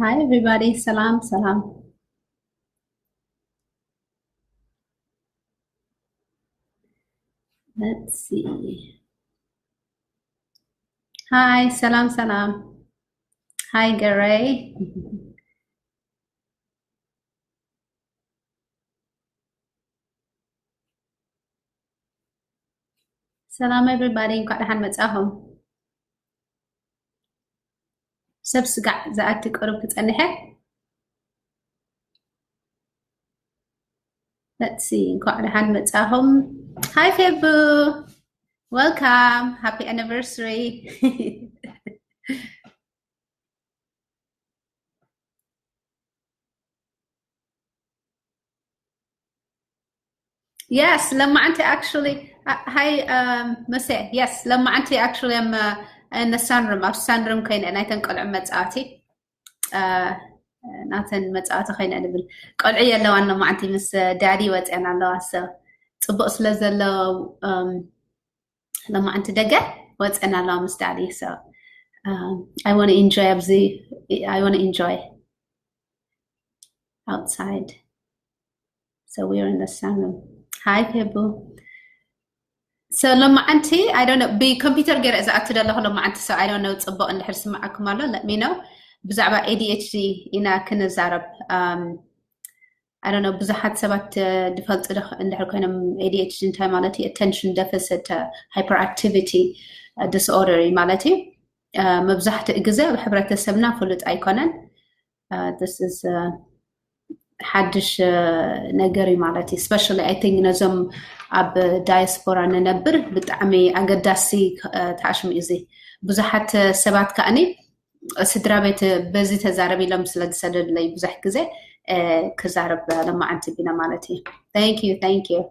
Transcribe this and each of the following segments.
Hi everybody. ሰላም ሰላም። Let's see. Hi ሰላም ሰላም። Hi ገረይ። ሰላም everybody፣ እንኳዕ ደሓን መጻኹም። ሰብ ስጋዕ ዝኣቲ ቅሩብ ክጸንሐ። Let's see፣ እንኳዕ ደሓን መጻኹም። Hi ፌቡ፣ welcome, happy anniversary። Yes ለማዓንቲ፣ actually። Hi መሴ። Yes ለማዓንቲ፣ actually፣ I'm in the Sunroom፣ ኣብ Sunroom ኮይነ ናይተን ቆልዑ መጻወቲ፣ ናተን መጻወቲ ኮይነ ንብል። ቆልዑ የለዋን ለማዓንቲ፣ ምስ ዳዲ ወጽአን ኣለዋ። So ጽቡቕ ስለ ዘሎ፣ ለማዓንቲ ደገ ወጽአን ኣለዋ ምስ ዳዲ። So I want to enjoy ኣብዚ፣ I want to enjoy outside. So we're in the Sunroom. Hi ፌቡ። So ለማዓንቲ፣ I don't know፣ ብኮምፒውተር ገይረ ዝኣቱ ዘለኹ ለማዓንቲ። So I don't know፣ ጽቡቕ እንድሕር ስምዓኩም ኣሎ፣ let me know። ብዛዕባ A D H D ኢና ክንዛረብ። I don't know፣ ብዙሓት ሰባት ዝፈልጡ እንድሕር ኮይኖም፣ A D H D እንታይ ማለት እዩ? Attention Deficit Hyperactivity Disorder ማለት እዩ። መብዛሕትኡ ግዜ ኣብ ሕብረተሰብና ፍሉጥ ኣይኮነን። This is ሓድሽ ነገር እዩ ማለት እዩ። Especially I think ነዞም ኣብ ዳያስፖራ ንነብር ብጣዕሚ ኣገዳሲ ተኣሽሙ እዩ እዚ። ብዙሓት ሰባት ከኣኒ ስድራ ቤት በዚ ተዛረብ ኢሎም ስለ ዝሰደዱለይ ብዙሕ ግዜ ክዛረብ ለማዓንቲ ቢና ማለት እዩ። Thank you, thank you።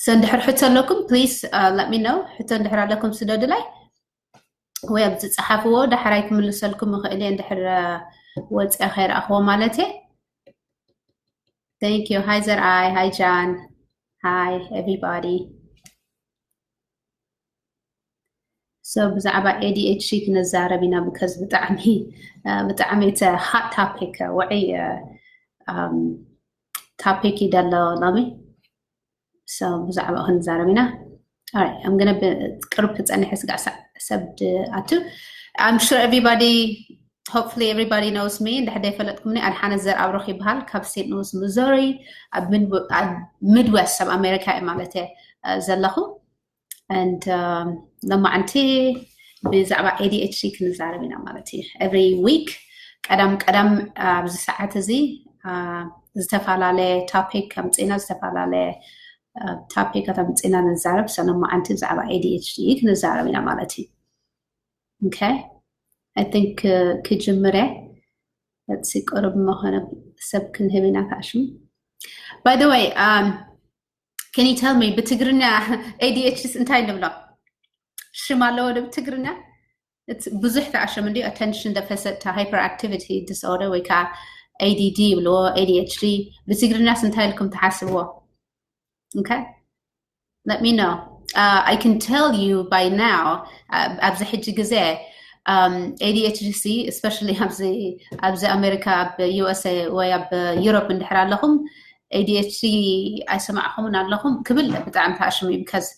So እንድሕር ሕቶ ኣለኩም፣ please let me know። ሕቶ እንድሕር ኣለኩም ስደዱላይ ወይ ኣብዚ ጸሓፍዎ፣ ዳሕራይ ክምልሰልኩም እኽእል እየ፣ እንድሕር ወጽአ ከይረኣኽዎ ማለት እየ። Thank you። Hi ዘርኣይ፣ hi ጃን፣ hi everybody። So ብዛዕባ A D H D ክንዛረብ ኢና፣ because ብጣዕሚ ብጣዕሚ it's a hot topic፣ ውዑይ topic እዩ ደሎ ሎሚ። So ብዛዕባ ክንዛረብ ኢና። Alright, I'm gonna ቅርብ ክጸንሕ ስጋዕ ሰብ ኣቱ። I'm sure everybody, hopefully everybody knows me። እንድሕር ዘይፈለጥኩምኒ፣ ኣድሓነት ዘርኣብሩኽ ይበሃል። ካብ ሴንት ሉዊስ ሚዙሪ፣ ኣብ ሚድዌስት ኣብ ኣሜሪካ እየ ማለት እየ ዘለኹ። And ለማዓንቲ ብዛዕባ A D H D ክንዛረብ ኢና ማለት እዩ። Every week ቀዳም ቀዳም ኣብዚ ሰዓት እዚ ዝተፈላለየ topic ከምጽእና፣ ዝተፈላለየ topic ኣምጽእና ንዛረብ። So ለማዓንቲ ብዛዕባ A D H D ክንዛረብ ኢና ማለት እዩ። Okay, I think ክጅምር እየ። Let's see፣ ቅርብ መኾነ ሰብ ክንህብ ኢና ተኣሽሙ። By the way, can you tell me ብትግርኛ A D H D እንታይ ንብሎ? ሽም ኣለዎ ዶ ብትግርኛ? It's ብዙሕ ተኣሽሙ እንዲ፣ Attention Deficit Hyperactivity Disorder ወይ ከዓ A D D ይብልዎ፣ A D H D። ብትግርኛስ እንታይ ኢልኩም ትሓስብዎ? Okay, let me know. I can tell you by now፣ ኣብዚ ሕጂ ግዜ A D H D ሲ፣ especially ኣብዚ ኣሜሪካ፣ ኣብ U S A ወይ ኣብ ዩሮፕ እንድሕር ኣለኹም፣ A D H D ኣይሰማዕኹምን ኣለኹም ክብል ብጣዕሚ ተኣሽሙ እዩ። Because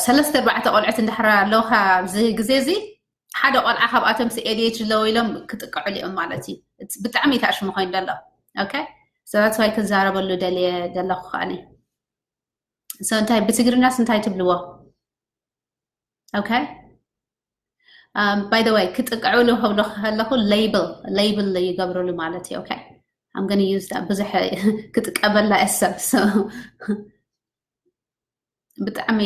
ሰለስተ ኣርባዕተ ቆልዑት እንድሕር ኣለውካ ኣብዚ ግዜ እዚ፣ ሓደ ቆልዓ ካብኣቶም ሲ A D H D ኣለዎ ኢሎም ክጥቀዑሉ እዮም ማለት እዩ። ብጣዕሚ ተኣሽሙ ኮይኑ ዘሎ። Okay, so that's why ክዛረበሉ ደልየ ዘለኹ ከኣኒ። So እንታይ ብትግርኛስ እንታይ ትብልዎ? Okay, by the way ክጥቀዑሉ ከብሎ ከለኹ label label ይገብሩሉ ማለት እዩ። Okay, I'm gonna use that። ብዙሕ ክጥቀበላ እየ ሰብ። So ብጣዕሚ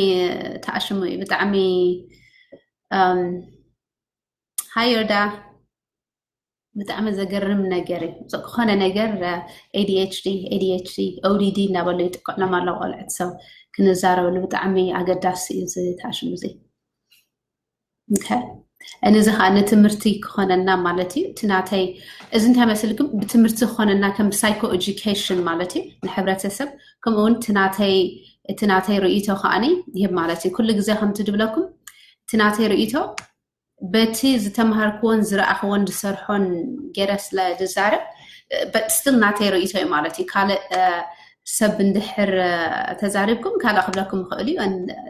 ተኣሽሙ እዩ። ብጣዕሚ ሃየርዳ ብጣዕሚ ዘገርም ነገር እዩ። ዝኾነ ነገር A D H D፣ A D H D፣ O D D እናበሉ ይጥቅዕሎም ኣለዉ ቆልዑት። So ክንዛረበሉ ብጣዕሚ ኣገዳሲ እዩ እዚ ተኣሽሙ እዚ። Okay፣ እዚ ከዓ ንትምህርቲ ክኾነና ማለት እዩ። እቲ ናተይ እዚ እንታይ መሲልኩም፣ ብትምህርቲ ክኾነና ከም psycho education ማለት እዩ ንሕብረተሰብ፣ ከምኡ እውን እቲ ናተይ እቲ ናተይ ርእይቶ ከዓኒ ይህብ ማለት እዩ። ኩሉ ግዜ ከምቲ ድብለኩም እቲ ናተይ ርእይቶ በቲ ዝተምሃርክዎን ዝረኣኽዎን ዝሰርሖን ገይረ ስለ ዝዛረብ፣ but still ናተይ ርእይቶ እዩ ማለት እዩ። ካልእ ሰብ እንድሕር ተዛሪብኩም ካልእ ክብለኩም ይኽእል እዩ።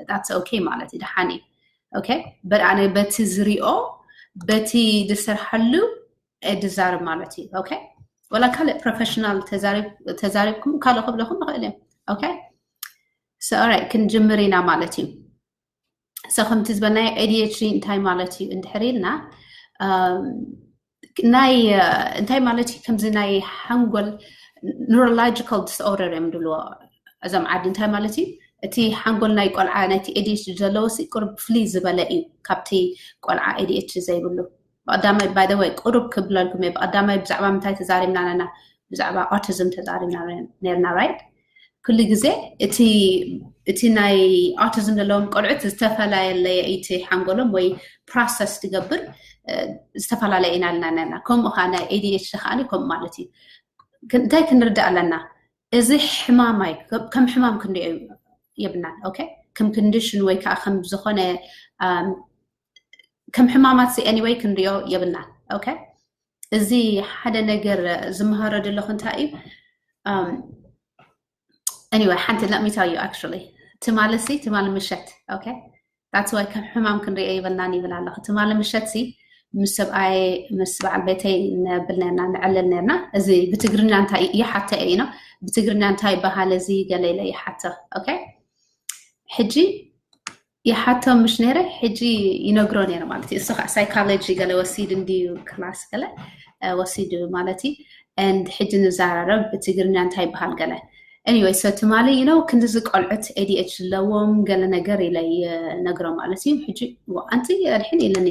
That's okay ማለት እዩ፣ ደሓን እዩ። Okay፣ but ኣነ በቲ ዝሪኦ፣ በቲ ዝሰርሐሉ ዝዛረብ ማለት እዩ። Okay፣ ወላ ካልእ ፕሮፌሽናል ተዛሪብኩም ካልእ ክብለኩም ይኽእል እዮም። Okay፣ so alright፣ ክንጅምር ኢና ማለት እዩ። So ከምቲ ዝበልናዮ ADHD እንታይ ማለት እዩ እንድሕር ኢልና፣ ናይ እንታይ ማለት እዩ፣ ከምዚ ናይ ሓንጎል neurological disorder እዮም ድልዎ እዞም ዓዲ። እንታይ ማለት እዩ? እቲ ሓንጎል ናይ ቆልዓ ናይቲ ADHD ዘለዎ ሲ ቁሩብ ፍልይ ዝበለ እዩ ካብቲ ቆልዓ ADHD ዘይብሉ። ብቀዳማይ by the way ቁሩብ ክብለልኩም እየ፣ ብቀዳማይ ብዛዕባ ምንታይ ተዛሪብና ኣለና? ብዛዕባ autism ተዛሪብና ነርና፣ right? ኩሉ ግዜ እቲ ናይ autism ዘለዎም ቆልዑት ዝተፈላለየ እቲ ሓንጎሎም ወይ process ትገብር ዝተፈላለየ ኢና ልና ነርና። ከምኡ ከዓ ናይ ADHD ከዓ ከምኡ ማለት እዩ። እንታይ ክንርዳእ ኣለና? እዚ ሕማም ኣይ ከም ሕማም ክንሪኦ የብናን። Okay፣ ከም condition ወይ ከዓ ከም ዝኾነ ከም ሕማማት anyway ክንሪኦ የብናን። Okay፣ እዚ ሓደ ነገር ዝመሃሮ ዘለኹ እንታይ እዩ? Anyway፣ ሓንቲ let me tell you actually፣ ትማሊ ሲ ትማሊ ምሸት፣ okay፣ that's why ከም ሕማም ክንሪኦ የብልናን ይብል ኣለኹ። ትማሊ ምሸት ሲ ምስ ሰብኣይ ምስ በዓል ቤተይ ነብል ነርና፣ ንዕልል ነርና። እዚ ብትግርኛ እንታይ ይሓተ እዩ ነው፣ ብትግርኛ እንታይ ይበሃል እዚ ገለ ኢለ ይሓተ። Okay፣ ሕጂ ይሓቶ ምሽ ነይረ፣ ሕጂ ይነግሮ ነይረ ማለት እዩ። እሱ ከዓ psychology ገለ ወሲድ እንድዩ ክላስ ገለ ወሲድ ማለት እዩ። And ሕጂ ንዛራረብ ብትግርኛ እንታይ ይበሃል ገለ። Anyway፣ so ትማሊ you know ክንድዚ ቆልዑት ADHD ኣለዎም ገለ ነገር ኢለ ይነግሮ ማለት እዩ። ሕጂ ኣንቲ ኣድሕን ኢለኒ።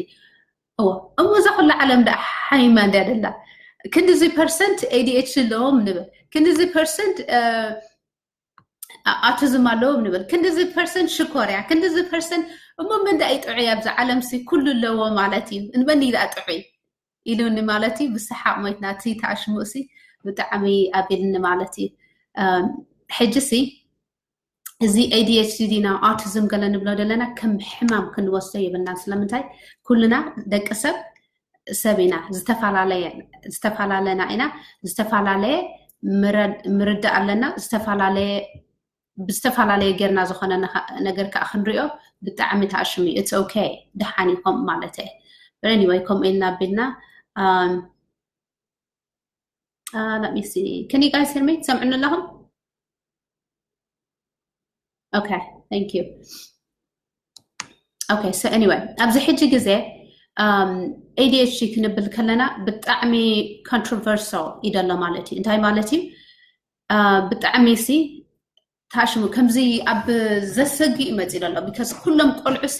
እዎ እሞ እዛ ኩላ ዓለም ደኣ ሓይማ እንድያ ደላ? ክንድዚ ፐርሰንት ADHD ኣለዎም ንብል፣ ክንድዚ ፐርሰንት autism ኣለዎም ንብል፣ ክንድዚ ፐርሰንት ሽኮር እያ፣ ክንድዚ ፐርሰንት። እሞ መን ደኣ እዩ ጥዑይ ኣብዛ ዓለም ሲ? ኩሉ ኣለዎ ማለት እዩ። እንበኒ ደኣ ጥዑይ ኢሉኒ ማለት እዩ። ብሰሓቕ ሞይትና። እቲ ተኣሽሙኡ ሲ ብጣዕሚ ኣቢልኒ ማለት እዩ። ሕጂ ሲ እዚ ADHD ዲና autism ገለ ንብሎ ዘለና ከም ሕማም ክንወስዶ የብልና። ስለምንታይ? ኩልና ደቂ ሰብ ሰብ ኢና፣ ዝተፈላለየ ዝተፈላለና ኢና፣ ዝተፈላለየ ምርዳእ ኣለና፣ ዝተፈላለየ ብዝተፈላለየ ጌርና ዝኾነ ነገር ከዓ ክንሪኦ ብጣዕሚ ተኣሽሙ እዩ። It's okay፣ ደሓን እዩ ከምኡ ማለት እየ። But anyway፣ ከምኡ ኢልና ኣቢልና። Let me see፣ can you guys hear me? ትሰምዑኒ ኣለኹም? Okay, thank you። Okay, so anyway፣ ኣብዚ ሕጂ ግዜ ADHD ክንብል ከለና ብጣዕሚ controversial እዩ ደሎ ማለት እዩ። እንታይ ማለት እዩ? ብጣዕሚ ሲ ታሽሙ ከምዚ ኣብ ዘሰግእ እዩ መፂኡ ዘሎ። Because ኩሎም ቆልዑ ሲ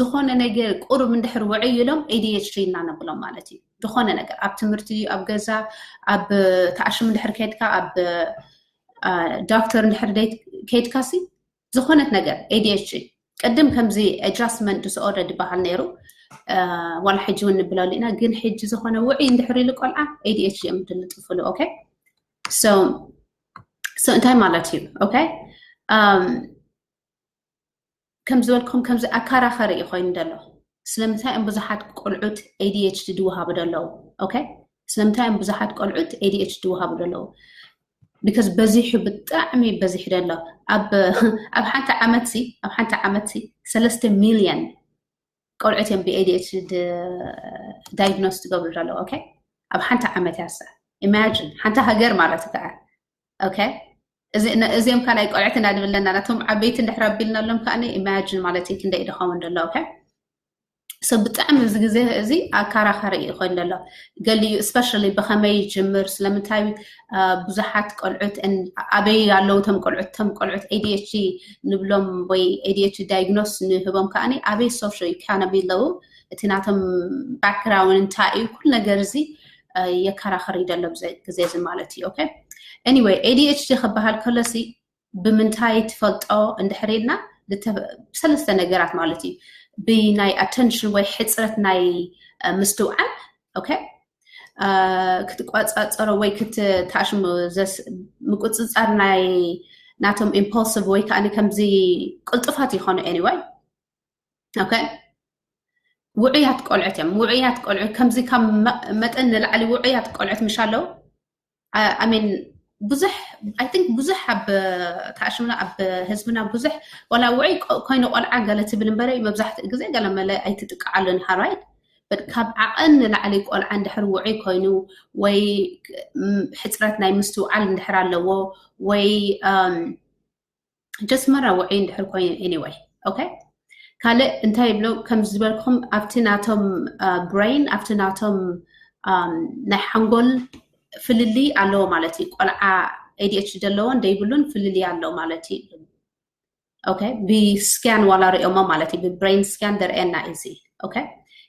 ዝኾነ ነገር ቁሩብ እንድሕር ውዕይ ኢሎም ADHD ኢና ነብሎም ማለት እዩ። ዝኾነ ነገር ኣብ ትምህርቲ፣ ኣብ ገዛ፣ ኣብ ታሽሙ እንድሕር ከድካ፣ ኣብ ዶክተር እንድሕር ከድካ ሲ ዝኾነት ነገር ADHD። ቅድም ከምዚ adjustment disorder ዝበሃል ነይሩ፣ ዋላ ሕጂ እውን ንብለሉ ኢና። ግን ሕጂ ዝኾነ ውዕይ እንድሕር ኢሉ ቆልዓ ADHD እዮም ድልጥፍሉ። Okay፣ so እንታይ ማለት እዩ? Okay፣ ከም ዝበልኩም ከምዚ ኣከራኸሪ እዩ ኮይኑ ዘሎ። ስለምንታይ እዮም ብዙሓት ቆልዑት ADHD ድወሃቡ ደለዉ? Okay፣ ስለምንታይ እዮም ብዙሓት ቆልዑት ADHD ድወሃቡ ደለዉ? Because በዚሑ፣ ብጣዕሚ በዚሑ ደሎ። ኣብ ኣብ ሓንቲ ዓመት ሲ ኣብ ሓንቲ ዓመት ሲ ሰለስተ ሚልዮን ቆልዑት እዮም ብ ADHD diagnose ትገብሩ ዘለዉ። Okay፣ ኣብ ሓንቲ ዓመት ያሰ imagine ሓንቲ ሃገር ማለት እዩ ከዓ። Okay፣ እዚኦም ካልኣይ ቆልዑት እናድብለና ናቶም ዓበይቲ እንድሕር ኣቢልናሎም ከዓ imagine ማለት እዩ ክንደይ ድኸውን ደሎ። Okay፣ so ብጣዕሚ እዚ ግዜ እዚ ኣከራኸሪ እዩ ኮይኑ ደሎ። ገሊኡ especially ብኸመይ ይጅምር፣ ስለምንታይ ብዙሓት ቆልዑት ኣበይ ኣለዉ እቶም ቆልዑት፣ እቶም ቆልዑት ADHD ንብሎም ወይ ADHD diagnose ንህቦም ከዓ ኣበይ socio economy ኣለዉ፣ እቲ ናቶም background እንታይ እዩ፣ ኩሉ ነገር እዚ የከራኸር እዩ ደሎ ግዜ እዚ ማለት እዩ። Okay፣ anyway፣ ADHD ክበሃል ከሎ ሲ ብምንታይ ትፈልጦ እንድሕር ኢልና፣ ሰለስተ ነገራት ማለት እዩ። ብናይ attention ወይ ሕፅረት ናይ ምስትውዓል። Okay፣ ክትቋፃፀሮ ወይ ክትታሽሙ ምቁፅፃር ናይ ናቶም impulsive ወይ ከዓ ከምዚ ቅልጡፋት ይኾኑ። Anyway፣ okay፣ ውዑያት ቆልዑት እዮም። ውዑያት ቆልዑ ከምዚ ካብ መ- መጠን ንላዕሊ ውዑያት ቆልዑት ምሽ ኣለዉ። I mean ብዙሕ I think ብዙሕ ኣብ ታሽምና ኣብ ህዝብና ብዙሕ ዋላ ውዑይ ቆ- ኮይኑ ቆልዓ ገለ ትብል እምበረ መብዛሕትኡ ግዜ ገለ መለ ኣይትጥቀዓሉን ሃራይት። But ካብ ዓቐን ንላዕሊ ቆልዓ እንድሕር ውዑይ ኮይኑ ወይ ም- ሕፅረት ናይ ምስትውዓል እንድሕር ኣለዎ ወይ um, just መራ ውዑይ እንድሕር ኮይኑ anyway okay። ካልእ እንታይ ይብሎ ከም ዝበልኩም ኣብቲ ናቶም ብሬን ኣብቲ ናቶም um, ናይ ሓንጎል ፍልልይ ኣለዎ ማለት እዩ። ቆልዓ A D H D ዘለዎን ዘይብሉን ፍልልይ ኣለዎ ማለት እዩ። Okay ብስካን ዋላ ሪኦሞ ማለት እዩ። ብብሬን ስካን ደርእየና እዚ okay።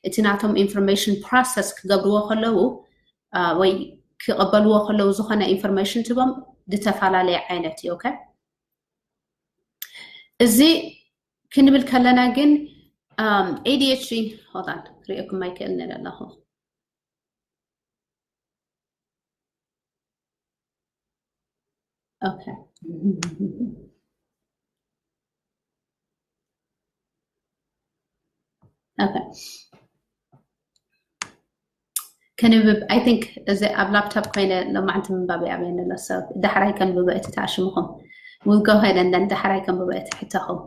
እቲ ናቶም ኢንፎርሜሽን ፕሮሰስ ክገብርዎ ከለዉ uh, ወይ ክቐበልዎ ከለዉ ዝኾነ ኢንፎርሜሽን ትቦም ዝተፈላለየ ዓይነት እዩ okay። እዚ ክንብል ከለና ግን um, A D H D hold on ክሪኦኩም ኣይክእልን እየ ኣለኹ okay okay ከንብብ I think እዚ ኣብ ላፕቶፕ ኮይነ ሎማዕንቲ ምንባብ ይኣብየ ነሎ ሰብ ዳሕራይ ከንብበ እቲ ተኣሽምኹም will go ahead and then ዳሕራይ ከንብበ እቲ ሕቶኹም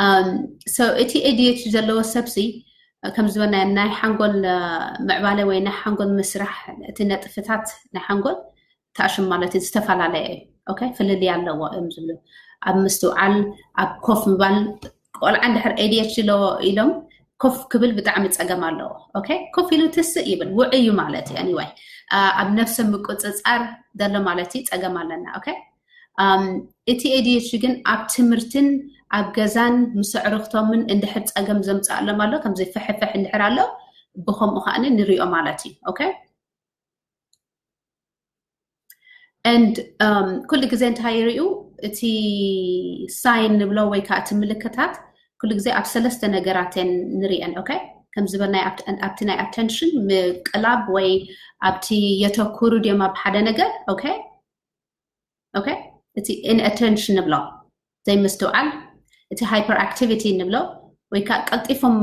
um, so እቲ A D H D ዘለዎ ሰብሲ ከም ዝበልና ናይ ሓንጎል ምዕባለ ወይ ናይ ሓንጎል ምስራሕ እቲ ነጥፍታት ናይ ሓንጎል ተኣሽም ማለት እዩ ዝተፈላለየ okay ፍልልይ ኣለዎ እዮም ዝብሉ ኣብ ምስትውዓል ኣብ ኮፍ ምባል ቆልዓ እንድሕር A D H D ኣለዎ ኢሎም ኮፍ ክብል ብጣዕሚ ፀገም ኣለዎ okay ኮፍ ኢሉ ትስእ ይብል ውዑይ እዩ ማለት እዩ anyway ኣብ ነብሰ ምቁፅፃር ዘሎ ማለት እዩ ፀገም ኣለና okay እቲ A D H D ግን ኣብ ትምህርትን ኣብ ገዛን ምስ ኣዕሩኽቶምን እንድሕር ፀገም ዘምፅኣሎም ኣሎ ከምዚ ፍሕፍሕ እንድሕር ኣሎ ብከምኡ ከዓ ንሪኦ ማለት እዩ okay and um, ኩሉ ግዜ እንታይ ይርእዩ እቲ ሳይን ንብሎ ወይ ከዓ እቲ ምልክታት ኩሉ ግዜ ኣብ ሰለስተ ነገራት ንሪአን okay ከም ዝበልናይ ኣብቲ ናይ ኣቴንሽን ምቅላብ ወይ ኣብቲ የተኩሩ ድዮም ኣብ ሓደ ነገር okay okay እቲ ኢንኣቴንሽን ንብሎ ዘይምስትውዓል እቲ ሃይፐር ኣክቲቪቲ ንብሎ ወይ ከዓ ቀልጢፎም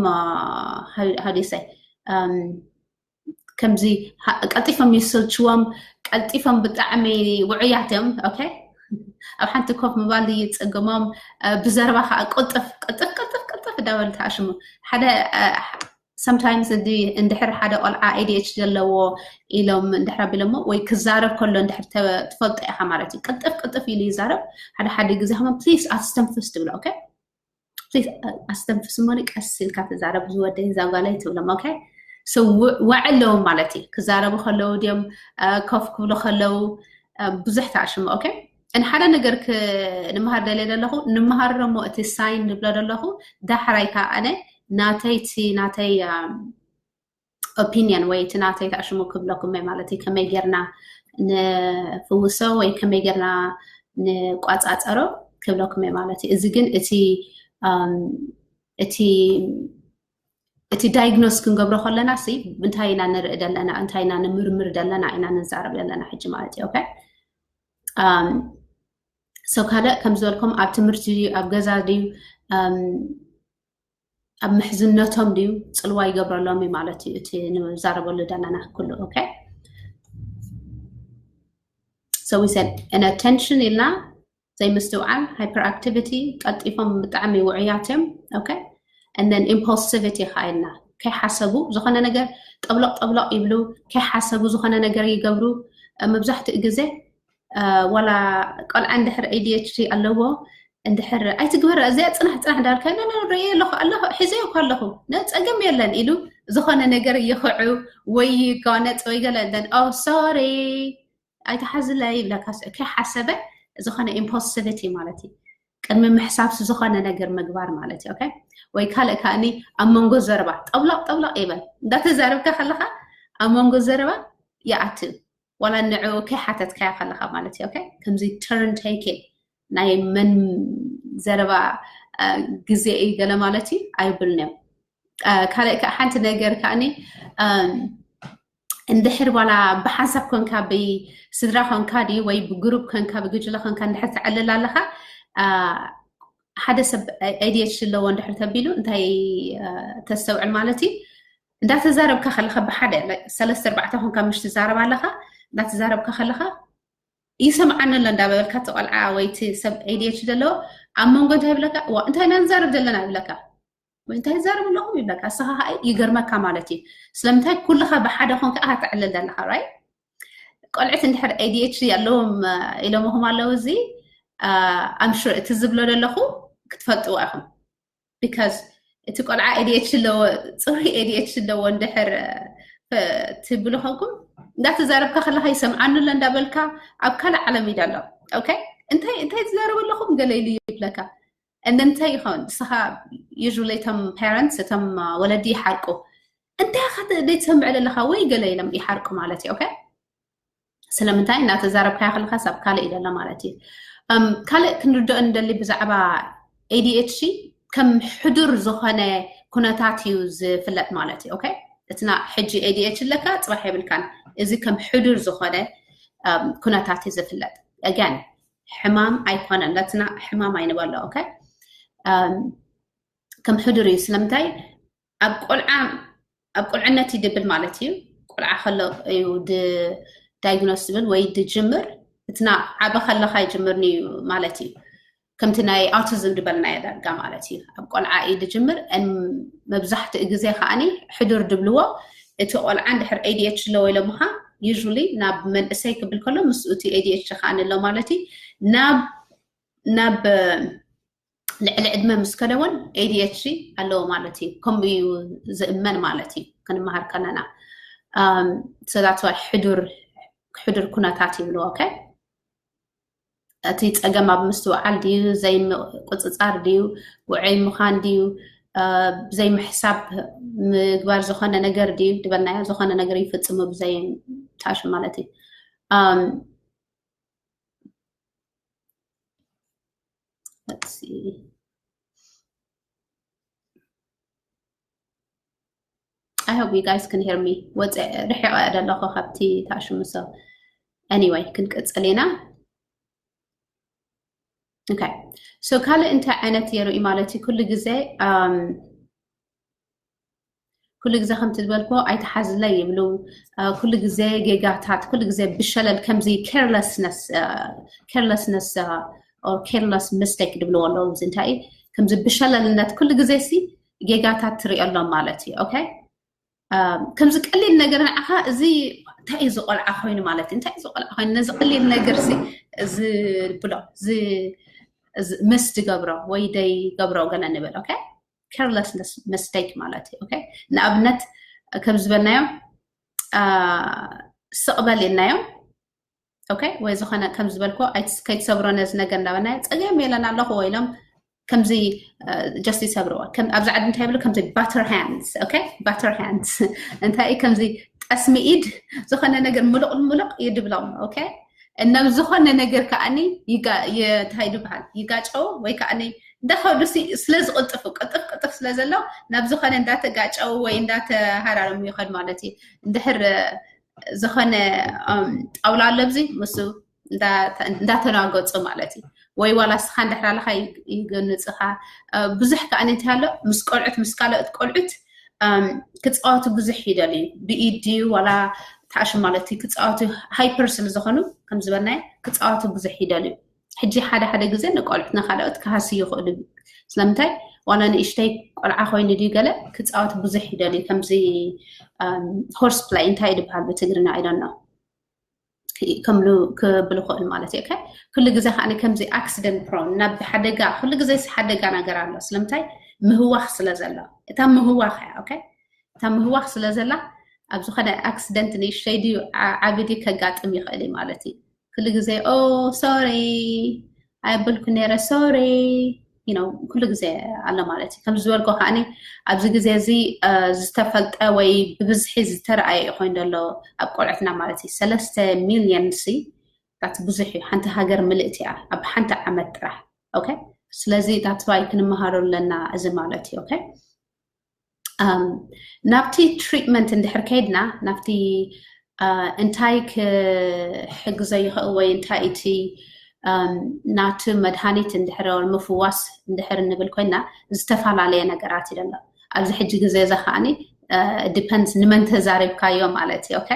how do you say ከምዚ ቀልጢፎም ይስልችዎም ቀልጢፎም ብጣዕሚ ውዑያት እዮም okay ኣብ ሓንቲ ኮፍ ምባል ይፅግሞም ብዘረባ ከዓ ቅልጥፍ ቅልጥፍ ቅልጥፍ ቅልጥፍ እንዳበሉ ተኣሽሙ ሓደ sometimes እንድሕር ሓደ ቆልዓ A D H D ዘለዎ ኢሎም እንድሕር ኣቢሎሞ ወይ ክዛረብ ከሎ እንድሕር ትፈልጦ ኢኻ ማለት እዩ ቅልጥፍ ቅልጥፍ ኢሉ ይዛረብ ሓደ ሓደ ግዜ ከማ please ኣስተንፍስ ትብሎ okay please ኣስተንፍስ እሞ ቀስ ኢልካ ተዛረብ ዝወደይ እዛ ጓለይ ትብሎም okay so ውዕ ኣለዎም ማለት እዩ ክዛረቡ ከለዉ ድዮም ኮፍ ክብሉ ከለዉ ብዙሕ ተኣሽሙ okay እን ሓደ ነገር ንምሃር ደልየ ዘለኹ ንምሃር ደሞ እቲ ሳይን ንብሎ ዘለኹ ዳሕራይ ከዓ ኣነ ናተይ እቲ ናተይ ኦፒኒየን ወይ እቲ ናተይ ተኣሽሙ ክብለኩም እየ ማለት እዩ ከመይ ጌርና ንፍውሶ ወይ ከመይ ጌርና ንቋፃፀሮ ክብለኩም እየ ማለት እዩ እዚ ግን እቲ እቲ እቲ ዳይግኖስ ክንገብሮ ከለና ሲ እንታይ ኢና ንርኢ ዘለና እንታይ ኢና ንምርምር ዘለና ኢና ንዛረብ ዘለና ሕጂ ማለት እዩ okay so ካልእ ከም ዝበልኩም ኣብ ትምህርቲ ድዩ ኣብ ገዛ ድዩ ኣብ ምሕዝነቶም ድዩ ፅልዋ ይገብረሎም እዩ ማለት እዩ እቲ ንዛረበሉ ዘለና ኩሉ okay so we said inattention ኢልና ዘይምስትውዓል ሃይፐር ኣክቲቪቲ ቀልጢፎም ብጣዕሚ ውዑያት እዮም okay and then impulsivity ከዓ ኢልና ከይሓሰቡ ዝኾነ ነገር ጠብሎቕ ጠብሎቕ ይብሉ ከይሓሰቡ ዝኾነ ነገር ይገብሩ መብዛሕትኡ ግዜ ዋላ ቆልዓ እንድሕር A D H D ኣለዎ እንድሕር ኣይትግበር እዚኣ ፅናሕ ፅናሕ እንዳልካ ኖ ኖ ርእየ ኣለኹ ኣለኹ ሒዘዮ እኮ ኣለኹ ነ ፀገም የለን ኢሉ ዝኾነ ነገር ይኽዑ ወይ ይጋነፅ ወይ ገለ then oh sorry ኣይትሓዝለይ ይብለካ ከይሓሰበ ዝኾነ impulsivity ማለት እዩ ቅድሚ ምሕሳብ ዝኾነ ነገር ምግባር ማለት እዩ okay ወይ ካልእ ከኣኒ ኣብ መንጎ ዘረባ ጠብሎቕ ጠብሎቕ ይበል እንዳተዛረብካ ከለካ ኣብ መንጎ ዘረባ ይኣትው ዋላ ንዕኡ ከይሓተትካዮ ከለካ ማለት እዩ okay ከምዚ turn taking ናይ መን ዘረባ ግዜ እዩ ገለ ማለት እዩ ኣይብልን እዮም ካልእ ከዓ ሓንቲ ነገር ከኣኒ እንድሕር ዋላ ብሓንሳብ ኮንካ ብስድራ ኮንካ ድዩ ወይ ብግሩፕ ኮንካ ብግጅለ ኮንካ እንድሕር ተዕልል ኣለካ ሓደ ሰብ ADHD ኣለዎ እንድሕር ተቢሉ እንታይ ተስተውዕል ማለት እዩ? እንዳተዛረብካ ከለኻ ብሓደ ሰለስተ ኣርባዕተ ኮንካ ምሽ ትዛረብ ኣለኻ። እንዳተዛረብካ ከለኻ ይሰምዓኒ ኣሎ እንዳበልካ እቲ ቆልዓ ወይ እቲ ሰብ ADHD ዘለዎ ኣብ መንጎ እንታይ ይብለካ? ዋ እንታይ ኢና ንዛረብ ዘለና ይብለካ። ወይ እንታይ ይዛረብ ኣለኹም ይብለካ። እስኻ ከዓ ይገርመካ ማለት እዩ። ስለምንታይ ኩልኻ ብሓደ ኮንካ ኣተዕልል ዘለኻ right? ቆልዕት እንድሕር ADHD ኣለዎም ኢሎምኹም ኣለዉ እዚ ኣምሹር እቲ ዝብሎ ዘለኹ ክትፈልጥዎ ኢኹም። Because እቲ ቆልዓ ADHD ኣለዎ ጽሩይ ADHD ኣለዎ እንድሕር ትብሉ ኸንኩም እንዳተዛረብካ ከለኻ ይሰምዓኒ ኣሎ እንዳበልካ ኣብ ካልእ ዓለም እዩ ዘሎ። Okay እንታይ እንታይ ትዛረቡ ኣለኹም ገለ ኢሉ ይብለካ። And then እንታይ ይኸውን ንስኻ usually እቶም parents እቶም ወለዲ ይሓርቁ እንታይ ኸ ዘይትሰምዕ ዘለኻ ወይ ገለ ኢሎም ይሓርቁ ማለት እዩ። Okay ስለምንታይ እናተዛረብካዮ ከለኻ ሳብ ካልእ እዩ ዘሎ ማለት እዩ። ካልእ ክንርድኦ እንደሊ ብዛዕባ ADHD ከም ሕዱር ዝኾነ ኩነታት እዩ ዝፍለጥ ማለት እዩ። Okay እትና ሕጂ ADHD ኣለካ ጽባሕ የብልካን። እዚ ከም ሕዱር ዝኾነ ኩነታት እዩ ዝፍለጥ። Again ሕማም ኣይኮነን። ለትና ሕማም ኣይንበሎ። Okay ከም ሕዱር እዩ። ስለምንታይ ኣብ ቆልዓ ኣብ ቁልዕነት ይድብል ማለት እዩ። ቆልዓ ከሎ እዩ diagnose ዝብል ወይ ድጅምር እትና ዓበ ከለኻ ይጅምርኒ እዩ ማለት እዩ። ከምቲ ናይ autism ዝበልናዮ ዳርጋ ማለት እዩ። ኣብ ቆልዓ እዩ ድጅምር። መብዛሕትኡ ግዜ ከዓኒ ሕዱር ድብልዎ እቲ ቆልዓ እንድሕር ADHD ኣለዎ ኢሎምኻ usually ናብ መንእሰይ ክብል ከሎ ምስኡ እቲ ADHD ከዓኒ ኣሎ ማለት እዩ። ናብ ናብ ልዕሊ ዕድመ ምስ ከደ እውን ADHD ኣለዎ ማለት እዩ። ከምኡ እዩ ዝእመን ማለት እዩ። ክንመሃር ከለና so that's why ሕዱር ሕዱር ኩነታት ይብልዎ። Okay እቲ ጸገም ኣብ ምስትውዓል ድዩ ዘይምቁጽጻር ድዩ ውዑይ ምዃን ድዩ ብዘይምሕሳብ ምግባር ዝኾነ ነገር ድዩ ዝበልናዮ ዝኾነ ነገር ይፍጽሙ ብዘይ ታሽ ማለት እዩ። Let's see. I hope you guys can hear me. ወፀ ርሒቐ ዘለኹ ካብቲ ታሽሙ ሰብ anyway ክንቅፅል ኢና። Okay so ካልእ እንታይ ዓይነት የርኢ ማለት እዩ ኩሉ ግዜ ኩሉ ግዜ ከምቲ ዝበልኮ ኣይተሓዝለ ይብሉ። ኩሉ ግዜ ጌጋታት ኩሉ ግዜ ብሸለል ከምዚ carelessness carelessness or careless mistake ድብልዎ ኣለዉ። እዚ እንታይ ከምዚ ብሸለልነት ኩሉ ግዜ ሲ ጌጋታት ትሪኦ ኣሎ ማለት እዩ። Okay ከምዚ ቀሊል ነገር ንዓኻ እዚ እንታይ እዩ ዝቆልዓ ኮይኑ ማለት እዩ። እንታይ እዩ ዝቆልዓ ኮይኑ ነዚ ቀሊል ነገር ሲ ዝብሎ ምስ ዝገብሮ ወይ ደይ ገብሮ ገለ ንብል። Okay carelessness mistake ማለት እዩ። Okay ንኣብነት ከም ዝበልናዮ ስቕ በል ኢልናዮ። Okay ወይ ዝኾነ ከም ዝበልኮ ከይትሰብሮ ነዚ ነገር እንዳበልናዮ ጸገም የለን ኣለኹ ወይ ኢሎም ከምዚ just ይሰብርዎ። ኣብዚ ዓዲ እንታይ ይብሉ ከምዚ butter hands። Okay butter hands እንታይ ከምዚ ጠስሚ ኢድ ዝኾነ ነገር ምሉቕ ምሉቕ ይድብሎም። Okay ናብ ዝኾነ ነገር ከዓኒ እንታይ ይበሃል ይጋጨው ወይ ከዓኒ እንዳኸዱ ስለ ዝቕልጥፉ ቅልጥፍ ቅልጥፍ ስለ ዘሎ ናብ ዝኾነ እንዳተጋጨው ወይ እንዳተሃራረሙ ይኸድ ማለት እዩ። እንድሕር ዝኾነ ጣውላ ኣሎ ኣብዚ ምስ እንዳተናገፁ ማለት እዩ። ወይ ዋላ ስኻ እንድሕር ኣለኻ ይገንፅኻ። ብዙሕ ከዓ እንታይ ኣሎ ምስ ቆልዑት ምስ ካልኦት ቆልዑት ክፃወቱ ብዙሕ ይደልዩ። ብኢድ ድዩ ዋላ ተኣሹ ማለት እዩ ክፃወቱ ሃይፐር ስለ ዝኾኑ ከም ዝበልናዮ ክፃወቱ ብዙሕ ይደልዩ። ሕጂ ሓደ ሓደ ግዜ ንቆልዑት ንካልኦት ክሃስዩ ይኽእሉ። ስለምንታይ ዋላ ንእሽተይ ቆልዓ ኮይኑ ድዩ ገለ ክፃወት ብዙሕ ይደልዩ። ከምዚ ሆርስ ፕላይ እንታይ ድበሃል ብትግርኛ I don't know ከምሉ ክብል ይኽእል ማለት እዩ። ኩሉ ግዜ ከዓ ከምዚ ኣክሲደንት ፕሮን ናብ ሓደጋ ኩሉ ግዜ ሓደጋ ነገር ኣሎ። ስለምንታይ ምህዋኽ ስለ ዘሎ እታ ምህዋኽ እያ። እታ ምህዋኽ ስለ ዘላ ኣብ ዝኾነ ኣክሲደንት ንእሽተይ ድዩ ዓቢ ድዩ ከጋጥም ይኽእል እዩ ማለት እዩ። ኩሉ ግዜ ኦ ሶሪ ኣይብልኩ ነይረ ሶሪ ኩሉ ግዜ ኣሎ ማለት እዩ። ከም ዝበልኮ ከዓኒ ኣብዚ ግዜ እዚ ዝተፈልጠ ወይ ብብዝሒ ዝተረኣየ እዩ ኮይኑ ዘሎ ኣብ ቆልዑትና ማለት እዩ። ሰለስተ ሚልዮን ሲ ት ብዙሕ እዩ። ሓንቲ ሃገር ምልእቲ እያ ኣብ ሓንቲ ዓመት ጥራሕ። Okay ስለዚ that's why ክንመሃሮ ኣለና እዚ ማለት እዩ። Okay ናብቲ ትሪትመንት እንድሕር ከይድና ናብቲ እንታይ ክሕግዞ ይኽእል ወይ እንታይ እቲ ናቱ መድሃኒት እንድሕር ምፍዋስ እንድሕር እንብል ኮይና ዝተፈላለየ ነገራት እዩ ዘሎ። ኣብዚ ሕጂ ግዜ እዚ ከዓኒ ዲፐንድስ ንመን ተዛሪብካዮ ማለት እዩ። ኦኬ፣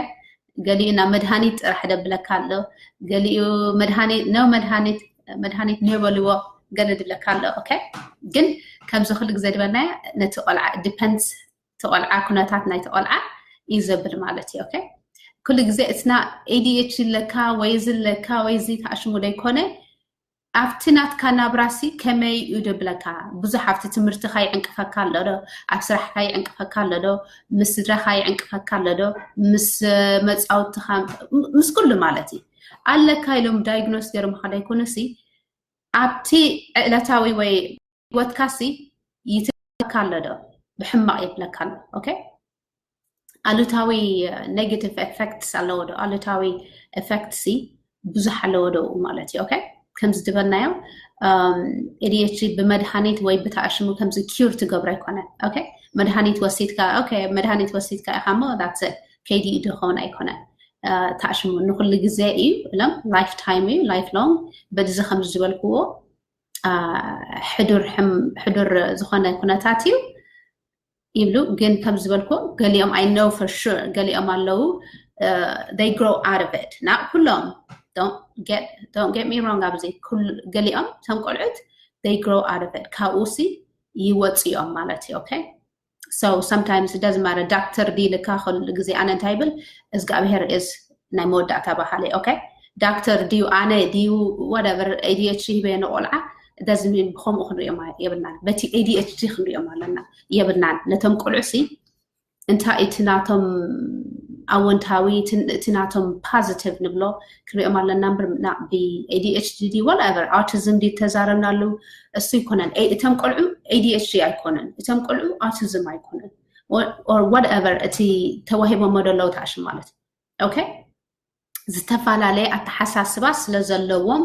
ገሊኡ ናብ መድሃኒት ጥራሕ ደብለካ ኣሎ፣ ገሊኡ መድሃኒት ነው መድሃኒት መድሃኒት ነው በልዎ ገለ ድብለካ ኣሎ። ኦኬ፣ ግን ከምዚ ኩሉ ግዜ ድበልናዮ ነቲ ቆልዓ ዲፐንድስ ተቆልዓ ኩነታት ናይ ተቆልዓ እዩ ዘብል ማለት እዩ። ኦኬ፣ ኩሉ ግዜ እትና ኤዲኤች ኣለካ ወይ እዚ ኣለካ ወይ እዚ ተኣሽሙ ዘይኮነ ኣብቲ ናትካ ናብራሲ ከመይ እዩ ደብለካ? ብዙሕ ኣብቲ ትምህርትኻ ይዕንቅፈካ ኣሎ ዶ? ኣብ ስራሕካ ይዕንቅፈካ ኣሎ ዶ? ምስ ስድራኻ ይዕንቅፈካ ኣሎ ዶ? ምስ መፃውትኻ ምስ ኩሉ ማለት እዩ ኣለካ ኢሎም ዳይግኖስ ገይሮምካ ዳይኮነሲ ኣብቲ ዕለታዊ ወይ ህይወትካሲ ይትካ ኣሎ ዶ? ብሕማቕ የብለካ ኣሎ። ኦኬ፣ ኣሉታዊ ኔጌቲቭ ኤፌክትስ ኣለዎ ዶ? ኣሉታዊ ኤፌክትሲ ብዙሕ ኣለዎ ዶ ማለት እዩ። ኦኬ፣ ከምዚ ዝበልናዮ ኤዲኤች ብመድሃኒት ወይ ብተኣሽሙ ከምዚ ኪር ትገብሮ ኣይኮነን። ኦኬ፣ መድሃኒት ወሲድካ ኦኬ፣ መድሃኒት ወሲድካ ኢኻ ሞ ዳትስ ከይዲ ድኸውን ኣይኮነን። ተኣሽሙ ንኩሉ ግዜ እዩ እሎም ላይፍ ታይም እዩ ላይፍ ሎንግ በዚ ከምዚ ዝበልክዎ ሕዱር ሕዱር ዝኾነ ኩነታት እዩ ይብሉ። ግን ከም ዝበልኩ ገሊኦም I know for sure ገሊኦም ኣለዉ they grow out of it። Not ኩሎም፣ don't get me wrong፣ ኣብዚ ገሊኦም እቶም ቆልዑት they grow out of it፣ ካብኡ ሲ ይወፅኦም ማለት እዩ። Okay፣ so sometimes it doesn't matter ዳክተር ድዩ ኢልካ፣ ኩሉ ግዜ ኣነ እንታይ ይብል፣ እግዚኣብሄር is ናይ መወዳእታ በሃሊ። Okay፣ ዳክተር ድዩ ኣነ ድዩ whatever ADHD ሂበዮ ንቆልዓ doesn't mean ብከምኡ ክንሪኦም የብልናን፣ በቲ ADHD ክንሪኦም ኣለና የብልናን። ነቶም ቆልዑ ሲ እንታይ እቲ ናቶም ኣወንታዊ እቲ ናቶም ፖዚቲቭ ንብሎ ክንሪኦም ኣለና እምበር ብ ADHD whatever autism ድዩ ተዛረብናሉ እሱ ኣይኮነን። እቶም ቆልዑ ADHD ኣይኮነን፣ እቶም ቆልዑ autism ኣይኮነን። Whatever እቲ ተዋሂቦሞ ዘለዉ ተኣሽሙ ማለት እዩ። Okay፣ ዝተፈላለየ ኣተሓሳስባ ስለ ዘለዎም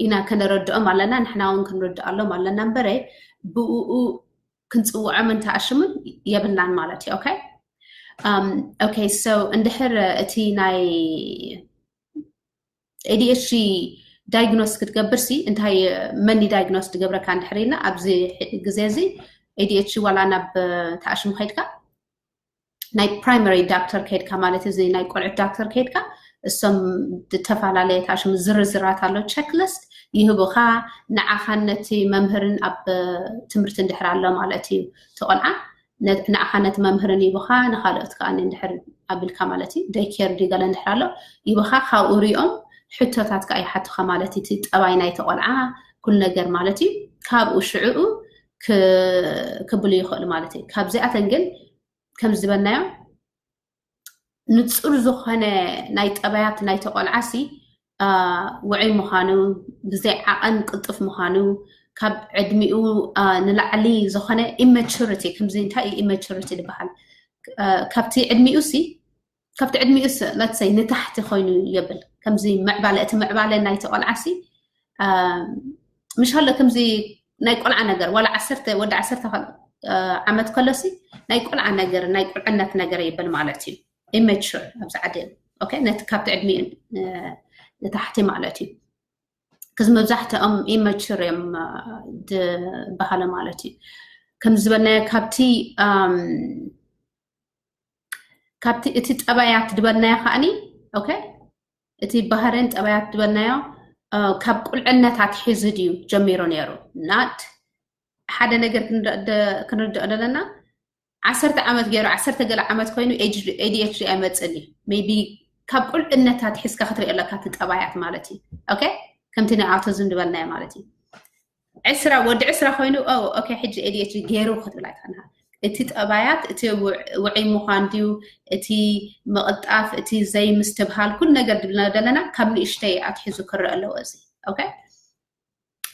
ኢና ከነረድኦም ኣለና፣ ንሕና እውን ክንርድኣሎም ኣለና እምበረ ብኡ ክንፅውዖምን ተኣሽሙን የብልናን ማለት እዩ። Okay፣ okay፣ so እንድሕር እቲ ናይ ADHD ዳይግኖስ ክትገብር ሲ እንታይ መኒ ዳይግኖስ ትገብረካ እንድሕር ኢልና ኣብዚ ግዜ እዚ ADHD ዋላ ናብ ተኣሽሙ ከይድካ ናይ ፕራይመሪ ዳክተር ከይድካ ማለት እዚ ናይ ቆልዑት ዳክተር ከይድካ እሶም ዝተፈላለየ ተኣሽሙ ዝርዝራት ኣሎ ቸክሊስት ይህቡኻ። ንዓኻን ነቲ መምህርን ኣብ ትምህርቲ እንድሕር ኣሎ ማለት እዩ ተቆልዓ ንዓኻ ነቲ መምህርን ይብኻ ንካልኦት ከዓ እንድሕር ኣቢልካ ማለት እዩ ደይኬር ድገለ እንድሕር ኣሎ ይብኻ። ካብኡ ሪኦም ሕቶታት ከዓ ይሓቱኻ ማለት እዩ። እቲ ጠባይ ናይ ተቆልዓ ኩሉ ነገር ማለት እዩ። ካብኡ ሽዕኡ ክብሉ ይኽእሉ ማለት እዩ። ካብዚኣተን ግን ከም ዝበልናዮ ንፁር ዝኾነ ናይ ጠባያት ናይ ተቆልዓሲ ውዑይ ምዃኑ፣ ብዘይ ዓቐን ቅልጡፍ ምዃኑ፣ ካብ ዕድሚኡ ንላዕሊ ዝኾነ ኢመቹሪቲ፣ ከምዚ እንታይ እዩ ኢመቹሪቲ ዝበሃል? ካብቲ ዕድሚኡ ሲ ካብቲ ዕድሚኡ ሲ let's say ንታሕቲ ኮይኑ የብል። ከምዚ ምዕባለ እቲ ምዕባለ ናይቲ ቆልዓ ሲ ምሻሎ ከምዚ ናይ ቆልዓ ነገር ዋላ ዓሰርተ ወዲ ዓሰርተ ዓመት ከሎሲ ናይ ቆልዓ ነገር ናይ ቁልዕነት ነገር ይብል ማለት እዩ። ኢመቹር ኣብዚ ዓዲ okay ነቲ ካብቲ ዕድሚኡ ንታሕቲ ማለት እዩ። ክዚ መብዛሕትኦም ኢመቹር እዮም ዝበሃለ ማለት እዩ። ከም ዝበልናዮ ካብቲ ካብቲ እቲ ጠባያት ዝበልናዮ ከዓኒ okay እቲ ባህርን ጠባያት ዝበልናዮ ካብ ቁልዕነት ኣትሒዙ ድዩ ጀሚሩ ነይሩ? ናት ሓደ ነገር ክንርድኦ ዘለና ዓሰርተ ዓመት ገይሩ ዓሰርተ ገለ ዓመት ኮይኑ ADHD ኣይመፅን እዩ። Maybe ካብ ቁልዕነት ኣትሒዝካ ክትሪኦ ኣለካ እቲ ጠባያት ማለት እዩ። Okay ከምቲ ናይ ኣውቲዝም ዝበልናዮ ማለት እዩ። ዕስራ ወዲ ዕስራ ኮይኑ okay ሕጂ ADHD ገይሩ ክትብል ኣይትኽእልን። እቲ ጠባያት እቲ ውዑይ ምዃን ድዩ እቲ ምቕልጣፍ እቲ ዘይምስትብሃል ኩሉ ነገር ድብልና ዘለና ካብ ንእሽተይ ኣትሒዙ ክረአ ኣለዎ እዚ okay።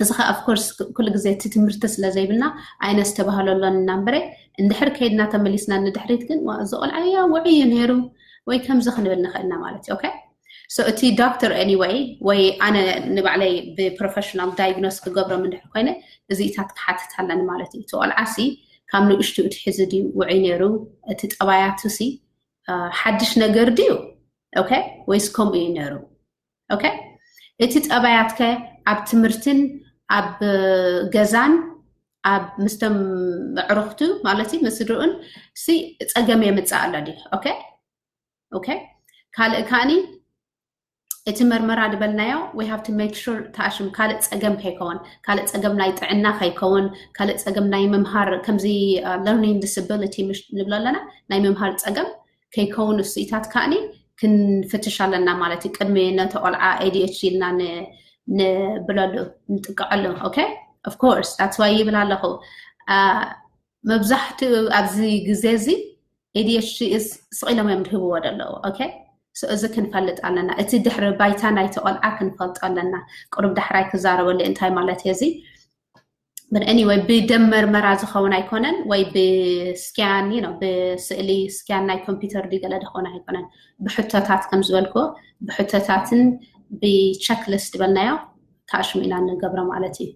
እዚ ከዓ of course ኩሉ ግዜ እቲ ትምህርቲ ስለ ዘይብልና ኣይነስተባህለሎን እና እምበረ እንድሕር ከይድና ተመሊስና ንድሕሪት ግን እዚ ቆልዓ ያ ውዑይ እዩ ነይሩ ወይ ከምዚ ክንብል ንኽእልና ማለት እዩ okay። So እቲ ዶክተር anyway ወይ ኣነ ንባዕለይ ብፕሮፌሽናል ዳይግኖስ ክገብሮም እንድሕር ኮይነ እዚኢታት ክሓትት ኣለኒ ማለት እዩ። እቲ ቆልዓሲ ካብ ንእሽቱ እቲ ሕዚ ድዩ ውዑይ ነይሩ እቲ ጠባያቱ ሲ ሓድሽ ነገር ድዩ okay ወይስ ከምኡ እዩ ነይሩ okay። እቲ ጠባያትከ ኣብ ትምህርትን ኣብ ገዛን ኣብ ምስቶም ኣዕሩኽቱ ማለት እዩ፣ ምስ ስድርኡን ሲ ጸገም የምጽእ ኣሎ ድዩ? ኦኬ ኦኬ። ካልእ ከኣኒ እቲ መርመራ ዝበልናዮ we have to make sure ተኣሽም ካልእ ጸገም ከይከውን፣ ካልእ ጸገም ናይ ጥዕና ከይከውን፣ ካልእ ጸገም ናይ ምምሃር ከምዚ learning disability ምሽ ንብሎ ኣለና፣ ናይ ምምሃር ጸገም ከይከውን እሱኢታት ከኣኒ ክንፍትሽ ኣለና ማለት እዩ። ቅድሚ ነቲ ቆልዓ A D H D ኢልና ንብለሉ ንጥቀዐሉ። ኦኬ of course that's why ይብል ኣለኹ። መብዛሕትኡ ኣብዚ ግዜ እዚ A D H D is ስቕ ኢሎም እዮም ዝህብዎ ዘለዉ። ኦኬ so እዚ ክንፈልጥ ኣለና። እቲ ድሕሪ ባይታ ናይቲ ቆልዓ ክንፈልጦ ኣለና። ቅሩብ ዳሕራይ ክዛረበሉ እንታይ ማለት እዩ እዚ። But anyway ብደም መርመራ ዝኸውን ኣይኮነን ወይ ብስኪያን you know ብስእሊ ስኪያን ናይ ኮምፒውተር ድገለ ዝኸውን ኣይኮነን። ብሕቶታት ከም ዝበልኩ ብሕቶታትን ብቸክሊስት ዝበልናዮ ታሽሙ ኢና ንገብሮ ማለት እዩ።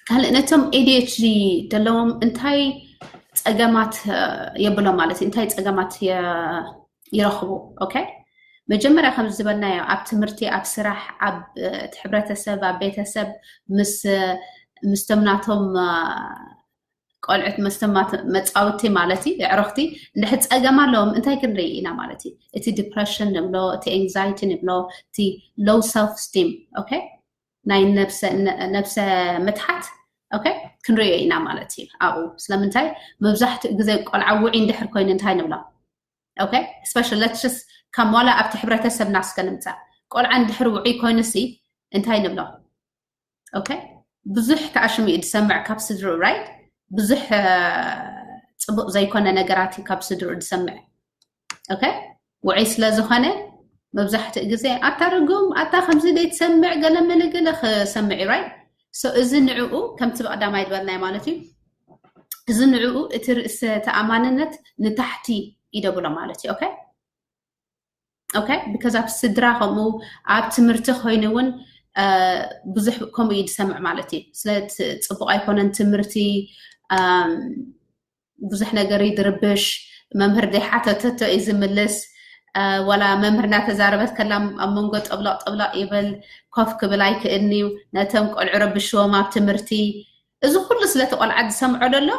ካልእ ነቶም A D H D ዘለዎም እንታይ ጸገማት የብሎም ማለት እዩ? እንታይ ጸገማት ይረኽቡ? ኦኬ መጀመርያ ከም ዝበልናዮ ኣብ ትምህርቲ፣ ኣብ ስራሕ፣ ኣብ እቲ ሕብረተሰብ፣ ኣብ ቤተሰብ ምስ ምስቶም ናቶም ቆልዑት መስተማት መጻወቲ ማለት እዩ ኣዕሩኽቲ እንድሕር ጸገም ኣለዎም እንታይ ክንርኢ ኢና ማለት እዩ? እቲ depression ንብሎ፣ እቲ anxiety ንብሎ፣ እቲ low self esteem okay ናይ ነብሰ ምትሓት okay ክንርእዮ ኢና ማለት እዩ። ኣብኡ ስለምንታይ መብዛሕትኡ ግዜ ቆልዓ ውዒ እንድሕር ኮይኑ እንታይ ንብሎ okay especially let's just ከም ዋላ ኣብቲ ሕብረተሰብና እስከ ንምጻእ ቆልዓ እንድሕር ውዒ ኮይኑ ሲ እንታይ ንብሎ okay ብዙሕ ተኣሽሙ እዩ ዝሰምዕ ካብ ስድርኡ right ብዙሕ ጽቡቕ ዘይኮነ ነገራት እዩ ካብ ስድርኡ ዝሰምዕ okay ውዒ ስለ ዝኾነ መብዛሕትኡ ግዜ ኣታ ርጉም ኣታ ከምዚ ደይ ትሰምዕ ገለ መለ ገለ ክሰምዕ እዩ right so እዚ ንዕኡ ከምቲ ብቐዳማይ ዝበልናይ ማለት እዩ እዚ ንዕኡ እቲ ርእሰ ተኣማንነት ንታሕቲ ይደብሎ ማለት እዩ okay okay because ኣብ ስድራ ከምኡ ኣብ ትምህርቲ ኮይኑ እውን ብዙሕ ከምኡ እዩ ዝሰምዕ ማለት እዩ ስለ ጽቡቕ ኣይኮነን ትምህርቲ ብዙሕ ነገር እዩ ዝርብሽ መምህር ደይ ሓተተቶ እዩ ዝምልስ ወላ መምህር እናተዛረበት ከላ ኣብ መንጎ ጠብለቕ ጠብለቕ ይብል ኮፍ ክብል ኣይክእልን እዩ ነቶም ቆልዑ ረብሽዎም ኣብ ትምህርቲ እዚ ኩሉ ስለቲ ቆልዓ ዝሰምዖ ዘሎ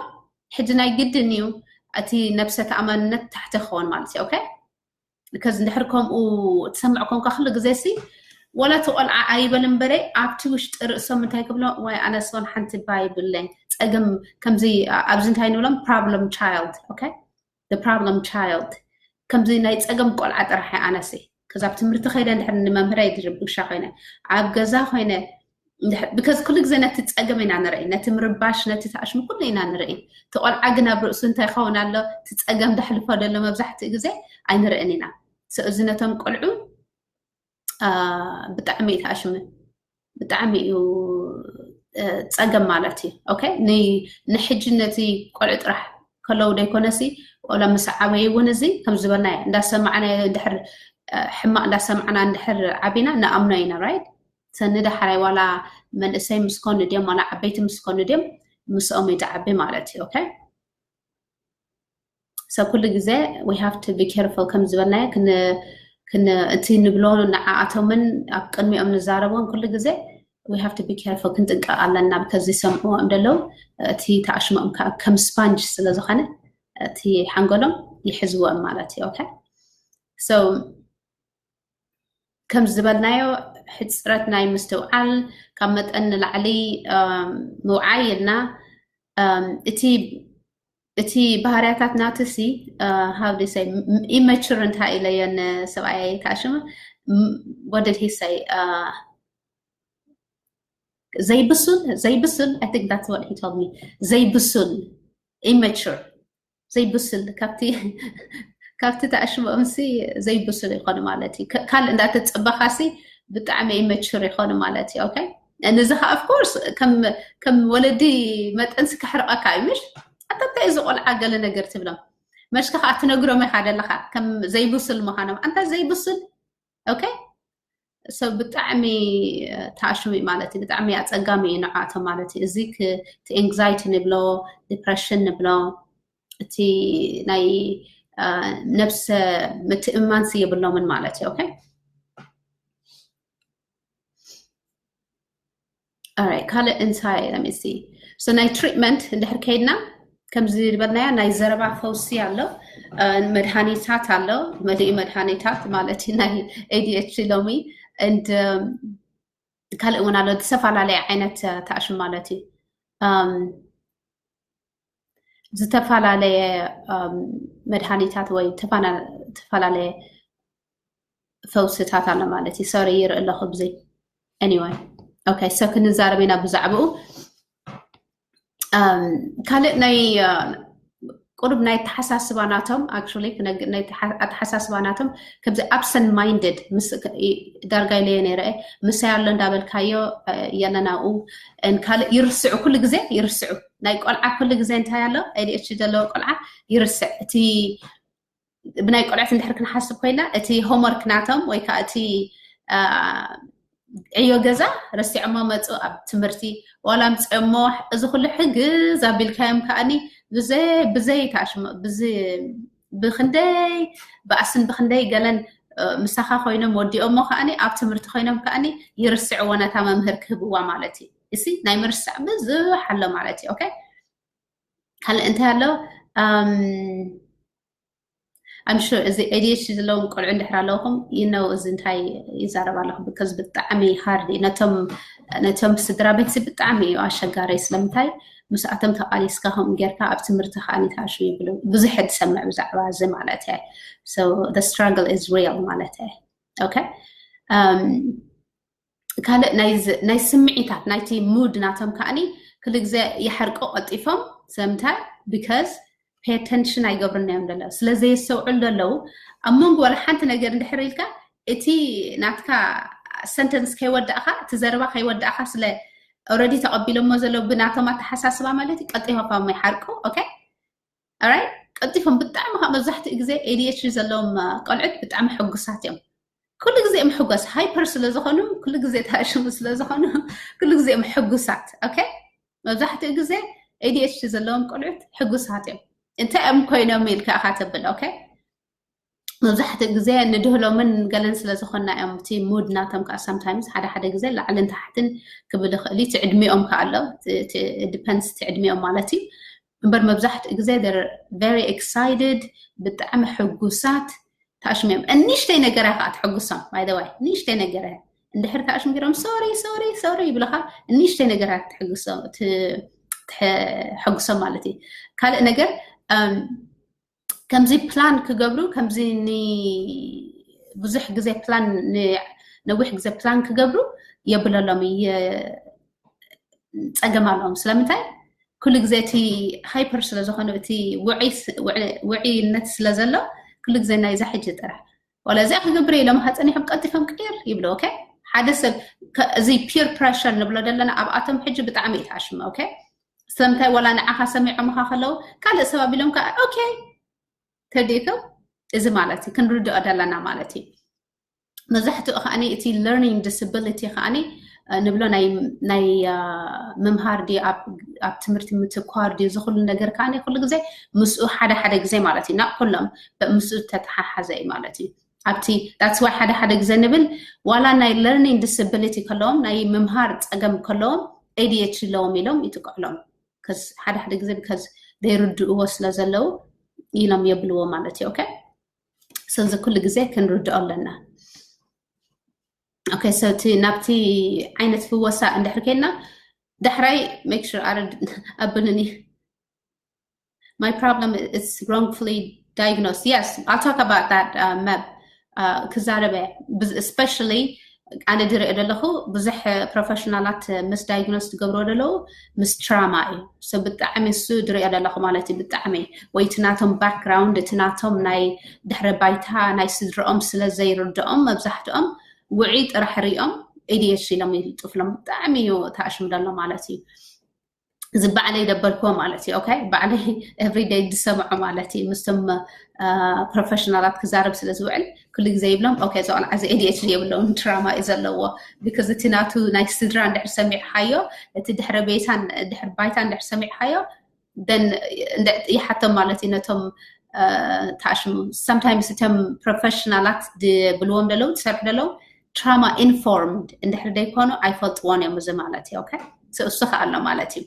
ሕጂ ናይ ግድን እዩ እቲ ነብሰ ተኣማንነት ታሕቲ ክኸውን ማለት እዩ okay because እንድሕር ከምኡ ትሰምዕ ኮንካ ኩሉ ግዜ ሲ ወላ እቲ ቆልዓ ኣይበል እምበረ ኣብቲ ውሽጢ ርእሶም እንታይ ክብሎ ወይ ኣነስ ውን ሓንቲ ባይ ብለኝ ጸገም ከምዚ ኣብዚ እንታይ ንብሎም problem child okay problem child ከምዚ ናይ ጸገም ቆልዓ ጥራሕ ኣነሲ ከዛ ኣብ ትምህርቲ ከይደ እንድሕር ንመምህረይ ድርብሻ ኮይነ ኣብ ገዛ ኮይነ because ኩሉ ግዜ ነቲ ጸገም ኢና ንርኢ ነቲ ምርባሽ ነቲ ተኣሽሙ ኩሉ ኢና ንርኢ እቲ ቆልዓ ግን ኣብ ርእሱ እንታይ ይኸውን ኣሎ እቲ ጸገም ደሕልፎ ደሎ መብዛሕትኡ ግዜ ኣይንርእን ኢና so እዚ ነቶም ቆልዑ ብጣዕሚ እዩ ተኣሽሙ ብጣዕሚ እዩ ጸገም ማለት እዩ okay ንሕጂ ነቲ ቆልዑ ጥራሕ ከለዉ ዘይኮነሲ ወላ ምስ ዓበይ እውን እዚ ከም ዝበልናዮ እንዳሰማዕናዮ እንድሕር ሕማቕ እንዳሰማዕና እንድሕር ዓቢና ንኣምኖ ኢና right ሰኒ ዳሕራይ ዋላ መንእሰይ ምስ ኮኑ ድዮም ዋላ ዓበይቲ ምስ ኮኑ ድዮም ምስኦም እዩ ዝዓቢ ማለት እዩ okay so ኩሉ ግዜ we have to be careful ከም ዝበልናዮ እቲ ንብሎ ንዓኣቶምን ኣብ ቅድሚኦም ንዛረቦን ኩሉ ግዜ we have to be careful ክንጥንቀቕ ኣለና ከዚ ሰምዕዎም ደለዉ እቲ ተኣሽሞኦም ከም sponge ስለ ዝኾነ እቲ ሓንጎሎም ይሕዝዎም ማለት እዩ okay so ከም ዝበልናዮ ሕፅረት ናይ ምስትውዓል ካብ መጠን ንላዕሊ ምውዓይ ኢልና እቲ እቲ ባህርያታት ናትሲ how do you say immature እንታይ ኢለዮ ንሰብኣይ ተኣሽሙ what did he say ዘይብሱል ዘይብሱል I think that's what he told me ዘይብሱል immature ዘይብሱል ካብቲ ካብቲ ተኣሽሞኦም ሲ ዘይብሱል ይኾኑ ማለት እዩ ካልእ እንዳተፀበኻሲ ብጣዕሚ immature ይኾኑ ማለት እዩ okay ንዚ ከዓ of course ከም ወለዲ መጠንሲ ክሕርቐካ እዩ ምሽ ኣታ እንታይ እዚ ቆልዓ ገለ ነገር ትብሎም መሽካ ከዓ ትነግሮም ኢኻ ደለኻ ከም ዘይብሱል ምዃኖም ኣንታ ዘይብሱል okay so ብጣዕሚ ተኣሽሙ እዩ ማለት እዩ ብጣዕሚ ኣፀጋሚ እዩ ንዓቶም ማለት እዩ እዚ እቲ anxiety ንብሎ depression ንብሎ እቲ ናይ ነብሰ ምትእምማንሲ የብሎምን ማለት እዩ። Okay? Alright፣ ካልእ እንታይ? Let me see። So ናይ ትሪትመንት እንድሕር ከይድና፣ ከምዚ ዝበልናዮ ናይ ዘረባ ፈውሲ ኣሎ፣ መድሃኒታት ኣሎ፣ መሊኡ መድሃኒታት ማለት እዩ ናይ ADHD ሎሚ። And ካልእ እውን ኣሎ፣ ዝተፈላለየ ዓይነት ተኣሽም ማለት እዩ። ዝተፈላለየ መድሃኒታት ወይ ዝተፈላለየ ፈውስታት ኣሎ ማለት እዩ። Sorry፣ ይርኢ ኣለኹ ብዘይ። Anyway፣ okay፣ so ክንዛረብ ኢና ብዛዕባኡ። ካልእ ናይ ቁሩብ ናይ ኣተሓሳስባ ናቶም፣ actually፣ ኣተሓሳስባ ናቶም ከምዚ absent minded፣ ዳርጋ ኢለዮ ነይረ፣ ምሳይ ኣሎ እንዳበልካዮ የለን ኣብኡ። ካልእ ይርስዑ፣ ኩሉ ግዜ ይርስዑ። ናይ ቆልዓ ኩሉ ግዜ እንታይ ኣሎ፣ ADHD ዘለዎ ቆልዓ ይርስዕ። እቲ ብናይ ቆልዑት እንድሕር ክንሓስብ ኮይና፣ እቲ ሆምወርክ ናቶም ወይ ከዓ እቲ ዕዮ ገዛ ረሲዖሞ መፁ ኣብ ትምህርቲ፣ ዋላ ኣምፅኦሞ፣ እዚ ኩሉ ሕግዝ ኣቢልካዮም ከኣኒ ብዘይ ብዘይ ታሽሞ ብዚ ብክንደይ ባእስን ብክንደይ ገለን ምሳኻ ኮይኖም ወዲኦሞ ከኣኒ ኣብ ትምህርቲ ኮይኖም ከኣኒ ይርስዕዎ ነታ መምህር ክህብዋ ማለት እዩ። እሲ ናይ ምርሳዕ ብዙሕ ኣሎ ማለት እዩ። Okay፣ ካልእ እንታይ ኣሎ? I'm sure እዚ ADHD ዘለዎም ቆልዑ እንድሕር ኣለውኹም ይነው እዚ እንታይ ይዛረብ ኣለኹ፣ because ብጣዕሚ hard እዩ። ነቶም ነቶም ስድራ ቤት እዚ ብጣዕሚ እዩ ኣሸጋሪ። ስለምንታይ? ምስኣቶም ተቃሊስካ ከምኡ ጌርካ ኣብ ትምህርቲ ከዓ ንትኣሹ ይብሉ። ብዙሕ ትሰምዕ ብዛዕባ እዚ ማለት እየ። So the struggle is real ማለት እየ። Okay? ካልእ ናይ ስምዒታት ናይቲ ሙድ ናቶም ከዓኒ ክሉ ግዜ ይሓርቁ ቀልጢፎም። ስለምንታይ? Because pay attention ኣይገብሩን እዮም ዘለዉ፣ ስለ ዘየስተውዕሉ ዘለዉ። ኣብ መንጎ ዋላ ሓንቲ ነገር እንድሕር ኢልካ እቲ ናትካ ሰንተንስ ከይወዳእካ፣ እቲ ዘረባ ከይወዳእካ፣ ስለ already ተቐቢሎሞ ዘለዉ ብናቶም ኣተሓሳስባ ማለት እዩ፣ ቀልጢፎም ይሓርቁ። Okay? Alright? ቀልጢፎም ብጣዕሚ ካብ መብዛሕትኡ ግዜ ADHD ዘለዎም ቆልዑት ብጣዕሚ ሕጉሳት እዮም። ኩሉ ግዜ እዮም ሕጎስ፣ ሃይፐር ስለ ዝኾኑ፣ ኩሉ ግዜ ተኣሽሙ ስለ ዝኾኑ፣ ኩሉ ግዜ እዮም ሕጉሳት። Okay? መብዛሕትኡ ግዜ ADHD ዘለዎም ቆልዑት ሕጉሳት እዮም። እንታይ እዮም ኮይኖም ኢልካ ኢኻ ተብል። Okay? መብዛሕትኡ ግዜ ንድህሎምን ገለን ስለ ዝኾንና እዮም። እቲ ሙድ ናቶም ከዓ sometimes ሓደ ሓደ ግዜ ላዕልን ታሕትን ክብል ይኽእል እዩ። እቲ ዕድሚኦም ከዓ ኣሎ። Depends እቲ ዕድሚኦም ማለት እዩ። እምበር መብዛሕትኡ ግዜ they're very excited፣ ብጣዕሚ ሕጉሳት፣ ተኣሽሙ እዮም። ንእሽተይ ነገር እያ ከዓ ትሕጉሶም። By the way፣ ንእሽተይ ነገር እያ። እንድሕር ተኣሽሙ ገይሮም ሶሪ ሶሪ ሶሪ ይብለኻ፣ ንእሽተይ ነገር እያ ትሕጉሶም ማለት እዩ። ካልእ ነገር ከምዚ ፕላን ክገብሩ፣ ከምዚ ብዙሕ ግዜ ፕላን፣ ነዊሕ ግዜ ፕላን ክገብሩ የብለሎም፣ ጸገም ኣለዎም። ስለምንታይ? ኩሉ ግዜ እቲ ሃይፐር ስለ ዝኾኑ፣ እቲ ውዕይነት ስለ ዘሎ፣ ኩሉ ግዜ ናይዛ ሕጂ ጥራሕ ዋላ እዚኣ ክገብር ኢሎም ካ ጸኒሖም ቀልጢፎም ቅይር ይብሉ። Okay? ሓደ ሰብ እዚ peer pressure ንብሎ ዘለና ኣብኣቶም ሕጂ ብጣዕሚ እዩ ተኣሽሙ። Okay? ስለምንታይ? ዋላ ንዓኻ ሰሚዖምኻ ከለዉ ካልእ ሰብ ኣቢሎም ከዓ okay ተዲእከው። እዚ ማለት እዩ ክንርድኦ ዘለና ማለት እዩ። መብዛሕትኡ ከዓኒ እቲ learning disability ከዓኒ ንብሎ ናይ ምምሃር ድዩ ኣብ ትምህርቲ ምትኳር ድዩ ዝኽሉ ነገር ከዓኒ ኩሉ ግዜ ምስኡ ሓደ ሓደ ግዜ ማለት እዩ ናብ ኩሎም ምስኡ ተተሓሓዘ እዩ ማለት እዩ። ኣብቲ that's why ሓደ ሓደ ግዜ ንብል ዋላ ናይ learning disability ከለዎም ናይ ምምሃር ፀገም ከለዎም ADHD ኣለዎም ኢሎም ይጥቅዕሎም። ሓደ ሓደ ግዜ because ዘይርድእዎ ስለ ዘለዉ ኢሎም የብልዎ ማለት እዩ። Okay? ስለዚ ኩሉ ግዜ ክንርድኦ ኣለና። Okay? So እቲ ናብቲ ዓይነት ፍወሳ እንድሕር ከይና ዳሕራይ make sure ኣረድ ኣብልኒ my problem is wrongfully diagnosed. Yes, I'll talk about that. Meb ክዛረበ especially ኣነ ዝሪኦ ዘለኹ ብዙሕ ፕሮፌሽናላት ምስ ዳይግኖስ ዝገብርዎ ዘለዉ ምስ ትራማ እዩ። So ብጣዕሚ እሱ ዝሪኦ ዘለኹ ማለት እዩ። ብጣዕሚ ወይ እቲ ናቶም ባክግራውንድ እቲ ናቶም ናይ ድሕረ ባይታ ናይ ስድርኦም ስለ ዘይርድኦም መብዛሕትኦም ውዒ ጥራሕ ሪኦም ADHD ኢሎም ይልጥፍሎም። ብጣዕሚ እዩ ተኣሽሙ ዘሎ ማለት እዩ። እዚ ባዕለይ ደበልክዎ ማለት እዩ። Okay? ባዕለይ everyday ዝሰምዖ ማለት እዩ። ምስቶም ፕሮፌሽናላት ክዛረብ ስለ ዝውዕል ኩሉ ግዜ ይብሎም okay፣ እዚ ቆልዓ እዚ ADHD የብለውን ትራማ እዩ ዘለዎ። Because እቲ ናቱ ናይ ስድራ እንድሕር ሰሚዕካዮ፣ እቲ ድሕረ ቤታን ድሕር ባይታ እንድሕር ሰሚዕካዮ then ይሓቶም ማለት እዩ ነቶም ተኣሽሙ። Sometimes እቶም ፕሮፌሽናላት ድብልዎም ደለው ትሰርሑ ደለው trauma informed እንድሕር ደይኮኑ ኣይፈልጥዎን እዮም። እዚ ማለት እዩ okay። እሱ ከኣሎ ማለት እዩ።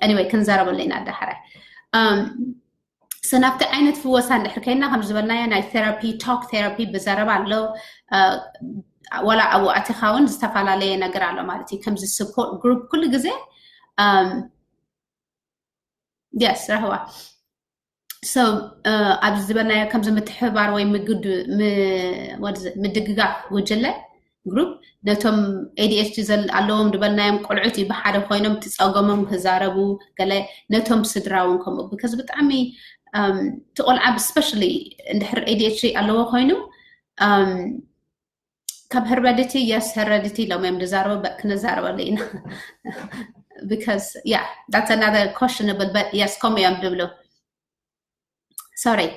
Anyway ክንዘረበሉ ኢና ዳሕራይ። So ናብቲ ዓይነት ፍወሳ እንድሕር ከይና ከም ዝበልናዮ ናይ therapy talk therapy ብዘረባ ኣሎ። ዋላ ኣብኡ ኣቲኻ እውን ዝተፈላለየ ነገር ኣሎ ማለት እዩ። ከምዚ support group ኩሉ ግዜ yes ራህዋ so ኣብዚ ዝበልናዮ ከምዚ ምትሕብባር ወይ ምድግጋፍ ጉጅለ group ነቶም ADHD ኣለዎም ዝበልናዮም ቆልዑት እዩ ብሓደ ኮይኖም ትፀገሞም ክዛረቡ ገለ ነቶም ስድራ እውን ከምኡ because ብጣዕሚ እቲ ቆልዓ especially እንድሕር ADHD ኣለዎ ኮይኑ ካብ heredity yes heredity ኢሎም እዮም ዝዛረቡ ክንዛረበሉ ኢና because yeah that's another questionable but yes ከምኡ እዮም ዝብሉ sorry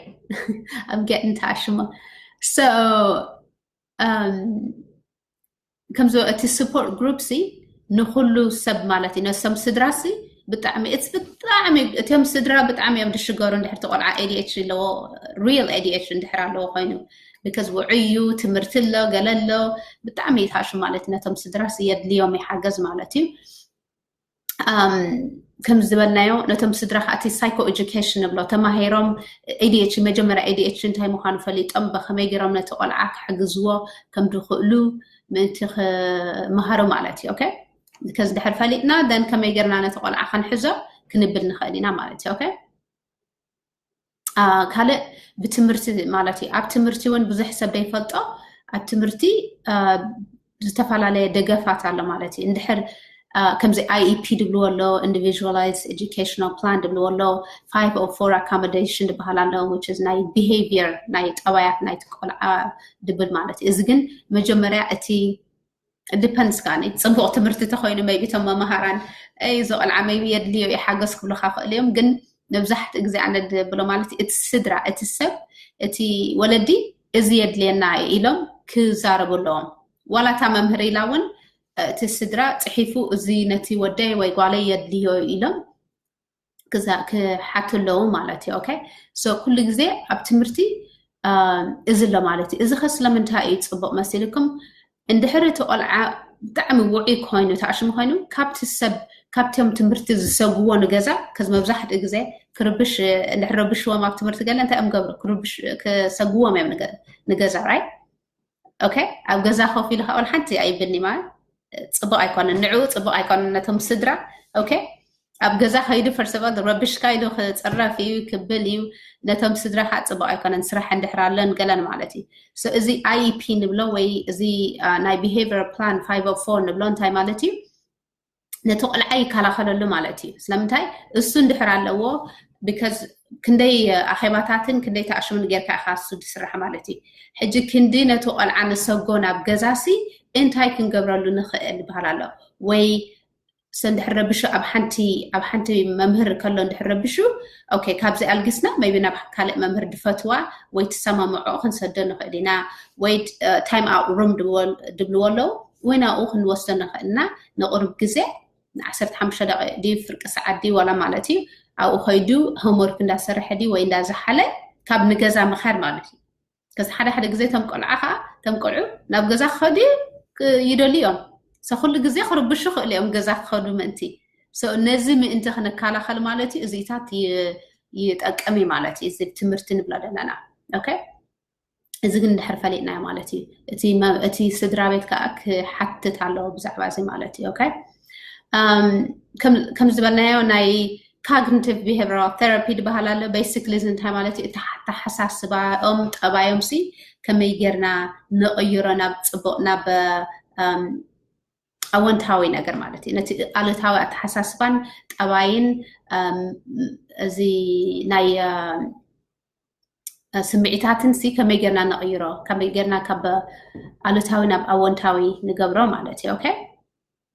I'm getting ታሽሞ so ከምዚ እቲ support group ሲ ንኩሉ ሰብ ማለት እዩ ነሶም ስድራ ሲ ብጣዕሚ it's ብጣዕሚ እቲኦም ስድራ ብጣዕሚ እዮም ዝሽገሩ እንድሕር እቲ ቆልዓ ADHD ኣለዎ real ADHD እንድሕር ኣለዎ ኮይኑ because ውዑይ እዩ ትምህርቲ ኣሎ ገለ ኣሎ ብጣዕሚ ይታሹ ማለት እዩ ነቶም ስድራ ሲ የድልዮም ይሓገዝ ማለት እዩ ከም ዝበልናዮ ነቶም ስድራ ከዓ እቲ psycho education ንብሎ ተማሂሮም ADHD መጀመርያ ADHD እንታይ ምዃኑ ፈሊጦም ብከመይ ገይሮም ነቲ ቆልዓ ክሕግዝዎ ከም ዝኽእሉ ምእንቲ ክመሃሩ ማለት እዩ okay ከዚ ድሕር ፈሊጥና then ከመይ ገይርና ነቲ ቆልዓ ክንሕዞ ክንብል ንኽእል ኢና ማለት እዩ okay ካልእ ብትምህርቲ ማለት እዩ ኣብ ትምህርቲ እውን ብዙሕ ሰብ ዘይፈልጦ ኣብ ትምህርቲ ዝተፈላለየ ደገፋት ኣሎ ማለት እዩ እንድሕር ከምዚ IEP ድብልዎ ኣሎ individualized educational plan ድብልዎ ኣሎ five oh four accommodation ዝበሃል ኣሎ which is ናይ behavior ናይ ጠባያት ናይቲ ቆልዓ ድብል ማለት እዩ እዚ ግን መጀመርያ እቲ depends ካኒ ፅቡቅ ትምህርቲ ተኮይኑ maybe እቶም መምሃራን እዚ ቆልዓ maybe የድልዮ ይሓገዝ ክብሉካ ክእል እዮም ግን መብዛሕትኡ ግዜ ኣነ ድብሎ ማለት እቲ ስድራ እቲ ሰብ እቲ ወለዲ እዚ የድልየና ኢሎም ክዛረቡ ኣለዎም ዋላ እታ መምህር ኢላ እውን እቲ ስድራ ፅሒፉ እዚ ነቲ ወደይ ወይ ጓለይ የድልዮ ኢሎም ክሓቱ ኣለዉ ማለት እዩ okay so ኩሉ ግዜ ኣብ ትምህርቲ እዚ ኣሎ ማለት እዩ እዚ ከ ስለምንታይ እዩ ፅቡቅ መሲልኩም እንድሕር እቲ ቆልዓ ብጣዕሚ ውዑይ ኮይኑ ተኣሽሙ ኮይኑ ካብቲ ሰብ ካብቲኦም ትምህርቲ ዝሰግዎ ንገዛ ከዚ መብዛሕትኡ ግዜ ክርብሽ እንድሕር ረብሽዎም ኣብ ትምህርቲ ገለ እንታይ እዮም ገብሩ ክሰግዎም እዮም ንገዛ right okay ኣብ ገዛ ኮፍ ኢሉ ከዓ ሓንቲ ኣይብልኒ ማለት ፅቡቅ ኣይኮነን ንዕኡ ፅቡቅ ኣይኮነን ነቶም ስድራ okay ኣብ ገዛ ከይዱ first of all ረብሽካ ኢሉ ክፅረፍ እዩ ክብል እዩ ነቶም ስድራ ከዓ ፅቡቅ ኣይኮነን ስራሕ እንድሕር ኣለን ገለን ማለት እዩ so እዚ IEP ንብሎ ወይ እዚ ናይ behavior plan five oh four ንብሎ እንታይ ማለት እዩ ነቲ ቆልዓ ይከላኸለሉ ማለት እዩ ስለምንታይ እሱ እንድሕር ኣለዎ because ክንደይ ኣኼባታትን ክንደይ ተኣሽሙን ጌርካ ኢኻ እሱ ዝስራሕ ማለት እዩ ሕጂ ክንዲ ነቲ ቆልዓ ንሰጎ ናብ ገዛሲ እንታይ ክንገብረሉ ንኽእል ይበሃል ኣሎ ወይ ሰ እንድሕር ረብሹ ኣብ ሓንቲ ኣብ ሓንቲ መምህር ከሎ እንድሕር ረብሹ okay ካብዚ ኣልግስና maybe ናብ ካልእ መምህር ድፈትዋ ወይ ትሰማምዖ ክንሰዶ ንኽእል ኢና ወይ time out room ድብልዎ ኣለዉ ወይ ናብኡ ክንወስዶ ንኽእል ኢና ንቕሩብ ግዜ ንዓሰርተ ሓሙሽተ ደቂቕ ድዩ ፍርቂ ሰዓት ድዩ ዋላ ማለት እዩ ኣብኡ ከይዱ homework እንዳሰርሐ ድዩ ወይ እንዳዝሓለ ካብ ንገዛ ምኻድ ማለት እዩ ከዚ ሓደ ሓደ ግዜ ተም ቆልዓ ከዓ ተም ቆልዑ ናብ ገዛ ክኸዱ ይደልዩ እዮም ሰ ኩሉ ግዜ ክርብሹ ክእሉ እዮም ገዛ ክኸዱ ምእንቲ ነዚ ምእንቲ ክንከላኸል ማለት እዩ እዚታት ይጠቅም እዩ ማለት እዩ እዚ ትምህርቲ ንብሎ ዘለና okay እዚ ግን ድሕር ፈሊጥናዮ ማለት እዩ እቲ ስድራ ቤት ከዓ ክሓትት ኣለዎ ብዛዕባ እዚ ማለት እዩ okay ከም ዝበልናዮ ናይ cognitive behavioral therapy ዝበሃል ኣሎ basically እዚ እንታይ ማለት እዩ እቲ ኣተሓሳስባኦም ጠባዮም ሲ ከመይ ጌርና ንቕይሮ ናብ ፅቡቅ ናብ ኣወንታዊ ነገር ማለት እዩ ነቲ ኣሉታዊ ኣተሓሳስባን ጠባይን እዚ ናይ ስምዒታትን ሲ ከመይ ጌርና ንቕይሮ ከመይ ጌርና ካብ ኣሉታዊ ናብ ኣወንታዊ ንገብሮ ማለት እዩ okay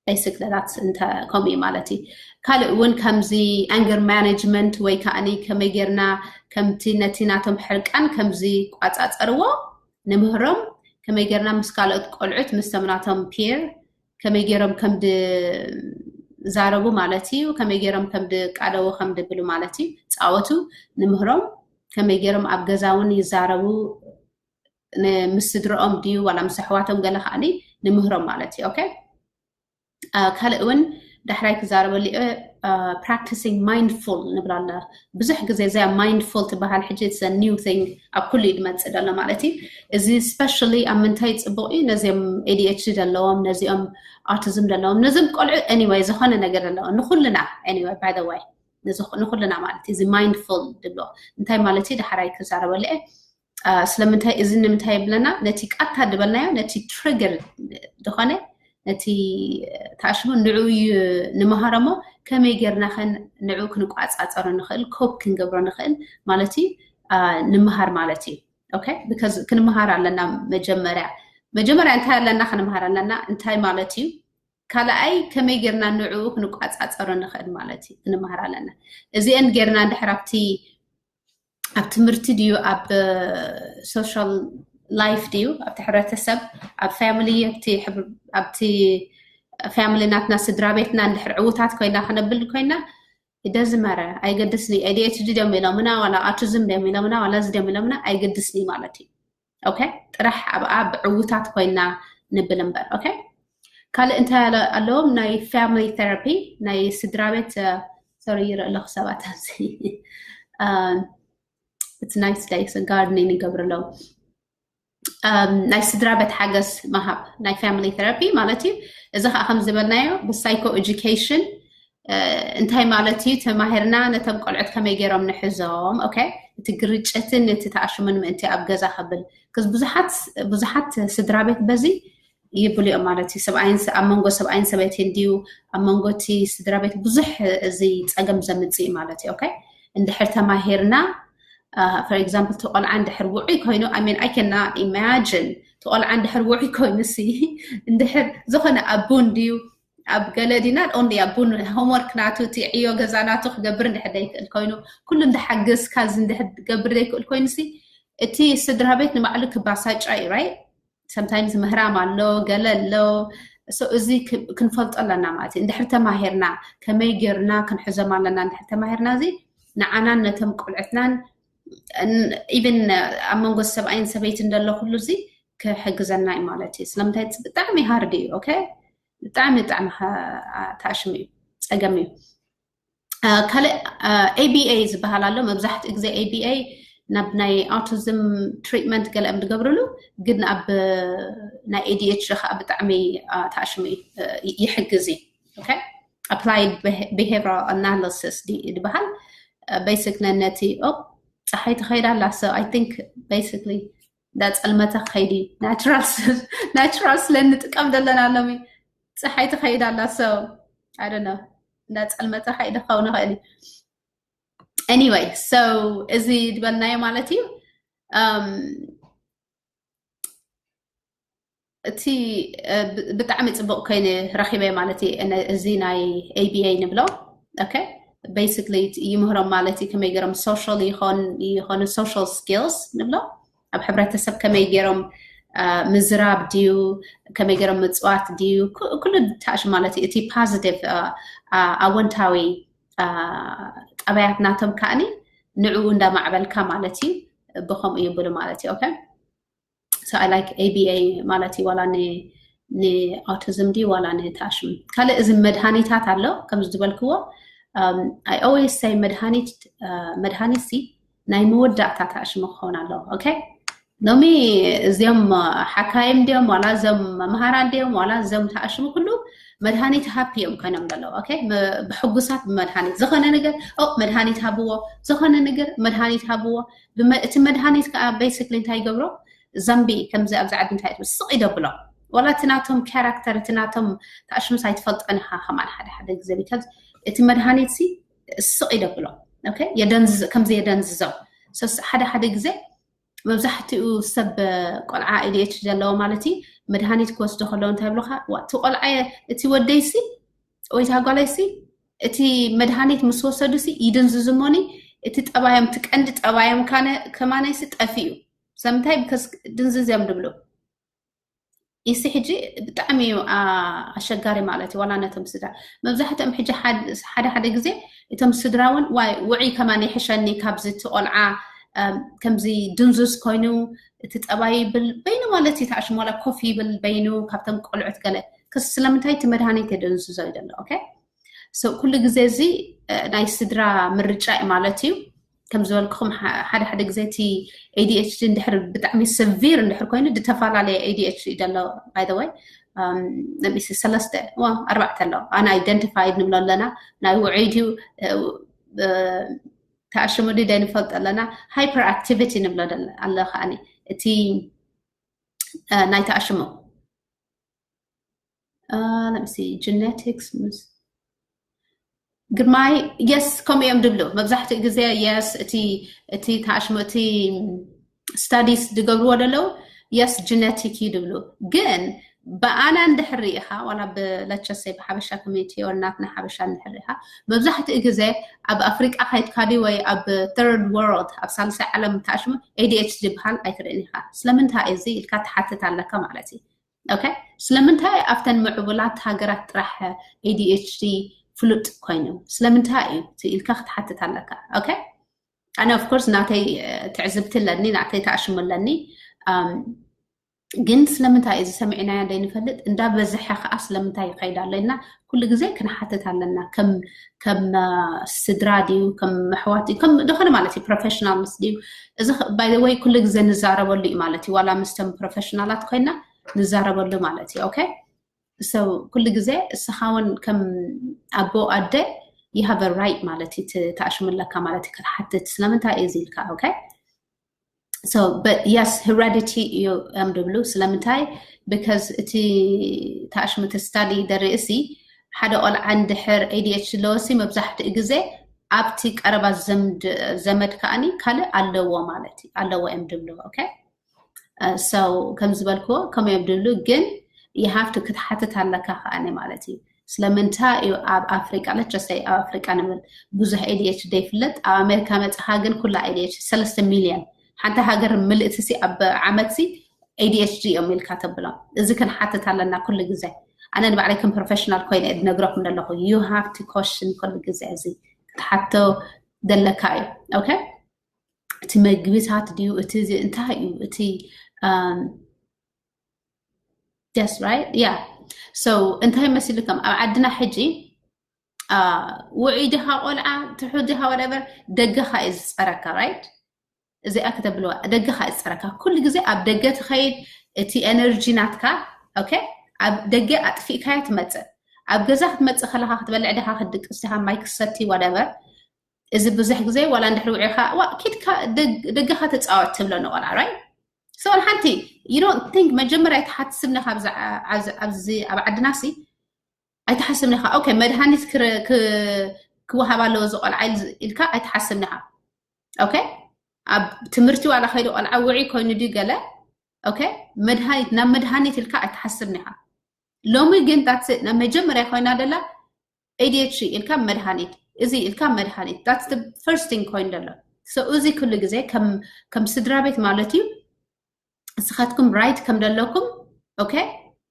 basically that's እንተ ከምኡ እዩ ማለት እዩ ካልእ እውን ከምዚ anger management ወይ ከዓኒ ከመይ ጌርና ከምቲ ነቲ ናቶም ሕርቃን ከምዚ ቋፃፀርዎ ንምህሮም ከመይ ጌርና ምስ ካልኦት ቆልዑት ምስቶም ናቶም peer ከመይ ገይሮም ከም ድዛረቡ ማለት እዩ ከመይ ገይሮም ከም ድቃደዉ ከም ድብሉ ማለት እዩ ፃወቱ ንምህሮም ከመይ ገይሮም ኣብ ገዛ እውን ይዛረቡ፣ ምስ ስድረኦም ድዩ ዋላ ምስ ኣሕዋቶም ገለ ከዓኒ ንምህሮም ማለት እዩ። ኦኬ፣ ካልእ እውን ዳሕራይ ክዛረበሉ እየ። Practicing mindful ንብላ ኣለ። ብዙሕ ግዜ እዚኣ mindful ትበሃል ሕጂ it's a new thing ኣብ ኩሉ እዩ ዝመፅእ ዘሎ ማለት እዩ። እዚ especially ኣብ ምንታይ ፅቡቕ እዩ? ነዚኦም A D H D ዘለዎም፣ ነዚኦም autism ዘለዎም፣ ነዚም ቆልዑ anyway ዝኾነ ነገር ዘለዎም ንኩልና anyway by the way ንኩልና ማለት እዚ mindful ድብሎ እንታይ ማለት እዩ? ዳሕራይ ክዛረበሉ እየ። ስለምንታይ እዚ ንምንታይ የብለና? ነቲ ቃታ ድበልናዮ ነቲ trigger ዝኾነ ነቲ ተኣሽሙ ንዑ ንምሃረሞ ከመይ ጌርና ኸን ንዑ ክንቋፃፀሮ ንኽእል ኮፕ ክንገብሮ ንኽእል ማለት እዩ። ንምሃር ማለት እዩ። ኦኬ፣ ክንምሃር ኣለና። መጀመርያ መጀመርያ እንታይ ኣለና ክንምሃር ኣለና? እንታይ ማለት እዩ? ካልኣይ ከመይ ጌርና ንዑ ክንቋፃፀሮ ንኽእል ማለት እዩ ክንምሃር ኣለና። እዚአን ጌርና እንድሕር ኣብቲ ኣብ ትምህርቲ ድዩ ኣብ social life ድዩ ኣብቲ ሕብረተሰብ ኣብ family ኣብቲ family ናትና ስድራ ቤትና እንድሕር ዕውታት ኮይና ክነብል ኮይና ይደዝመረ ኣይገድስኒ። A D H D ድዮም ኢሎምና ዋላ autism ድዮም ኢሎምና ዋላ እዚ ድዮም ኢሎምና ኣይገድስኒ ማለት እዩ። ኦኬ፣ ጥራሕ ኣብኣ ብዕውታት ኮይና ንብል እምበር። ኦኬ፣ ካልእ እንታይ ኣለዎም? ናይ family therapy ናይ ስድራ ቤት sorry ይርኢ ኣለኹ ሰባት ኣብዚ it's nice day so gardening ይገብሩ ኣለዉ። ናይ ስድራ ቤት ሓገዝ ምሃብ ናይ family therapy ማለት እዩ። እዚ ከዓ ከም ዝበልናዮ ብ psycho education እንታይ ማለት እዩ ተማሂርና ነቶም ቆልዑት ከመይ ገይሮም ንሕዞም። ኦኬ፣ እቲ ግርጭትን እቲ ተኣሽሙን ምእንቲ ኣብ ገዛ ከብል ብዙሓት ብዙሓት ስድራ ቤት በዚ ይብሉ እዮም ማለት እዩ። ሰብኣይን ኣብ መንጎ ሰብኣይን ሰበይትን ድዩ ኣብ መንጎ እቲ ስድራ ቤት ብዙሕ እዚ ፀገም ዘምፅእ እዩ ማለት እዩ። ኦኬ፣ እንድሕር ተማሂርና for example እቲ ቆልዓ እንድሕር ውዑይ ኮይኑ I mean I cannot imagine እቲ ቆልዓ እንድሕር ውዑይ ኮይኑ ሲ እንድሕር ዝኾነ ኣቡን ድዩ ኣብ ገለ ድዩ not only ኣቡን homework ናቱ እቲ ዕዮ ገዛ ናቱ ክገብር እንድሕር ዘይክእል ኮይኑ ኩሉ እንዳሓገዝካ እዚ እንድሕር ክገብር ዘይክእል ኮይኑ ሲ እቲ ስድራ ቤት ንባዕሉ ክባሳጫ እዩ right። Sometimes ምህራም ኣሎ ገለ ኣሎ። እዚ ክንፈልጦ ኣለና ማለት እዩ። እንድሕር ተማሂርና ከመይ ጌርና ክንሕዞም ኣለና እንድሕር ተማሂርና እዚ ንዓናን ነቶም ቆልዕትናን even ኣብ መንጎ ሰብኣይን ሰበይትን ዘሎ ኩሉ እዚ ክሕግዘና እዩ ማለት እዩ። ስለምንታይ ብጣዕሚ hard እዩ። ኦኬ፣ ብጣዕሚ ብጣዕሚ ተኣሽሙ እዩ፣ ፀገም እዩ። ካልእ A B A ዝበሃል ኣሎ። መብዛሕትኡ ግዜ A B A ናብ ናይ autism treatment ገለ እዮም ዝገብርሉ፣ ግን ኣብ ናይ A D H D ከዓ ብጣዕሚ ተኣሽሙ ይሕግዝ እዩ። Applied behavioral analysis ዝበሃል basic ነነቲ ፀሓይ ትኸይድ ኣላ so I think basically እንዳፀልመተ ክኸይድ እዩ። Natural ስለ ንጥቀም ዘለና ሎሚ ፀሓይ ትኸይድ ኣላ so I don't know እንዳፀልመተ ከይድ ክኸውን ይኽእል እዩ። Anyway so እዚ ዝበልናዮ ማለት እዩ። እቲ ብጣዕሚ ፅቡቅ ኮይኑ ረኪበ ማለት እዩ። እዚ ናይ A B A ንብሎ okay basically ይምህሮም ማለት እዩ ከመይ ገይሮም social ይኾን ይኾኑ social skills ንብሎ ኣብ ሕብረተሰብ ከመይ ገይሮም ምዝራብ ድዩ ከመይ ገይሮም ምፅዋት ድዩ ኩሉ ተኣሽ ማለት እዩ። እቲ positive ኣወንታዊ ጠባያት ናቶም ከዓኒ ንዕኡ እንዳማዕበልካ ማለት እዩ። ብከምኡ ይብሉ ማለት እዩ። Okay so I like A B A ማለት እዩ ዋላ ን autism ድዩ ዋላ ንተኣሽሙ ካልእ እዚ መድሃኒታት ኣሎ ከምዚ ዝበልክዎ I always say መድሃኒት መድሃኒት ሲ ናይ መወዳእታ ተኣሽሙ ክኸውን ኣለዎ። Okay ሎሚ እዚኦም ሓካይም ድዮም ዋላ እዞም መምሃራን ድዮም ዋላ እዞም ተኣሽሙ ኩሉ መድሃኒት ሃፕ እዮም ኮይኖም ዘለዉ። Okay ብሕጉሳት ብመድሃኒት ዝኾነ ነገር መድሃኒት ሃብዎ፣ ዝኾነ ነገር መድሃኒት ሃብዎ። እቲ መድሃኒት ከዓ basically እንታይ ይገብሮ? ዘንቢ ከምዚ ኣብዚ ዓዲ እንታይ ስቕ ይደብሎ። ዋላ እቲ ናቶም character እቲ ናቶም ተኣሽሙስ ኣይትፈልጦን ኢኻ ከማን ሓደ ሓደ ግዜ because እቲ መድሃኒት ሲ ስቕ ይደብሎ። Okay የደንዝዞ ከምዚ የደንዝዞ ሓደ ሓደ ግዜ መብዛሕትኡ ሰብ ቆልዓ A D H D ዘለዎ ማለት እዩ መድሃኒት ክወስዱ ከለዉ እንታይ ይብሉካ እቲ ቆልዓ እቲ ወደይሲ ወይ እታ ጓለይሲ እቲ መድሃኒት ምስ ወሰዱ ሲ ይድንዝዙ እሞኒ እቲ ጠባዮም እቲ ቀንዲ ጠባዮም ከማነይሲ ጠፊኡ ሰምንታይ ድንዝዝ እዮም ድብሉ ኢሲ ሕጂ ብጣዕሚ እዩ ኣሸጋሪ ማለት እዩ ዋላ ነቶም ስድራ መብዛሕትኦም ሕጂ ሓደ ሓደ ግዜ እቶም ስድራ እውን ዋይ ውዑይ ከማን ይሕሸኒ ካብዚ እቲ ቆልዓ ከምዚ ድንዙዝ ኮይኑ እቲ ጠባይ ይብል በይኑ ማለት እዩ። ተኣሽሙ ዋላ ኮፍ ይብል በይኑ ካብቶም ቆልዑት ገለ ክስ ስለምንታይ እቲ መድሃኒት የደንዝዞ እዩ ዘሎ። ኦኬ so ኩሉ ግዜ እዚ ናይ ስድራ ምርጫ እዩ ማለት እዩ። ከም ዝበልኩኹም ሓደ ሓደ ግዜ እቲ ADHD እንድሕር ብጣዕሚ severe እንድሕር ኮይኑ ዝተፈላለየ ADHD ዘሎ by the way ሰለስተ ኣርባዕተ ኣሎ። ኣነ identified ንብሎ ኣለና ናይ ውዑይ ድዩ ተኣሽሙ ድዩ ደይንፈልጦ ኣለና። Hyperactivity ንብሎ ኣሎ ከዓኒ እቲ ናይ ተኣሽሙ genetics ምስ ግርማይ yes ከምኡ እዮም ድብሉ መብዛሕትኡ ግዜ yes እቲ እቲ ተኣሽሙ እቲ studies ዝገብርዎ ዘለዉ yes genetic እዩ ድብሉ። ግን ብኣና እንድሕር ርኢኻ ዋላ ብለቸሰይ ብሓበሻ community or ናትና ሓበሻ እንድሕር ርኢኻ መብዛሕትኡ ግዜ ኣብ ኣፍሪቃ ከይድካ ድዩ ወይ ኣብ third world ኣብ ሳልሳይ ዓለም ተኣሽሙ ADHD ዝበሃል ኣይትርእን ኢኻ። ስለምንታይ እዚ ኢልካ ትሓትት ኣለካ ማለት እዩ። ኦኬ ስለምንታይ ኣብተን ምዕቡላት ሃገራት ጥራሕ ADHD ፍሉጥ ኮይኑ ስለምንታይ እዩ ኢልካ ክትሓትት ኣለካ። ኦኬ ኣነ of course ናተይ ትዕዝብቲ ኣለኒ ናተይ ተኣሽሙ ኣለኒ። ግን ስለምንታይ እዚ ሰሚዕናዮ ዘይንፈልጥ እንዳበዝሐ ከዓ ስለምንታይ ይኸይድ ኣሎ ኢልና ኩሉ ግዜ ክንሓትት ኣለና። ከም ከም ስድራ ድዩ ከም ኣሕዋት ድዩ ከም ዝኾነ ማለት እዩ professionals ድዩ እዚ by the way ኩሉ ግዜ ንዛረበሉ እዩ ማለት እዩ። ዋላ ምስቶም ፕሮፌሽናላት ኮይና ንዛረበሉ ማለት እዩ። ኦኬ so ኩሉ ግዜ እስኻ እውን ከም ኣቦ ኣደ you have a right ማለት እዩ። ተኣሽሙ ኣለካ ማለት እዩ ክትሓትት ስለምንታይ እዩ እዚ ኢልካ። ኦኬ so but yes heredity እዮም ድብሉ። ስለምንታይ because እቲ ተኣሽሙ እቲ study ደርኢ ሲ ሓደ ቆልዓ እንድሕር ADHD ኣለዎ ሲ መብዛሕትኡ ግዜ ኣብቲ ቀረባ ዘምድ ዘመድ ከዓኒ ካልእ ኣለዎ ማለት እዩ ኣለዎ እዮም ድብሉ። ኦኬ so ከም ዝበልክዎ ከምኡ እዮም ድብሉ ግን you have to ክትሓትት ኣለካ ከዓኒ ማለት እዩ። ስለምንታይ እዩ ኣብ ኣፍሪቃ let's just say ኣብ ኣፍሪቃ ንብል ብዙሕ ADHD ዘይፍለጥ ኣብ ኣሜሪካ መፅኻ ግን ኩላ ADHD ሰለስተ ሚልዮን ሓንቲ ሃገር ምልእቲ ሲ ኣብ ዓመት ሲ ADHD እዮም ኢልካ ተብሎም። እዚ ክንሓትት ኣለና ኩሉ ግዜ። ኣነ ንባዕለይ ከም ፕሮፌሽናል ኮይነ እየ ዝነግረኩም ዘለኹ you have to question ኩሉ ግዜ እዚ ክትሓቶ ዘለካ እዩ። ኦኬ እቲ መግብታት ድዩ እቲ እዚ እንታይ እዩ እቲ yes right yeah so እንታይ መሲሉ ከም ኣብ ዓድና ሕጂ ውዑይ ድኻ ቆልዓ ትሑት ድኻ whatever ደገኻ እዩ ዝፀረካ right እዚኣ ከተብልዋ ደገኻ እዩ ዝፀረካ ኩሉ ግዜ ኣብ ደገ ትኸይድ እቲ energy ናትካ okay ኣብ ደገ ኣጥፊእካያ ትመፅእ ኣብ ገዛ ክትመፅእ ከለካ ክትበልዕ ድኻ ክትድቅስ ድኻ ማይ ክሰቲ whatever እዚ ብዙሕ ግዜ ዋላ እንድሕር ውዒኻ ዋ ኪድካ ደገኻ ተፃወት ትብሎ ንቆልዓ right so ሓንቲ you don't think መጀመርያ ኣይትሓስብን ኢኻ ኣብዚ ኣብዚ ኣብዚ ኣብ ዓድና ሲ ኣይትሓስብን ኢኻ okay መድሃኒት ክረ- ክ- ክወሃብ ኣለዎ እዚ ቆልዓ ኢል- ኢልካ ኣይትሓስብን ኢኻ okay ኣብ ትምህርቲ ዋላ ከይዱ ቆልዓ ውዒ ኮይኑ ድዩ ገለ okay መድሃኒት ናብ መድሃኒት ኢልካ ኣይትሓስብን ኢኻ ሎሚ ግን that's it ናብ መጀመርያ ኮይና ደላ ADHD ኢልካ መድሃኒት እዚ ኢልካ መድሃኒት that's the first thing ኮይኑ ደሎ so እዚ ኩሉ ግዜ ከም ከም ስድራ ቤት ማለት እዩ እስኻትኩም right ከም ደለኩም okay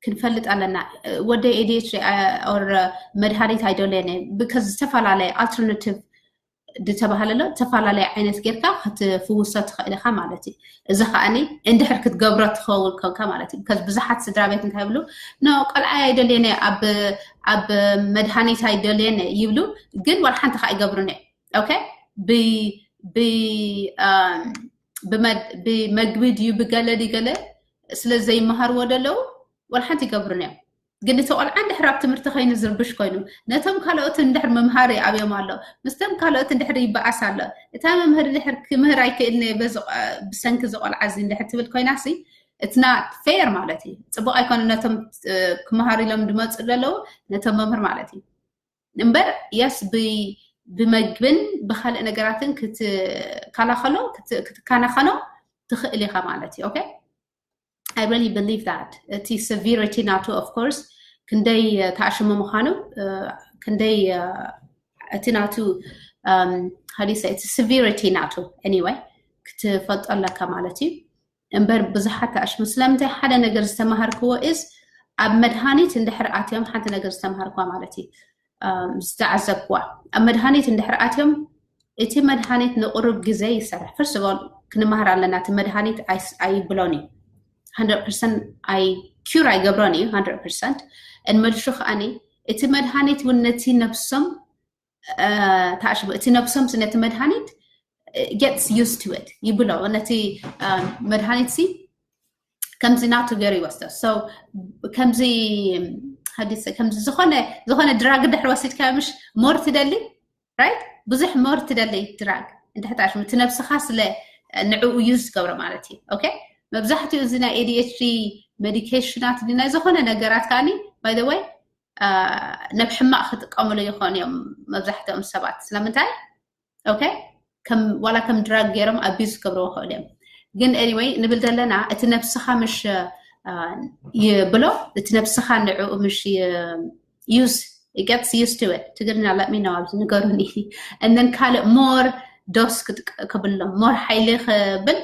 ክንፈልጥ ኣለና ወደ ADHD or መድሃኒት ኣይደልየን because ዝተፈላለየ alternative ዝተባሃለ ኣሎ ዝተፈላለየ ዓይነት ጌርካ ክትፍውሶ ትኽእል ኢኻ ማለት እዩ እዚ ከዓኒ እንድሕር ክትገብሮ ትኸውን ኮንካ ማለት እዩ because ብዙሓት ስድራ ቤት እንታይ ይብሉ no ቆልዓ ኣይደልየን ኣብ ኣብ መድሃኒት ኣይደልየን ይብሉ ግን ዋላ ሓንቲ ከዓ ይገብሩን እዮም okay ብ ብ ብመግቢ ድዩ ብገለ ድዩ ገለ ስለ ዘይመሃርዎ ደለዉ ዋላ ሓንቲ ይገብሩን እዮም ግን እቲ ቆልዓ እንድሕር ኣብ ትምህርቲ ከይኑ ዝርብሽ ኮይኑ ነቶም ካልኦት እንድሕር መምሃሪ ኣብዮም ኣሎ ምስቶም ካልኦት እንድሕር ይበኣስ ኣሎ እታ መምህር እንድሕር ክምህር ኣይክእልነ በዚ ብሰንኪ ዝቆልዓ እዚ እንድሕር ትብል ኮይና ሲ it's not fair ማለት እዩ ፅቡቅ ኣይኮነ ነቶም ክመሃሩ ኢሎም ዝመፁ ዘለዉ ነቶም መምህር ማለት እዩ እምበር yes ብመግብን ብካልእ ነገራትን ክትከላኸሎ ክትከናኸኖ ትኽእል ኢኻ ማለት እዩ okay I really believe that እቲ severity ናቱ of course ክንደይ ተኣሽሙ ምዃኑ ክንደይ እቲ ናቱ how do you say እቲ severity ናቱ anyway ክትፈልጦ ኣለካ ማለት እዩ እምበር ብዙሓት ተኣሽሙ ስለምንታይ ሓደ ነገር ዝተማሃርክዎ is ኣብ መድሃኒት እንድሕር ኣትዮም ሓንቲ ነገር ዝተማሃርክዋ ማለት እዩ ዝተዓዘብክዋ ኣብ መድሃኒት እንድሕር ኣትዮም እቲ መድሃኒት ንቁሩብ ግዜ ይሰርሕ። First of all ክንመሃር ኣለና፣ እቲ መድሃኒት ኣይስ- ኣይብሎን እዩ። Hundred percent ኣይ cure ኣይገብሮን እዩ። Hundred percent እንመልሹ ከኣኒ እቲ መድሃኒት እውን ነቲ ነብሶም ታሽሙ እቲ ነብሶም ነቲ መድሃኒት gets used to it ይብሎ። ነቲ መድሃኒት ሲ ከምዚ ናቱ ገይሩ ይወስዶ። So ከምዚ ከምዚ ዝኾነ ዝኾነ ድራግ ድሕር ወሲድካ ምሽ more ትደሊ፣ right? ብዙሕ more ትደሊ ድራግ እንድሕታሽሙ እቲ ነብስኻ ስለ ንዕኡ use ትገብሮ ማለት እዩ። Okay? መብዛሕትኡ እዚ ናይ ADHD ሜዲኬሽናት ናይ ዝኾነ ነገራት ከኣኒ by the way ናብ ሕማቕ ክጥቀምሉ ይኾኑ እዮም መብዛሕትኦም ሰባት። ስለምንታይ? Okay? ከም ዋላ ከም ድራግ ገይሮም abuse ክገብርዎ ይኽእሉ እዮም። ግን anyway ንብል ዘለና እቲ ነብስኻ ምሽ ይብሎ፣ እቲ ነብስኻ ንዕኡ ምሽ use gets used to it ትግርኛ let me know ኣብዚ ንገሩኒ። And then ካልእ more dose ክብሎም more ሓይሊ ክብል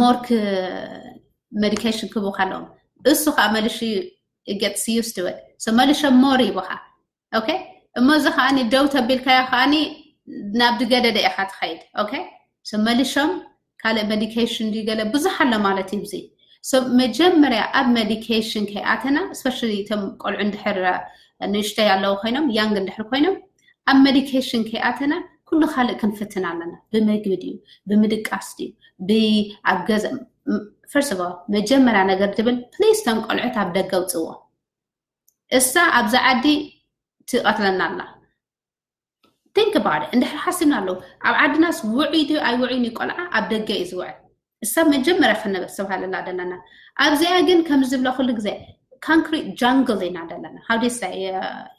more medication ክህቡ ከለዎም እሱ ከዓ መልሹ gets used to it። So መልሾም more ይቡኻ። Okay? እሞ እዚ ከዓኒ ደው ተቢልካዮ ከዓኒ ናብ ዝገደደ ኢኻ ትኸይድ። Okay? So መልሾም ካልእ ሜዲኬሽን ድዩ ገለ ብዙሕ ኣሎ ማለት እዩ። እዚ So መጀመርያ ኣብ ሜዲኬሽን ከይኣተና especially እቶም ቆልዑ እንድሕር ንእሽተይ ኣለዉ ኮይኖም young እንድሕር ኮይኖም ኣብ ሜዲኬሽን ከይኣተና ኩሉ ካልእ ክንፍትን ኣለና። ብመግቢ ድዩ፣ ብምድቃስ ድዩ፣ ብኣብ ገዛ first of all መጀመርያ ነገር ድብል please ቶም ቆልዑት ኣብ ደገ ኣውፅዎ። እሳ ኣብዚ ዓዲ ትቐትለና ኣላ። Think about it። እንድሕር ሓሲብና ኣለዉ ኣብ ዓድናስ ውዑይ ድዩ ኣይውዑይን እዩ ቆልዓ ኣብ ደገ እዩ ዝውዕል። እሳ መጀመርያ ክነበስብሃለና ዘለና ኣብዚኣ ግን ከም ዝብሎ ኩሉ ግዜ concrete jungle ኢና ዘለና። How do you say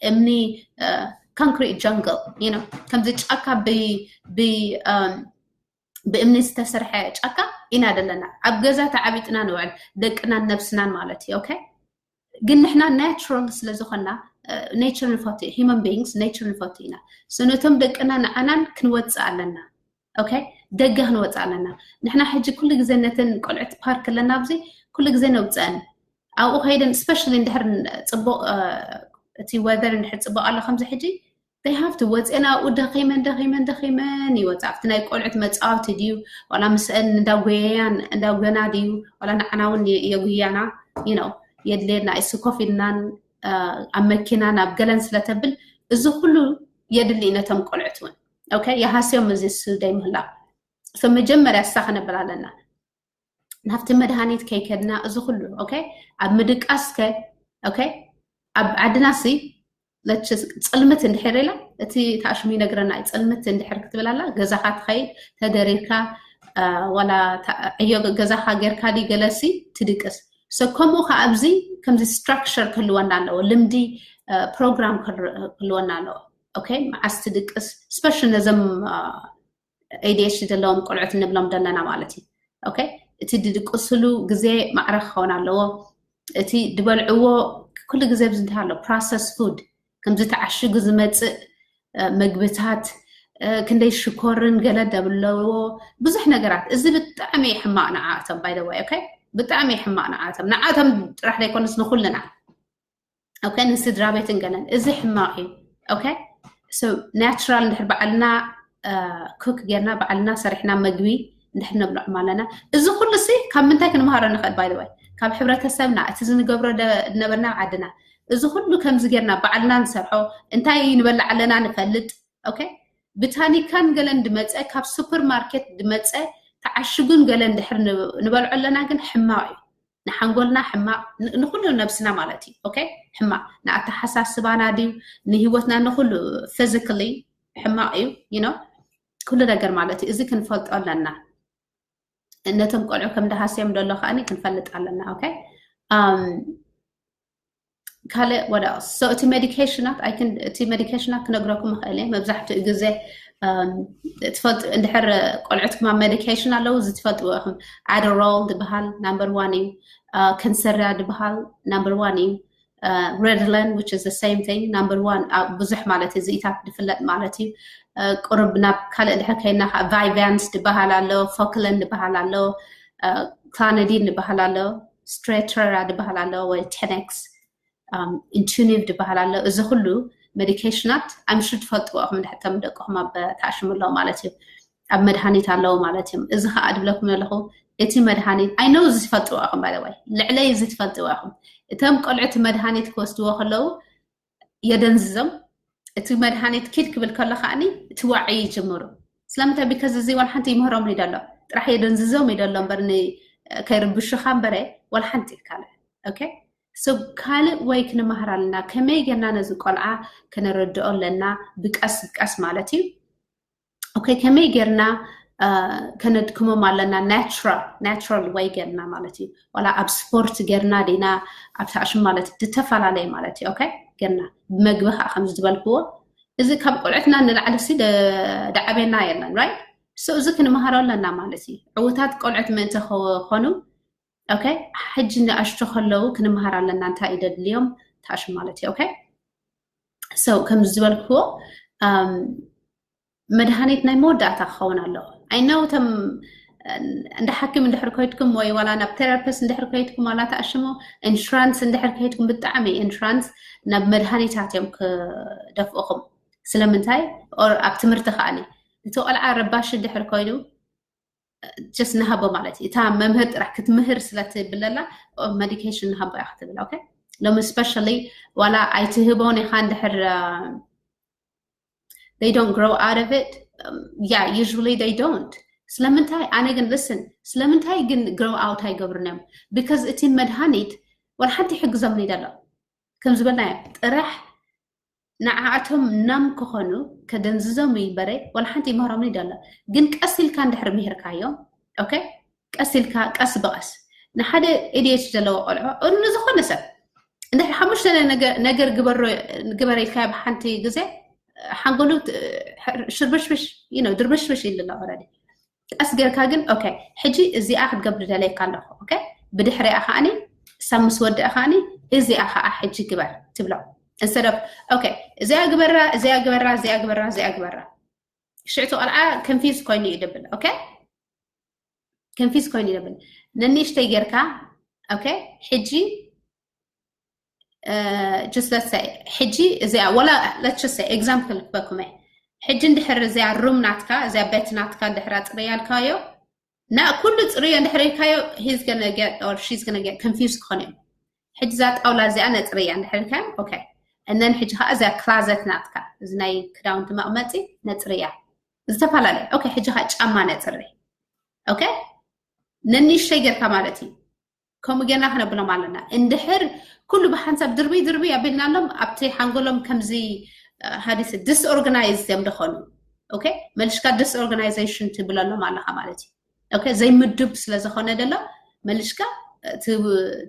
እምኒ concrete jungle you know ከምዚ ጫካ ብእምኒ ዝተሰርሐ ጫካ ኢና ዘለና። ኣብ ገዛ ተዓቢጥና ንውዕል ደቅናን ነብስናን ማለት እዩ። Okay? ግን ንሕና natural ስለ ዝኾና nature ንፈቱ እዩ። Human beings nature ንፈቱ ኢና። So ነቶም ደቅና ንዓናን ክንወፅእ ኣለና። Okay? ደገ ክንወፅእ ኣለና። ንሕና ሕጂ ኩሉ ግዜ ነተን ቆልዑት ፓርክ ኣለና ኣብዚ ኩሉ ግዜ ነውፅአን ኣብኡ ከይደን especially እንድሕር ፅቡቅ እቲ weather እንድሕር ፅቡቅ ኣሎ ከምዚ ሕጂ they have to ወፅአን ኣብኡ ደኺመን ደኺመን ደኺመን ይወፃ ኣብቲ ናይ ቆልዑት መፃወቲ ድዩ ዋላ ምስአን እንዳጎየያን እንዳጎና ድዩ ዋላ ንዓና እውን የጉያና you know የድልየና እሱ ኮፍ ኢልናን ኣብ መኪና ናብ ገለን ስለተብል እዚ ኩሉ የድሊ ነቶም ቆልዑት እውን okay የሃስዮም እዚ እሱ ደይ ምህላው So መጀመርያ እሳ ክነብል ኣለና ናብቲ መድሃኒት ከይከድና እዚ ኩሉ okay ኣብ ምድቃስ ከ okay ኣብ ዓድና ሲ let's just ፅልምት እንድሕር ኢላ እቲ ታሽሙ ይነግረና እዩ ፅልምት እንድሕር ክትብል ኣላ ገዛኻ ትኸይድ ተደሪርካ ዋላ ዕዮ ገዛኻ ጌርካ ዲ ገለሲ ትድቅስ So ከምኡ ከዓ ኣብዚ ከምዚ structure ክህልወና ኣለዎ ልምዲ ፕሮግራም ክህልወና ኣለዎ okay መዓስ ትድቅስ especially ነዞም ADHD ዘለዎም ቆልዑት እንብሎም ዘለና ማለት እዩ okay እቲ ድድቅስሉ ግዜ ማዕረ ክኸውን ኣለዎ እቲ ድበልዕዎ ኩሉ ግዜ ብዚ እንታይ ኣሎ processed food ከምዚ ተዓሽጉ ዝመፅእ ምግብታት ክንደይ ሽኮርን ገለ ደብለዎ ብዙሕ ነገራት እዚ ብጣዕሚ ሕማቕ ንዓእቶም by the way okay ብጣዕሚ ሕማቕ ንዓእቶም ንዓእቶም ጥራሕ ዘይኮነስ ንኩልና okay ንስድራ ቤትን ገለን እዚ ሕማቕ እዩ okay so natural እንድሕር ባዕልና cook ጌርና ባዕልና ሰሪሕና መግቢ እንድሕር ነብልዖም ኣለና እዚ ኩሉ ሲ ካብ ምንታይ ክንምሃሮ ንኽእል by the way ካብ ሕብረተሰብና እቲ ዝንገብሮ ዝነበርና ዓድና እዚ ኩሉ ከምዚ ጌርና ባዕልና ንሰርሖ እንታይ ንበልዕ ኣለና ንፈልጥ okay ብታኒካን ገለን ድመፀ ካብ ሱፐር ማርኬት ድመፀ ተዓሽጉን ገለን ድሕር ንበልዖ ኣለና ግን ሕማቕ እዩ ንሓንጎልና ሕማቕ ንኩሉ ነብስና ማለት እዩ okay ሕማቕ ንኣተሓሳስባና ድዩ ንህይወትና ንኩሉ physically ሕማቕ እዩ you know ኩሉ ነገር ማለት እዩ እዚ ክንፈልጦ ኣለና ነቶም ቆልዑ ከም ድሃስዮም ደሎ ከኣኒ ክንፈልጥ ኣለና okay ካልእ what else so እቲ ሜዲኬሽናት እቲ ሜዲኬሽናት ክነግረኩም ይኽእል እየ መብዛሕትኡ ግዜ ትፈልጡ እንድሕር ቆልዑትኩም ኣብ ሜዲኬሽን ኣለዉ እዚ ትፈልጥዎ ኢኹም Adderall ዝበሃል number one እዩ Kinsera ዝበሃል number one እዩ Ritalin which is the same thing number one ብዙሕ ማለት እዩ ዝኢታት ዝፍለጥ ማለት እዩ ቁርብ ናብ ካልእ ድሕር ከይና ከዓ Vyvanse ዝበሃል ኣሎ Focalin ዝበሃል ኣሎ Clonidine ዝበሃል ኣሎ Strattera ዝበሃል ኣሎ ወይ Xanax Intuniv ዝበሃል ኣሎ እዚ ኩሉ ሜዲኬሽናት ኣምሹ ትፈልጥዎ ኢኹም፣ ድሕተም ደቅኹም ኣብ ተኣሽሙ ኣለዉ ማለት እዩ፣ ኣብ መድሃኒት ኣለዉ ማለት እዮም። እዚ ከዓ ድብለኩም ዘለኹ እቲ መድሃኒት ኣይነው እዚ ትፈልጥዎ ኢኹም፣ ባይወይ ልዕለይ እዚ ትፈልጥዎ ኢኹም። እቶም ቆልዑ እቲ መድሃኒት ክወስድዎ ከለዉ የደንዝዞም። እቲ መድሃኒት ኪድ ክብል ከሎ ከዓኒ እቲ ዋዒ ይጅምሩ። ስለምንታይ? ቢካዝ እዚ ዋላ ሓንቲ ይምህሮም ይደሎ፣ ጥራሕ የደንዝዞም ይደሎ እምበር ን- ከይርብሹኻ እምበረ ዋላ ሓንቲ ካልእ። ኦኬ፣ ሶ ካልእ ወይ ክንመሃር ኣለና። ከመይ ጌርና ነዚ ቆልዓ ከነረድኦ ኣለና? ብቀስ ብቀስ ማለት እዩ። ኦኬ፣ ከመይ ጌርና ከነድክሞም ኣለና? ናቹራል ናቹራል ወይ ጌርና ማለት እዩ። ዋላ ኣብ ስፖርት ጌርና ዲና ኣብ ተኣሽም ማለት ዝተፈላለዩ ማለት እዩ። ኦኬ፣ ጌርና ብመግቢ ከዓ ከምዚ ዝበልክዎ እዚ ካብ ቆልዕትና ንላዕሊ ሲ ደዓበና የለን፣ ራይት? ሶ እዚ ክንመሃሮ ኣለና ማለት እዩ። ዕውታት ቆልዕት ምእንቲ ክኾኑ፣ ኦኬ፣ ሕጂ ንኣሽቱ ከለዉ ክንመሃር ኣለና እንታይ እዩ ደድልዮም ተኣሽም ማለት እዩ። ኦኬ፣ ሶ ከምዚ ዝበልክዎ መድሃኒት ናይ መወዳእታ ክኸውን ኣለዎ። ኣይ ነው እቶም እንደ ሓኪም እንድሕር ኮይድኩም ወይ ዋላ ናብ ቴራፒስት እንድሕር ኮይድኩም ዋላ ተኣሽሙ ኢንሹራንስ እንድሕር ከይድኩም ብጣዕሚ ኢንሹራንስ ናብ መድሃኒታት እዮም ክደፍእኹም። ስለምንታይ? ኣብ ትምህርቲ ከዓኒ እቲ ቆልዓ ረባሽ እንድሕር ኮይኑ ጀስት ንሃቦ ማለት እዩ። እታ መምህር ጥራሕ ክትምህር ስለትብለላ ሜዲኬሽን ንሃቦ እያ ክትብል። ኦኬ፣ ሎም ስፔሻሊ ዋላ ኣይትህቦን ኢኻ እንድሕር they don't grow out of it. Yeah, usually they don't. ስለምንታይ? ኣነ ግን ልስን ስለምንታይ ግን ግሮው ኣውት ኣይገብርንዮም? ቢካዝ እቲ መድሃኒት ወላ ሓንቲ ይሕግዞም ይደሎ ከም ዝበልናዮ ጥራሕ ንዓኣቶም ናም ክኾኑ ከደንዝዞም ይበረ ወላ ሓንቲ ይምህሮም ይደሎ። ግን ቀስ ኢልካ እንድሕር ምሂርካዮ፣ ኦኬ፣ ቀስ ኢልካ ቀስ ብቐስ ንሓደ ኤዲኤች ዘለዎ ቆልዖ ንዝኾነ ሰብ እንድሕር ሓሙሽተ ነገር ግበረልካ ብሓንቲ ግዜ ሓንጎሉ ሽርብሽብሽ ድርብሽብሽ ኢሉ ኣሎ። ረ ቀስ ጌርካ ግን ኦኬ፣ ሕጂ እዚኣ ክትገብር ደለይካ ኣለኹ። ኦኬ፣ ብድሕሪኣ ከዓኒ ሳብ ምስ ወድአ ከዓኒ እዚኣ ከዓ ሕጂ ግበር ትብሎ። እንሰደብ ኦኬ፣ እዚኣ ግበራ፣ እዚኣ ግበራ፣ እዚኣ ግበራ፣ እዚኣ ግበራ። ሽዕቲ ቆልዓ ከንፊዝ ኮይኑ እዩ ድብል። ኦኬ፣ ከንፊዝ ኮይኑ እዩ ድብል። ነንእሽተይ ጌርካ ኦኬ፣ ሕጂ just let's say ሕጂ እዚኣ ወላ let's just say example ክበኩም ሕጂ እንድሕር እዚኣ ሩም ናትካ እዚኣ ቤት ናትካ እንድሕር ኣፅርያልካዮ ና ኩሉ ፅርዮ እንድሕር ኢልካዮ he's gonna get or she's gonna get confused ክኾኑ እዮም። ሕጂ እዛ ጣውላ እዚኣ ነፅርያ እንድሕር ኢልካዮ ኦኬ፣ እነን ሕጂ ከዓ እዚኣ ክላዘት ናትካ እዚ ናይ ክዳውንቲ መቕመፂ ነፅርያ ዝተፈላለየ ኦኬ፣ ሕጂ ከዓ ጫማ ነፅሪ ኦኬ፣ ነንእሽተይ ጌርካ ማለት እዩ። ከምኡ ጌርና ክነብሎም ኣለና። እንድሕር ኩሉ ብሓንሳብ ድርብይ ድርብይ ኣቢልናሎም ኣብቲ ሓንጎሎም ከምዚ ሃዲስ ዲስኦርጋናይዝ እዮም ደኾኑ። ኦኬ፣ መልሽካ ዲስኦርጋናይዜሽን ትብለሎም ኣለኻ ማለት እዩ። ኦኬ፣ ዘይምዱብ ስለ ዝኾነ ደሎ መልሽካ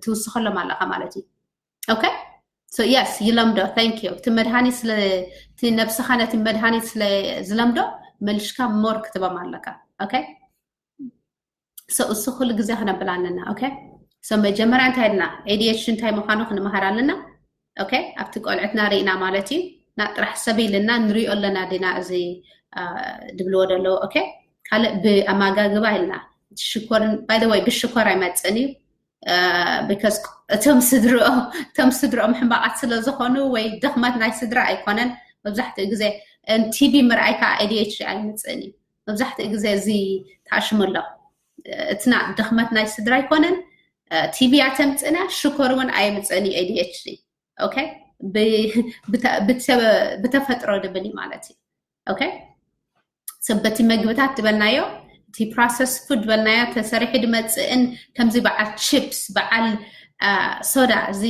ትውስኸሎም ኣለኻ ማለት እዩ። ኦኬ፣ so yes ይለምዶ። Thank you። እቲ መድሃኒት ስለ እቲ ነብስኻ ነቲ መድሃኒት ስለ ዝለምዶ መልሽካ ሞር ክትቦም ኣለካ። ኦኬ፣ so እሱ ኩሉ ግዜ ክነብል ኣለና። ኦኬ፣ so መጀመርያ እንታይ ኢልና ኤዲኤች እንታይ ምዃኑ ክንመሃር ኣለና። ኦኬ፣ ኣብቲ ቆልዕትና ርኢና ማለት እዩ። ና ጥራሕ ሰብ ኢልና ንሪኦ ኣለና ዲና እዚ ድብልዎ ደለዎ። ኦኬ፣ ካልእ ብኣማጋግባ ኢልና ሽኮርን by the way ብሽኮር ኣይመፅእን እዩ። because እቶም ስድርኦም እቶም ስድርኦም ሕማቃት ስለ ዝኾኑ ወይ ድኽመት ናይ ስድራ ኣይኮነን። መብዛሕትኡ ግዜ ቲቪ ምርኣይ ከዓ ኤዲኤች ኣይምፅእን እዩ። መብዛሕትኡ ግዜ እዚ ተኣሽሙ ኣሎ። እትና ድኽመት ናይ ስድራ ኣይኮነን። ቲቪ ኣተምፅእና ሽኮር እውን ኣይምፅእን እዩ ኤዲኤች። ኦኬ፣ ብተፈጥሮ ድብል እዩ ማለት እዩ። ኦኬ፣ በቲ መግብታት ዝበልናዮ እቲ ፕሮሰስ ፉድ ዝበልናዮ ተሰሪሑ ድመፅእን ከምዚ በዓል ቺፕስ በዓል ሶዳ እዚ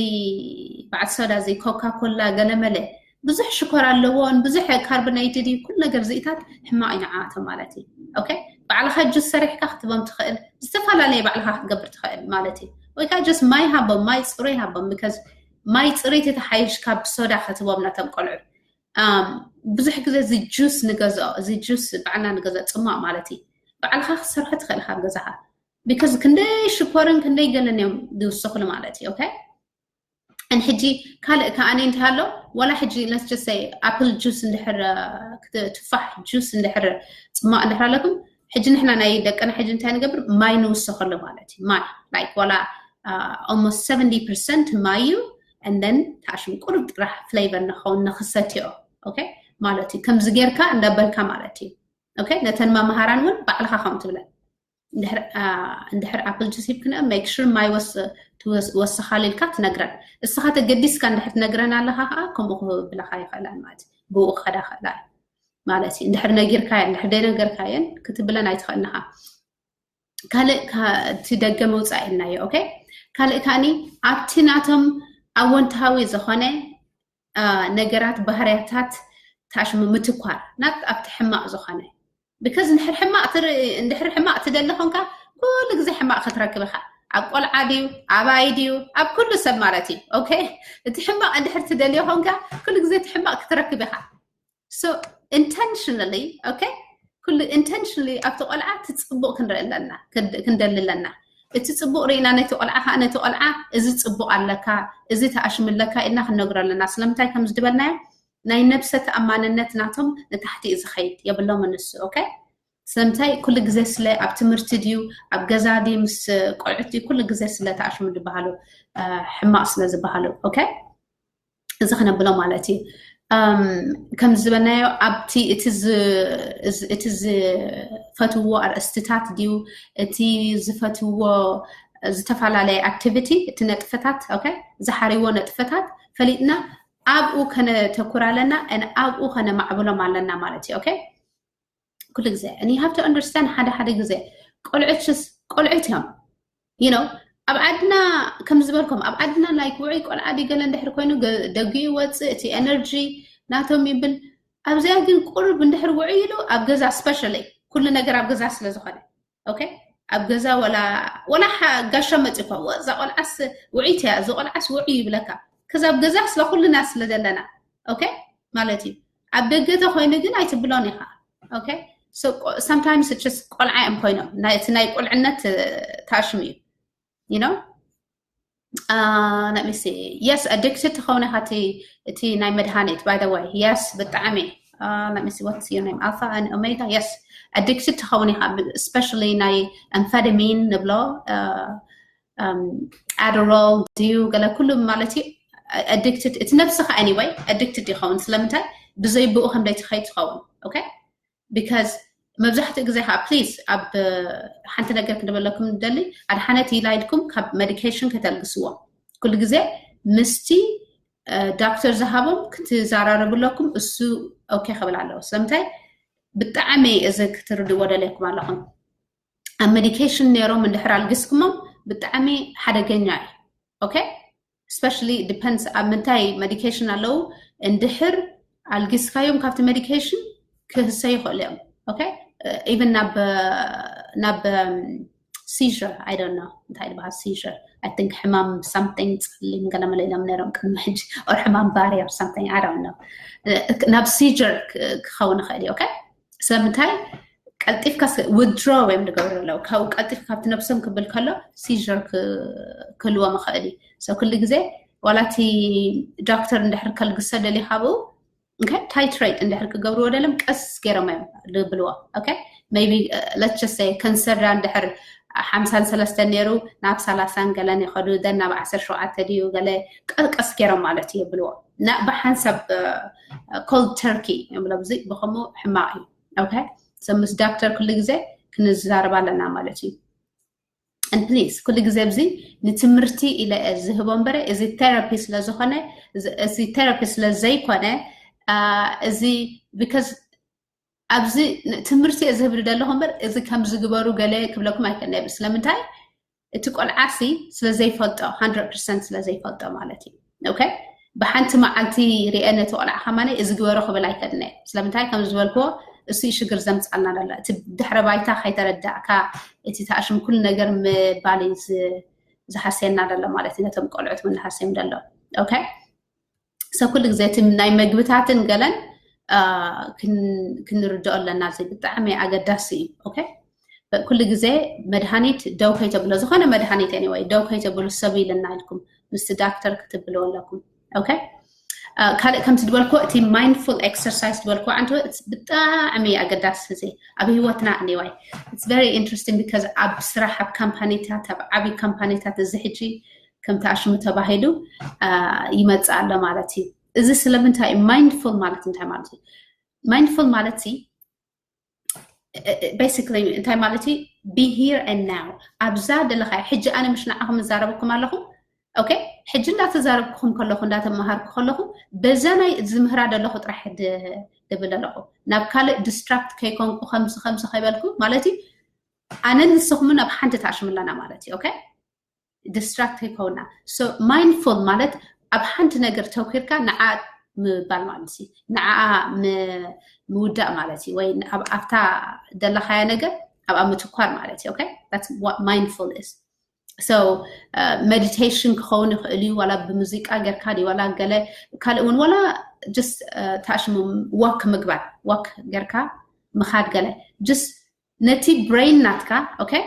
በዓል ሶዳ እዚ ኮካ ኮላ ገለመለ ብዙሕ ሽኮር ኣለዎን ብዙሕ ካርቦናይትድ እዩ ኩሉ ነገር ዝኢታት ሕማቕ እዩ ንዓኣቶም ማለት እዩ። ኦኬ፣ ባዕልኻ ጁስ ሰሪሕካ ክትቦም ትኽእል ዝተፈላለየ ባዕልኻ ክትገብር ትኽእል ማለት እዩ። ወይ ከዓ ጀስት ማይ ሃቦም፣ ማይ ፅሩይ ሃቦም። ቢካዝ ማይ ፅሩይ ተተሓይሽ ካብ ሶዳ ክትቦም ነቶም ቆልዑ ብዙሕ ግዜ እዚ ጁስ ንገዝኦ እዚ ጁስ ባዕልና ንገዝኦ ፅሟቅ ማለት እዩ። ባዕልኻ ክትሰርሖ ትኽእል ካብ ገዛኻ። ቢካዝ ክንደይ ሽኮርን ክንደይ ገለን እዮም ዝውስኽሉ ማለት እዩ። ኦኬ፣ ሕጂ ካልእ ከዓኒ እንታይ ኣሎ ዋላ ሕጂ let's just say ኣፕል ጁስ እንድሕር ትፋሕ ጁስ እንድሕር ፅማቅ እንድሕር ኣለኩም ሕጂ ንሕና ናይ ደቅና ሕጂ እንታይ ንገብር ማይ ንውስኸሉ ማለት እዩ። ማይ like ዋላ almost seventy percent ማይ እዩ። and then ታሽም ቁሩብ ጥራሕ flavor ንኸውን ንክሰትዮ okay ማለት እዩ። ከምዚ ጌርካ እንዳበልካ ማለት እዩ okay። ነተን መምሃራን እውን ባዕልኻ ከም ትብለን እንድሕር apple juice ሂብክን make sure ማይ ወስኻል ኢልካ ትነግረን። እስኻ ተገዲስካ እንድሕር ትነግረን ኣለኻ ከዓ ከምኡ ክብለኻ ይኽእላን ማለት እዩ። ብኡ ክኸዳ ክእላ ማለት እዩ። እንድሕር ነጊርካየን እንድሕር ደይነገርካየን ክትብለን ኣይትኽእልንኻ። ካልእ እቲ ደገ ምውፃእ ኢልናዮ okay። ካልእ ከዓኒ ኣብቲ ናቶም ኣወንታዊ ዝኾነ ነገራት ባህርያታት ታሽሙ ምትኳር ናት ኣብቲ ሕማቕ ዝኾነ because እንድሕር ሕማቕ ትደሊ ኾንካ ኩሉ ግዜ ሕማቕ ክትረክብ ኢኻ። ኣብ ቆልዓ ድዩ ኣባይ ድዩ ኣብ ኩሉ ሰብ ማለት እዩ okay። እቲ ሕማቕ እንድሕር ትደልዮ ኾንካ ኩሉ ግዜ እቲ ሕማቕ ክትረክብ ኢኻ። So intentionally okay ኩሉ intentionally ኣብቲ ቆልዓ እቲ ፅቡቕ ክንርኢ ኣለና ክንደሊ ኣለና። እቲ ፅቡቕ ርኢና ነቲ ቆልዓ ከዓ ነቲ ቆልዓ እዚ ፅቡቕ ኣለካ እዚ ተኣሽሙ ኣለካ ኢልና ክንነግሮ ኣለና። ስለምንታይ ከም ዝድበልናዮ ናይ ነብሰ ተኣማንነት ናቶም ንታሕቲ እዩ ዝኸይድ የብሎም ንሱ okay። ስለምንታይ ኩሉ ግዜ ስለ ኣብ ትምህርቲ ድዩ ኣብ ገዛ ድዩ ምስ ቆልዑት ድዩ ኩሉ ግዜ ስለ ተኣሽሙ ዝበሃሉ ሕማቕ ስለ ዝበሃሉ okay። እዚ ክነብሎ ማለት እዩ። ከም ዝበልናዮ ኣብቲ እቲ ዝፈትውዎ ኣርእስትታት ድዩ እቲ ዝፈትውዎ ዝተፈላለየ activity እቲ ነጥፍታት okay ዝሓርይዎ ነጥፍታት ፈሊጥና ኣብኡ ከነተኩር ኣለና and ኣብኡ ከነማዕብሎም ኣለና ማለት እዩ okay። ኩሉ ግዜ and you have to understand ሓደ ሓደ ግዜ ቆልዑትስ ቆልዑት እዮም you know ኣብ ዓድና ከም ዝበልኩም ኣብ ዓድና like ውዑይ ቆልዓ ድዩ ገለ እንድሕር ኮይኑ ደጉ ይወፅእ እቲ energy ናቶም ይብል። ኣብዚኣ ግን ቁሩብ እንድሕር ውዑይ ኢሉ ኣብ ገዛ specially ኩሉ ነገር ኣብ ገዛ ስለ ዝኾነ okay ኣብ ገዛ ወላ ወላ ጋሻ መፂ እኳ እዛ ቆልዓስ ውዑይት እያ እዚ ቆልዓስ ውዑይ ይብለካ። ከዛ ኣብ ገዛ ስለ ኩልና ስለ ዘለና okay ማለት እዩ። ኣብ ደገ ተኮይኑ ግን ኣይትብሎን ኢኻ okay። Sometimes just ቆልዓ እዮም ኮይኖም እቲ ናይ ቁልዕነት ታሽሙ እዩ you know let me see yes addicted ትኸውን ኢኻ እቲ ናይ መድሃኒት by the way yes ብጣዕሚ let me see what's your name alpha and omega yes addicted ትኸውን ኢኻ especially ናይ amphetamine ንብሎ Adderall ድዩ ገለ ኩሉ ማለት እዩ addicted እቲ ነብስኻ anyway addicted ይኸውን ስለምንታይ ብዘይ ብኡ ከም ደይ ትኸይድ ትኸውን okay because መብዛሕትኡ ግዜ ከዓ please ኣብ ሓንቲ ነገር ክንበለኩም ንደሊ ኣድሓነት ኢላ ኢልኩም ካብ medication ከተልግስዎ ኩሉ ግዜ ምስቲ ዶክተር ዝሃቦም ክትዘራረቡ ኣለኩም እሱ okay ክብል ኣለዎ ስለምንታይ ብጣዕሚ እዚ ክትርድዎ ደልየኩም ኣለኹም ኣብ medication ነይሮም እንድሕር ኣልግስኩሞም ብጣዕሚ ሓደገኛ እዩ okay especially depends ኣብ ምንታይ medication ኣለዉ እንድሕር ኣልጊስካዮም ካብቲ medication ክህሰ ይኽእሉ እዮም okay even ናብ ናብ seizure I don't know እንታይ ዝበሃል seizure I think ሕማም something ፀሊም ገለመለ ኢሎም ነይሮም ቅድሚ ሕጂ or ሕማም ባርያ something I don't know ናብ seizure ክኸውን ይኽእል እዩ okay ስለምንታይ ቀልጢፍካ withdraw እዮም ዝገብሩ ኣለዉ ካብኡ ቀልጢፍ ካብቲ ነብሶም ክብል ከሎ seizure ክህልዎም ይኽእል እዩ so ኩሉ ግዜ ዋላ እቲ ዶክተር እንድሕር ከልግሶ ደልዩ ካብኡ okay titrate እንድሕር ክገብርዎ ደልዮም ቀስ ገይሮም እዮም ዝብልዎ okay maybe let's just say ከንሰራ እንድሕር ሓምሳን ሰለስተን ነይሩ ናብ ሰላሳን ገለን ይኸዱ then ናብ ዓሰርተ ሸውዓተ ድዩ ገለ ቀስ ገይሮም ማለት እዩ ይብልዎ ብሓንሳብ cold turkey ይብሎም እዚ ብኸምኡ ሕማቕ እዩ okay so ምስ ዶክተር ኩሉ ግዜ ክንዛረብ ኣለና ማለት እዩ and please ኩሉ ግዜ ኣብዚ ንትምህርቲ ኢለ ዝህቦ እምበረ እዚ therapy ስለ ዝኾነ እዚ therapy ስለ ዘይኮነ እዚ because ኣብዚ ትምህርቲ እየ ዝህብ ደለኹ እምበር እዚ ከም ዝግበሩ ገለ ክብለኩም ኣይክእልነ ስለምንታይ እቲ ቆልዓሲ ስለ ዘይፈልጦ hundred percent ስለ ዘይፈልጦ ማለት እዩ okay ብሓንቲ መዓልቲ ርአ ነቲ ቆልዓ ከማነ እዚ ግበሮ ክብል ኣይክእልነ ስለምንታይ ከም ዝበልክዎ እሱ ሽግር ዘምፃልና ደሎ እቲ ድሕረ ባይታ ከይተረዳእካ እቲ ተኣሽም ኩሉ ነገር ምባል ዝሃስየና ደሎ ማለት እዩ ነቶም ቆልዑት ምንሃስዮም ደሎ okay so ኩሉ ግዜ እቲ ናይ መግብታትን ገለን ክንርድኦ ኣለና እዚ ብጣዕሚ ኣገዳሲ እዩ okay ኩሉ ግዜ መድሃኒት ደው ከይተብሎ ዝኾነ መድሃኒት anyway ደው ከይተብሉ ሰብ ኢልና ኢልኩም ምስቲ ዳክተር ክትብልዎ ኣለኩም okay ካልእ ከምቲ ዝበልክዎ እቲ mindful exercise ዝበልክዎ ዓንተ ብጣዕሚ ኣገዳሲ እዚ ኣብ ህይወትና anyway it's very interesting because ኣብ ስራሕ ኣብ ካምፓኒታት ኣብ ዓብዪ ካምፓኒታት እዚ ሕጂ ከምቲ ኣሽሙ ተባሂሉ ይመፅእ ኣሎ ማለት እዩ። እዚ ስለምንታይ mindful ማለት እንታይ ማለት እዩ? Mindful ማለት basically እንታይ ማለት እዩ? Be here and now። ኣብዛ ዘለኻያ ሕጂ ኣነ ምሽ ንዓኹም እዛረበኩም ኣለኹ። Okay፣ ሕጂ እንዳተዛረብኩኹም ከለኹ እንዳተመሃርኩ ከለኹ በዛ ናይ ዝምህራ ዘለኹ ጥራሕ ድብል ኣለኹ። ናብ ካልእ distract ከይኮንኩ ከምዚ ከምዚ ከይበልኩ ማለት እዩ። ኣነን ንስኹምን ኣብ ሓንቲ ተኣሽሙ ኣለና ማለት እዩ። Okay፣ distract ከይኮንና። So mindful ማለት ኣብ ሓንቲ ነገር ተውኪርካ ንዓ ምባል ማለት እዩ። ንዓ ምውዳእ ማለት እዩ። ወይ ኣብታ ደለኻያ ነገር ኣብኣ ምትኳር ማለት እዩ። Okay፣ that's what mindful is። So meditation ክኸውን ይኽእል እዩ፣ ዋላ ብሙዚቃ ጌርካ ድዩ፣ ዋላ ገለ ካልእ እውን፣ ዋላ just ተኣሽሙ walk ምግባር፣ walk ጌርካ ምኻድ ገለ፣ just ነቲ brain ናትካ፣ okay፣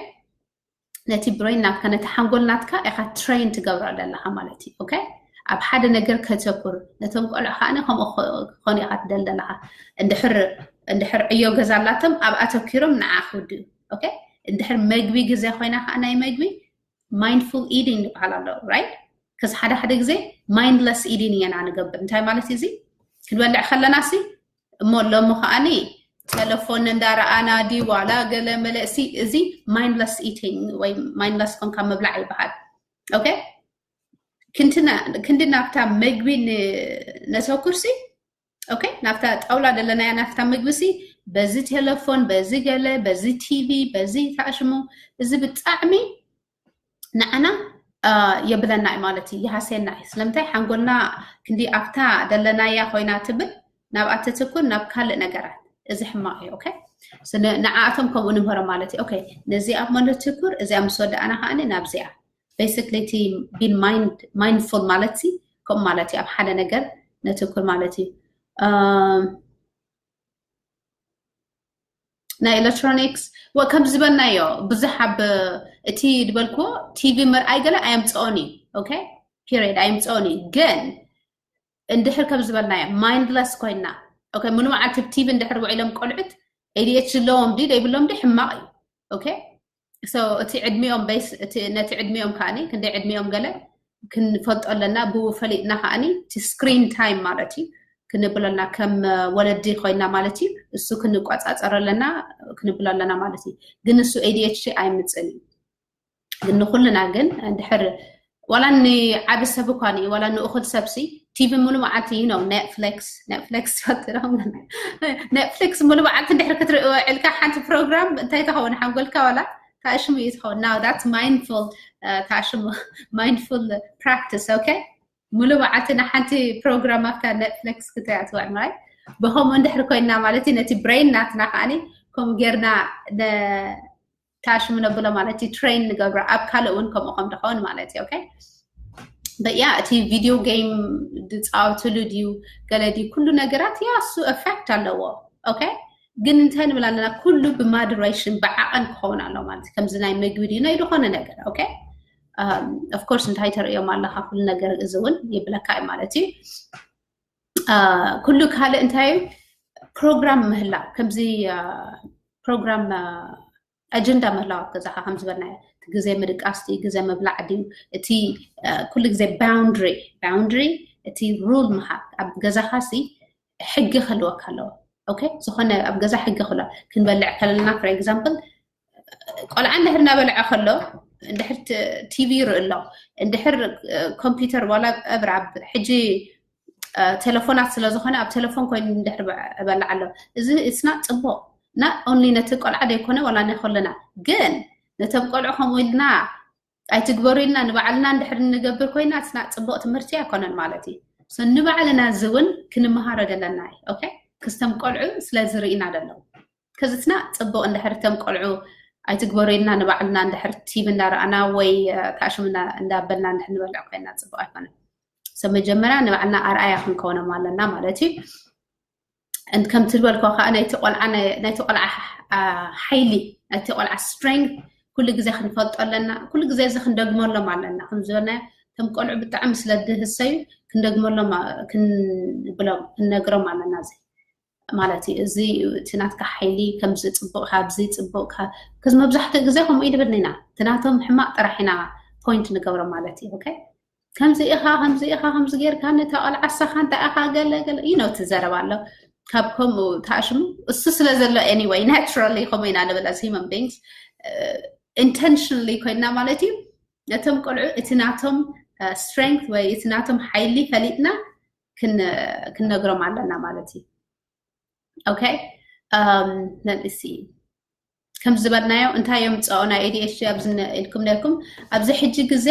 ነቲ brain ናትካ፣ ነቲ ሓንጎል ናትካ ኢኻ train ትገብሮ ዘለኻ ማለት እዩ። Okay፣ ኣብ ሓደ ነገር ከተኩር፣ ነቶም ቆልዑ ከዓ ከምኡ ክኾኑ ኢኻ ትደል ዘለኻ። እንድሕር ዕዮ ገዛ ኣላቶም ኣብ ኣተኪሮም ንዓ ክውድኡ። Okay፣ እንድሕር መግቢ ግዜ ኮይና ከዓ ናይ መግቢ mindful eating ዝበሃል ኣሎ፣ right? ከዚ ሓደ ሓደ ግዜ mindless eating እየና ንገብር። እንታይ ማለት እዩ እዚ? ክንበልዕ ከለና ሲ እሞ ሎሚ ከዓኒ ተለፎን እንዳረኣና ዲ ዋላ ገለ መለእሲ፣ እዚ mindless eating ወይ mindless ኮንካ ምብላዕ ይበሃል። Okay፣ ክንዲ ናብታ መግቢ ነተኩርሲ። Okay፣ ናብታ ጣውላ ደለናያ ናብታ ምግብሲ በዚ ቴሌፎን፣ በዚ ገለ፣ በዚ ቲቪ፣ በዚ ተኣሽሙ፣ እዚ ብጣዕሚ ንዓና የብለና እዩ ማለት እዩ፣ ይሃስየና እዩ። ስለምንታይ ሓንጎልና ክንዲ ኣብታ ደለናያ ኮይና ትብል፣ ናብኣ ተትኩር ናብ ካልእ ነገራት፣ እዚ ሕማቕ እዩ። Okay፣ ንዓኣቶም ከምኡ ንምህሮም ማለት እዩ። Okay፣ ነዚኣ እሞ ንትኩር፣ እዚኣ ምስ ወዳእና ከዓኒ ናብዚኣ። Basically እቲ being mindful ማለት ሲ ከምኡ ማለት እዩ፣ ኣብ ሓደ ነገር ነትኩር ማለት እዩ። ናይ ኤሌክትሮኒክስ ከም ዝበልናዮ ብዙሕ ኣብ እቲ ዝበልክዎ ቲቪ ምርኣይ ገለ ኣየምፅኦን እዩ። Okay፣ period፣ ኣየምፅኦን እዩ። ግን እንድሕር ከም ዝበልናዮ mindless ኮይና፣ okay፣ ሙሉ መዓልቲ ቲቪ እንድሕር ውዒሎም ቆልዑት ADHD ኣለዎም ድዩ ዘይብሎም ድዩ ሕማቕ እዩ። Okay፣ so እቲ ዕድሚኦም base፣ ነቲ ዕድሚኦም ከዓኒ ክንደይ ዕድሚኦም ገለ ክንፈልጦ ኣለና። ብኡ ፈሊጥና ከዓኒ እቲ screen time ማለት እዩ ክንብሎ ኣለና፣ ከም ወለዲ ኮይና ማለት እዩ፣ እሱ ክንቆፃፀሮ ኣለና፣ ክንብሎ ኣለና ማለት እዩ። ግን እሱ ADHD ኣይምፅን እዩ። ግን ንኩልና ግን እንድሕር ዋላ ንዓቢ ሰብ እኳ ንዩ፣ ዋላ ንእኹል ሰብሲ ቲቪ ሙሉ መዓልቲ፣ you know፣ Netflix፣ Netflix ትፈትሮም? Netflix ሙሉ መዓልቲ እንድሕር ክትርኢ ውዒልካ ሓንቲ ፕሮግራም እንታይ ተኸውን ሓንጎልካ ዋላ ታሽሙ እዩ ትኸውን። Now that's mindful፣ ታሽሙ፣ mindful practice። Okay፣ ሙሉ መዓልቲ ንሓንቲ ፕሮግራም ኣብታ Netflix ክትሪኣ ትውዕል ማለት። ብኸምኡ እንድሕር ኮይና ማለት እዩ፣ ነቲ brain ናትና ከዓኒ ከምኡ ጌርና ታሽሙ ነብሎ ማለት እዩ፣ train ንገብሮ። ኣብ ካልእ እውን ከምኡ ከም ድኸውን ማለት እዩ። Okay፣ but yeah፣ እቲ video game ዝፃወትሉ ድዩ ገለ ድዩ፣ ኩሉ ነገራት ያ እሱ effect ኣለዎ። Okay፣ ግን እንታይ ንብል ኣለና፣ ኩሉ ብ moderation፣ ብዓቐን ክኸውን ኣለዎ ማለት እዩ። ከምዚ ናይ ምግቢ ድዩ ናይ ዝኾነ ነገር። Okay፣ of course እንታይ ተርእዮም ኣለኻ፣ ኩሉ ነገር እዚ እውን ይብለካ እዩ ማለት እዩ። ኩሉ ካልእ እንታይ እዩ፣ ፕሮግራም ምህላው፣ ከምዚ ፕሮግራም ኣጀንዳ ምህላው ኣብ ገዛኻ፣ ከም ዝበልናዮ እቲ ግዜ ምድቃስ ድዩ፣ ግዜ ምብላዕ ድዩ፣ እቲ ኩሉ ግዜ boundary፣ boundary፣ እቲ rule ምሃብ። ኣብ ገዛኻ ሲ ሕጊ ክህልወካ ኣለዎ። Okay፣ ዝኾነ ኣብ ገዛ ሕጊ ክህልወ፣ ክንበልዕ ከለና for example ቆልዓ እንድሕር እናበልዐ ከሎ እንድሕር ቲቪ ይርኢ ኣሎ፣ እንድሕር ኮምፒውተር ዋላ እብራ ሕጂ ቴሌፎናት ስለ ዝኾነ ኣብ ቴሌፎን ኮይኑ እንድሕር እበልዕ ኣሎ፣ እዚ it's not ፅቡቕ። Not only ነቲ ቆልዓ ዘይኮነ ዋላ ንኹልና፣ ግን ነቶም ቆልዑ ከምኡ ኢልና ኣይትግበሩ ኢልና ንባዕልና እንድሕር እንገብር ኮይና it's not ፅቡቕ ትምህርቲ ኣይኮነን ማለት እዩ። So ንባዕልና እዚ እውን ክንመሃሮ ዘለና እዩ። Okay፣ ክስቶም ቆልዑ ስለ ዝርኢና ደለዉ ከዝትና ፅቡቕ እንድሕር እቶም ቆልዑ ኣይትግበሩ ኢልና ንባዕልና እንድሕር ቲቪ እንዳረኣና ወይ ታሽምና እንዳበልና እንድሕር ንበልዕ ኮይና ፅቡቕ ኣይኮነን። ሰብ መጀመርያ ንባዕልና ኣርኣያ ክንከውኖም ኣለና ማለት እዩ። ከምቲ ዝበልኮ ከዓ ናይቲ ቆልዓ ናይቲ ቆልዓ ሓይሊ ናይቲ ቆልዓ strength ኩሉ ግዜ ክንፈልጦ ኣለና። ኩሉ ግዜ እዚ ክንደግመሎም ኣለና። ከም ዝበልና እቶም ቆልዑ ብጣዕሚ ስለ ድህሰዩ ክንደግመሎም ክንብሎም ክንነግሮም ኣለና። እዚ ማለት እዩ። እዚ እቲ ናትካ ሓይሊ ከምዚ ጽቡቕ፣ ካብዚ ጽቡቕ፣ ከዚ መብዛሕትኡ ግዜ ከምኡ ይድብልና ኢና። እቲ ናቶም ሕማቕ ጥራሕ ኢና point ንገብሮ ማለት እዩ። Okay? ከምዚ ኢኻ ከምዚ ኢኻ ከምዚ ጌርካ ነታ ቆልዓ ኣሳኻ እንታይ ኢኻ ገለ ገለ you know ትዘረብ ኣሎ። ካብ ከምኡ ተኣሽሙ እሱ ስለ ዘሎ anyway naturally ከምኡ ኢና ንብል as human beings intentionally ኮይና ማለት እዩ። ነቶም ቆልዑ እቲ ናቶም strength ወይ እቲ ናቶም ሓይሊ ፈሊጥና ክንነግሮም ኣለና ማለት እዩ። Okay? Let me see. ከም ዝበልናዮ እንታይ እዮም ፃኦ ናይ ADHD ኣብዚ ኢልኩም ነርኩም። ኣብዚ ሕጂ ግዜ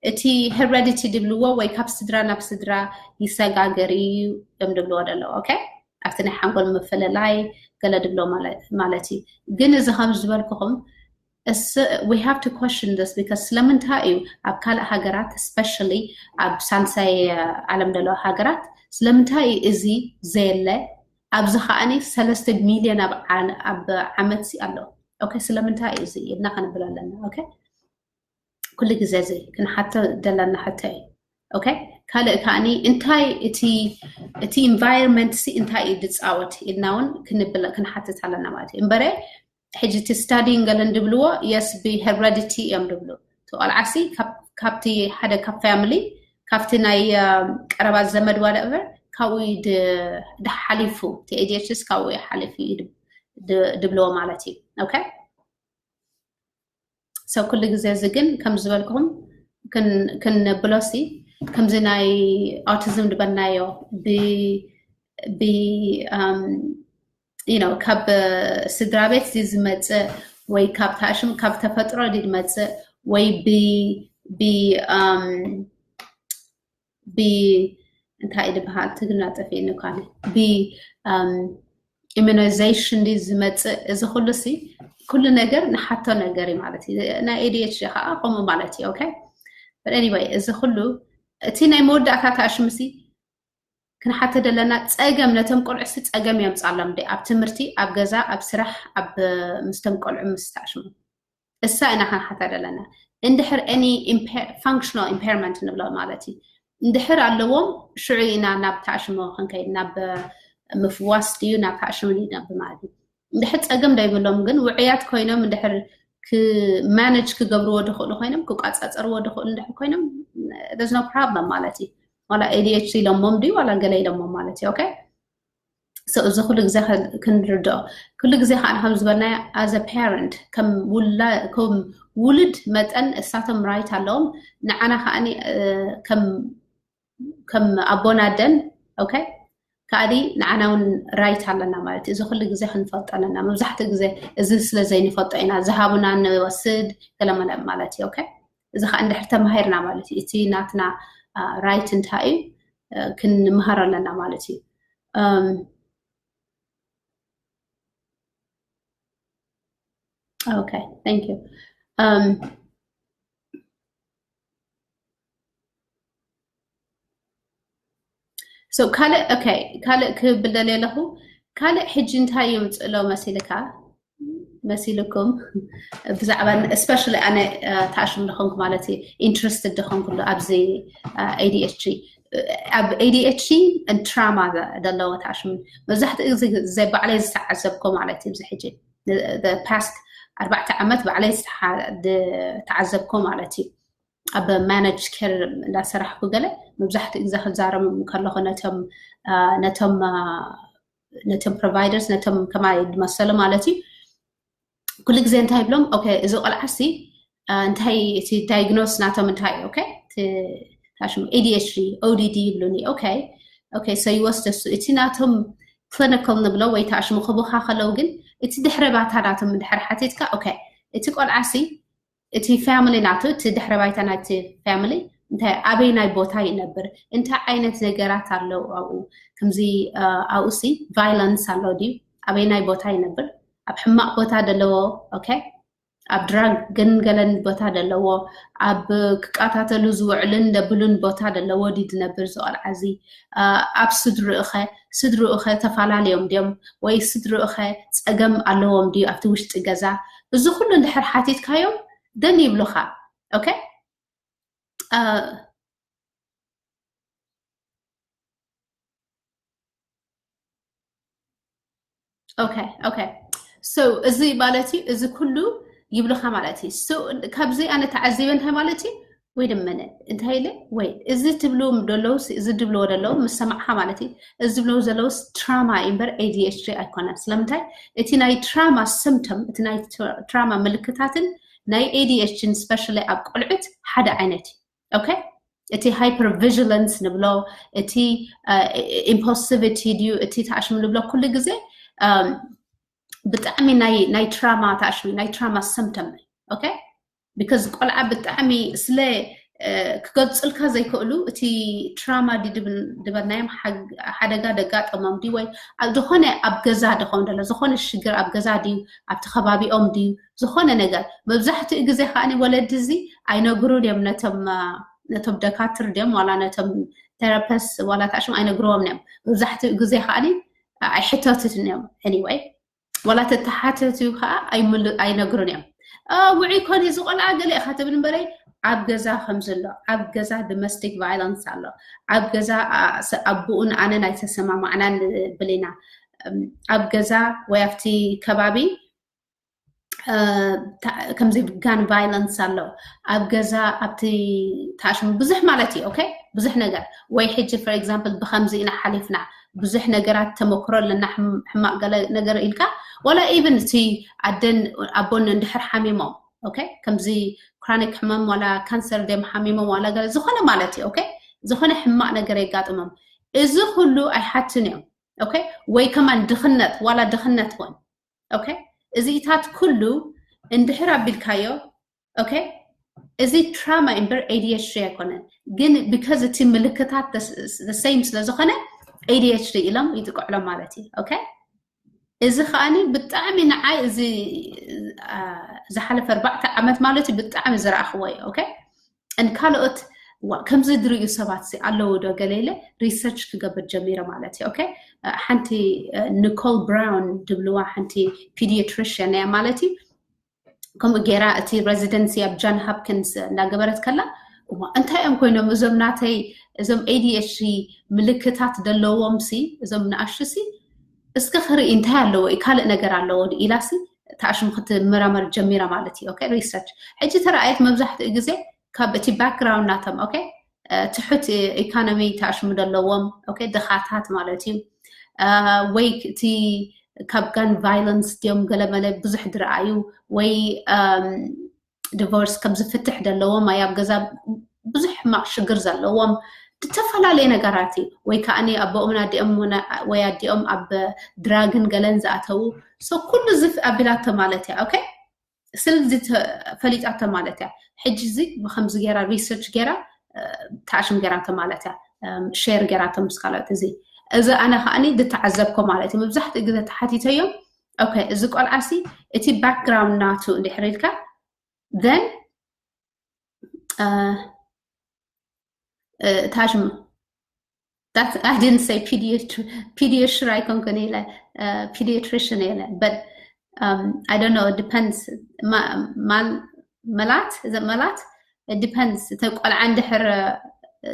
እቲ heredity ድብልዎ ወይ ካብ ስድራ ናብ ስድራ ይሰጋገር እዩ እዮም ድብልዎ ደለዎ። Okay? ኣብቲ ናይ ሓንጎል ምፍልላይ ገለ ድብሎ ማለት እዩ። ግን እዚ ከም ዝበልኩኹም we have to question this because ስለምንታይ እዩ ኣብ ካልእ ሃገራት especially ኣብ ሳልሳይ ዓለም ደለዋ ሃገራት ስለምንታይ እዩ እዚ ዘየለ ኣብዚ ከዓኒ ሰለስተ ሚልዮን ኣብ ዓመት ኣሎ። Okay? ስለምንታይ እዩ እዚ ኢልና ከነብል ኣለና። Okay? ኩሉ ግዜ እዚ ክንሓተ ዘለና ሕቶ እዩ። Okay? ካልእ ከዓኒ እንታይ እቲ እቲ environment ሲ እንታይ እዩ ዝፃወት ኢልና እውን ክንብል ክንሓትት ኣለና ማለት እዩ። እምበረ ሕጂ እቲ study ገለን ድብልዎ yes ብ heredity እዮም ድብሉ። እቲ ቆልዓሲ ካብቲ ሓደ ካብ family ካብቲ ናይ ቀረባ ዘመድ whatever ካብኡ ድሓሊፉ እቲ ADHD ስ ካብኡ ሓሊፉ ድብልዎ ማለት እዩ። Okay? So ኩሉ ግዜ እዚ ግን ከም ዝበልኩኹም ክንብሎሲ ከምዚ ናይ autism ዝበልናዮ ብ you know ካብ ስድራ ቤት ድዩ ዝመፅእ ወይ ካብ ታሽም ካብ ተፈጥሮ ድዩ ዝመፅእ ወይ ብ ብ ብ እንታይ ድበሃል ትግርና ጠፊእኒ ኳነ ብ immunization ድዩ ዝመፅእ እዚ ኩሉ ሲ ኩሉ ነገር ንሓቶ ነገር እዩ ማለት እዩ። ናይ ADHD ከዓ ከምኡ ማለት እዩ። Okay? But anyway እዚ ኩሉ እቲ ናይ መወዳእታ ታሽምሲ ክንሓተ ደለና ፀገም ነቶም ቆልዑ ሲ ፀገም የምፃሎም ደ ኣብ ትምህርቲ ኣብ ገዛ ኣብ ስራሕ ኣብ ምስቶም ቆልዑ ምስ ታሽሙ እሳ ኢና ክንሓታ ደለና። እንድሕር any functional impairment ንብሎ ማለት እዩ። እንድሕር ኣለዎም ሽዑ ኢና ናብ ታሽሙ ክንከይድ ናብ ምፍዋስ ድዩ ናብ ታሽሙ ንነብ ማለት እዩ። እንድሕር ፀገም ደይብሎም ግን ውዕያት ኮይኖም እንድሕር manage ክገብርዎ ድኽእሉ ኮይኖም ክቋፃፀርዎ ድኽእሉ እንድሕር ኮይኖም there's no problem ማለት እዩ። ዋላ ADHD ኢሎሞም ድዩ ዋላ ገለ ኢሎሞም ማለት እዩ። Okay? So እዚ ኩሉ ግዜ ክንርድኦ ኩሉ ግዜ ከዓ ከም ዝበልናዮ as a parent ከም ውልድ መጠን እሳቶም right ኣለዎም ንዓና ከዓ ከም ኣቦን ኣደን okay ከኣዲ ንዓና እውን right ኣለና ማለት እዩ። እዚ ኩሉ ግዜ ክንፈልጦ ኣለና። መብዛሕትኡ ግዜ እዚ ስለ ዘይንፈልጦ ኢና ዝሃቡና ንወስድ ገለመለ ማለት እዩ። Okay እዚ ከዓ እንድሕር ተማሂርና ማለት እዩ እቲ ናትና right እንታይ እዩ ክንምሃሮ ኣለና ማለት እዩ። Okay, thank you. So ካልእ okay ካልእ ክብል ደልየ ኣለኹ። ካልእ ሕጂ እንታይ ይምፅእሎ መሲልካ መሲልኩም ብዛዕባ especially ኣነ ታሽም ዝኾንኩ ማለት እዩ interested ዝኾንኩሉ ኣብዚ ADHD ኣብ ADHD trauma ዘለዎ ታሽም መብዛሕትኡ ግዜ ባዕለይ ዝተዓዘብኮ ማለት እዩ። እዚ ሕጂ past ኣርባዕተ ዓመት ባዕለይ ዝተዓዘብኮ ማለት እዩ። ኣብ managed care እንዳሰራሕኩ ገለ መብዛሕትኡ ግዜ ክዛረብ ከለኹ ነቶም ነቶም ነቶም providers ነቶም ከማይ ዝመሰሉ ማለት እዩ ኩሉ ግዜ እንታይ ይብሎም okay እዚ ቆልዓ ሲ እንታይ እቲ diagnose ናቶም እንታይ እዩ okay ታሽሙ ADHD ODD ይብሉኒ okay okay so ይወስደ እሱ እቲ ናቶም clinical ንብሎ ወይ ታሽሙ ክቡኻ ከለው ግን እቲ ድሕረ ባታ ናቶም ድሕር ሓቲትካ okay እቲ ቆልዓ ሲ እቲ family ናቱ እቲ ድሕረ ባይታ ናይቲ family እንታይ ኣበይ ናይ ቦታ ይነብር እንታይ ዓይነት ነገራት ኣለው ኣብኡ ከምዚ ኣብኡ ሲ violence ኣሎ ድዩ ኣበይ ናይ ቦታ ይነብር ኣብ ሕማቕ ቦታ ዘለዎ okay ኣብ drug ግን ገለን ቦታ ዘለዎ ኣብ ክቃታተሉ ዝውዕልን ደብሉን ቦታ ዘለዎ ድዩ ዝነብር ዝቆልዓ እዚ ኣብ ስድርኡኸ ስድርኡኸ ተፈላለዮም ድዮም ወይ ስድርኡኸ ፀገም ኣለዎም ድዩ ኣብቲ ውሽጢ ገዛ እዚ ኩሉ እንድሕር ሓቲትካዮም ደን ይብሉኻ okay okay okay so እዚ ማለት እዩ እዚ ኩሉ ይብሉኻ ማለት እዩ። So ካብዚ ኣነ ተዓዚበ እንታይ ማለት እዩ ወይ ደመነ እንታይ ኢለ ወይ እዚ ትብሉ ዘለውስ እዚ ድብልዎ ዘለዉ ምስ ሰማዕካ ማለት እዩ። እዚ ዝብልዎ ዘለውስ trauma እምበር A D H D ኣይኮነን። ስለምንታይ እቲ ናይ trauma symptom እቲ ናይ trauma ምልክታትን ናይ A D H D specially ኣብ ቆልዑት ሓደ ዓይነት እዩ። Okay? እቲ hypervigilance ንብሎ እቲ impulsivity ድዩ እቲ ተኣሽሙ ንብሎ ኩሉ ግዜ ብጣዕሚ ናይ trauma ተኣሽሙ ናይ trauma symptom እዩ። Okay? Because ቆልዓ ብጣዕሚ ስለ ክገልፅልካ ዘይክእሉ እቲ trauma ድበልናዮም ሓደጋ ደጋጠሞም ድዩ ወይ ዝኾነ ኣብ ገዛ ድኸውን ደሎ ዝኾነ ሽግር ኣብ ገዛ ድዩ ኣብቲ ከባቢኦም ድዩ ዝኾነ ነገር መብዛሕትኡ ግዜ ከዓ ወለዲ እዚ ኣይነግሩን እዮም ነቶም ነቶም ደካትር ድዮም ዋላ ነቶም therapist ዋላ ታሽም ኣይነግርዎም እዮም መብዛሕትኡ ግዜ ከዓ ኣይሕተትትን እዮም anyway ዋላ ተተሓተትዩ ከዓ ኣይነግሩን እዮም። ውዑይ ኮን እዚ ቆልዓ ገለ ኢካ ትብል እምበረይ ኣብ ገዛ ከምዚ ኣሎ ኣብ ገዛ domestic violence ኣሎ ኣብ ገዛ ኣቦኡን ኣነን ኣይተሰማማዕናን ንብል ኢና ኣብ ገዛ ወይ ኣብቲ ከባቢ ከምዚ gang violence ኣሎ ኣብ ገዛ ኣብቲ ታሽሙ ብዙሕ ማለት እዩ okay ብዙሕ ነገር ወይ ሕጂ for example ብከምዚ ኢና ሓሊፍና ብዙሕ ነገራት ተመክሮ ኣለና ሕማቅ ገለ ነገር ኢልካ ዋላ even እቲ ኣደን ኣቦን እንድሕር ሓሚሞም okay ከምዚ chronic ሕመም ዋላ ካንሰር ደም ሓሚሞም ዋላ ገለ ዝኾነ ማለት እዩ okay ዝኾነ ሕማቅ ነገር የጋጥሞም እዚ ኩሉ ኣይሓትን እዮም okay ወይ ከማን ድኽነት ዋላ ድኽነት ውን okay እዚታት ኩሉ እንድሕር ኣቢልካዮ okay እዚ trauma እምበር A D H D ኣይኮነን ግን because እቲ ምልክታት the same ስለ ዝኾነ A D H D ኢሎም ይጥቅዕሎም ማለት እዩ okay እዚ ከዓኒ ብጣዕሚ ንዓይ እዚ ዝሓለፈ ኣርባዕተ ዓመት ማለት እዩ ብጣዕሚ ዝረኣኽዎ እዩ okay and ካልኦት ከምዚ ድርእዩ ሰባት ኣለዉ ዶ ገለ ኢለ research ክገብር ጀሚረ ማለት እዩ okay ሓንቲ Nicole Brown ድብልዋ ሓንቲ pediatrician እያ ማለት እዩ ከምኡ ገይራ እቲ residency ኣብ John Hopkins እናገበረት ከላ እንታይ እዮም ኮይኖም እዞም ናተይ እዞም A D H D ምልክታት ዘለዎም ሲ እዞም ንኣሽቱ ሲ እስከ ክርኢ እንታይ ኣለዎ ካልእ ነገር ኣለዎ ኢላ ሲ ታሽሙ ክትመራመር ጀሚራ ማለት እዩ okay research ሕጂ ተረኣየት መብዛሕትኡ ግዜ ካብ እቲ background ናቶም okay ትሑት economy ታሽሙ ዘለዎም okay ድኻታት ማለት እዩ ወይ እቲ ካብ gang violence ድዮም ገለመለ ብዙሕ ድረኣዩ ወይ divorce ከም ዝፍትሕ ዘለዎም ኣይ ኣብ ገዛ ብዙሕ ሕማቅ ሽግር ዘለዎም ዝተፈላለየ ነገራት እዩ ወይ ከዓ ኣቦኦምን ኣዲኦም ወይ ኣዲኦም ኣብ drug ን ገለን ዝኣተዉ so ኩሉ ዝፍ ኣቢላቶ ማለት እያ okay ስለዚ ፈሊጣቶ ማለት እያ ሕጂ እዚ ብከምዚ ገይራ research ገይራ ታሽም ገይራቶ ማለት እያ share ገይራቶ ምስ ካልኦት እዚ እዚ ኣነ ከዓኒ ዝተዓዘብኮ ማለት እዩ መብዛሕትኡ ግዜ ተሓቲተዮም okay እዚ ቆልዓ ሲ እቲ background ናቱ እንድሕር ኢልካ then ታሽም that I didn't say pediatrician ኣይኮንኩን ኢለ pediatrician ኢለ but um, I don't know it depends መላት እዘ መላት it depends እቲ ቆልዓ እንድሕር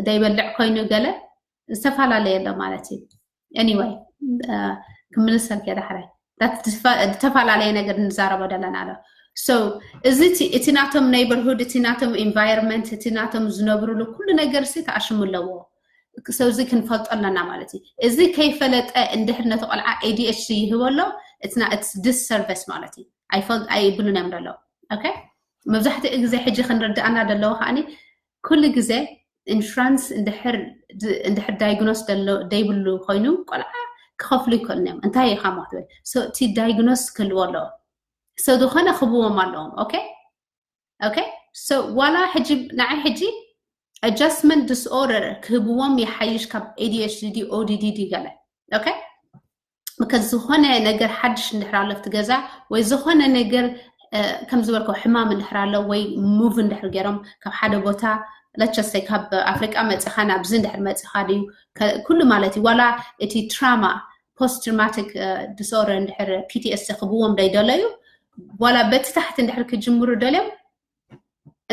ዘይበልዕ ኮይኑ ገለ ዝተፈላለየ ኣሎ ማለት እዩ anyway ክምልሰልክ እየ ዳሕራይ ዝተፈላለየ ነገር ንዛረቦ ዘለና ኣሎ so እዚ እቲ ናቶም neighborhood እቲ ናቶም environment እቲ ናቶም ዝነብሩሉ ኩሉ ነገር ሲ ተኣሽሙ ኣለዎ ሰው እዚ ክንፈልጦ ኣለና ማለት እዩ እዚ ከይፈለጠ እንድሕር ነቲ ቆልዓ A D H D ይህቦ ኣሎ it's disservice ማለት እዩ ኣይፈልጥ ኣይብሉን እዮም ደለዉ okay መብዛሕትኡ ግዜ ሕጂ ክንርድኣና ደለዎ ከዓኒ ኩሉ ግዜ insurance እንድሕር diagnose ደይብሉ ኮይኑ ቆልዓ ክኸፍሉ ይክእሉ እዮም እንታይ ኢኻ ሞ ክትብል so እቲ diagnose ክህልዎ ኣለዎ so ዝኾነ ክህብዎም ኣለዎም okay okay so ዋላ ሕጂ ንዓይ ሕጂ adjustment disorder ክህብዎም ይሓይሽ ካብ A D H D O D D ድዩ ገለ okay because ዝኾነ ነገር ሓድሽ እንድሕር ኣሎ ኣብቲ ገዛ ወይ ዝኾነ ነገር ከም ዝበልኮ ሕማም እንድሕር ኣሎ ወይ move እንድሕር ገይሮም ካብ ሓደ ቦታ let's just say ካብ ኣፍሪቃ መፂኻ ናብዚ እንድሕር መፂኻ ድዩ ኩሉ ማለት እዩ ዋላ እቲ trauma post traumatic disorder እንድሕር P T S D ክብዎም ደይደለዩ ዋላ በቲ ታሕቲ እንድሕር ክጅምሩ ደልዮም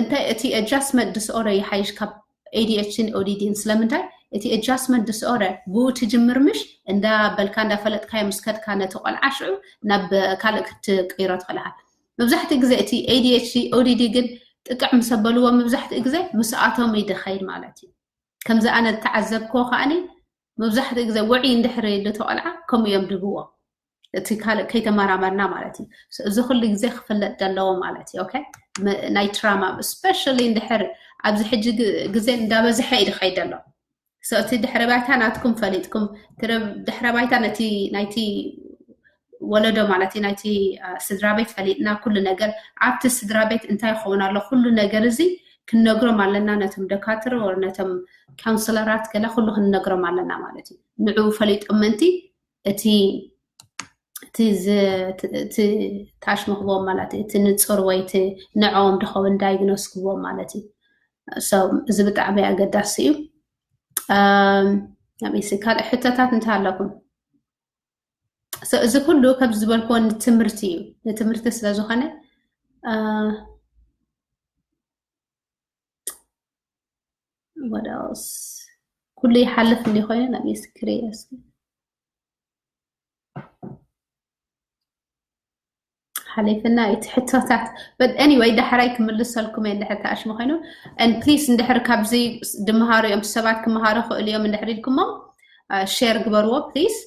እንታይ እቲ adjustment disorder ይሓይሽ ካብ A D H D ን O D D ን ስለምንታይ እቲ adjustment disorder ብኡ ትጅምር ምሽ እንዳ በልካ እንዳ ፈለጥካዮ ምስ ከድካ ነቲ ቆልዓ ሽዑ ናብ ካልእ ክትቅይሮ ትኽእል ኢኻ መብዛሕትኡ ግዜ እቲ A D H D O D D ግን ጥቅዕ ምስ ኣበልዎ መብዛሕትኡ ግዜ ምስኣቶም እዩ ድኸይድ ማለት እዩ። ከምዚ ኣነ ዝተዓዘብክዎ ከዓኒ መብዛሕትኡ ግዜ ውዑይ እንድሕር ድተቆልዓ ከምኡ እዮም ድብዎ። እቲ ካልእ ከይተመራመርና ማለት እዩ። So፣ እዚ ኩሉ ግዜ ክፍለጥ ዘለዎ ማለት እዩ። ኦኬ፣ መ- ናይ ትራማ ስፔሻሊ እንድሕር ኣብዚ ሕጂ ግ- ግዜ እንዳበዝሐ እዩ ድኸይድ ዘሎ። So፣ እቲ ድሕረ ባይታ ናትኩም ፈሊጥኩም ትረ- ድሕረ ባይታ ነቲ ናይቲ ወለዶ ማለት እዩ ናይቲ አ፣ ስድራ ቤት ፈሊጥና ኩሉ ነገር ኣብቲ ስድራ ቤት እንታይ ይኸውን ኣሎ ኩሉ ነገር እዚ ክንነግሮም ኣለና ነቶም ደካትር ወር ነቶም ካውንስለራት ገለ ኩሉ ክንነግሮም ኣለና ማለት እዩ። ንዑ ፈሊጦም ምእንቲ እቲ እቲ ዝ- እቲ ታሽመኽቦም ማለት እዩ እቲ ንፁር ወይ እቲ ንዕኦም ድኸውን ዳይግኖስ ክቦም ማለት እዩ። So፣ እዚ ብጣዕሚ ኣገዳሲ እዩ። ኣም፣ ኣሜሲ ካልእ ሕቶታት እንታይ ኣለኩም? So፣ እዚ ኩሉ ከም ዝበልክዎ ንትምህርቲ እዩ። ንትምህርቲ ስለ ዝኾነ አ፣ what else? ኩሉ ይሓልፍ እንዲ ኮይኑ ኣሜሲ ክሪየስ ሓሊፍና እቲ ሕቶታት። But anyway፣ ዳሕራይ ክምልሰልኩም እየ እንድሕር ተኣሽሙ ኮይኑ። And please፣ እንድሕር ካብዚ ድመሃሩ እዮም ሰባት ክመሃሩ ክእሉ እዮም እንድሕር ኢልኩሞ ሼር ግበርዎ please።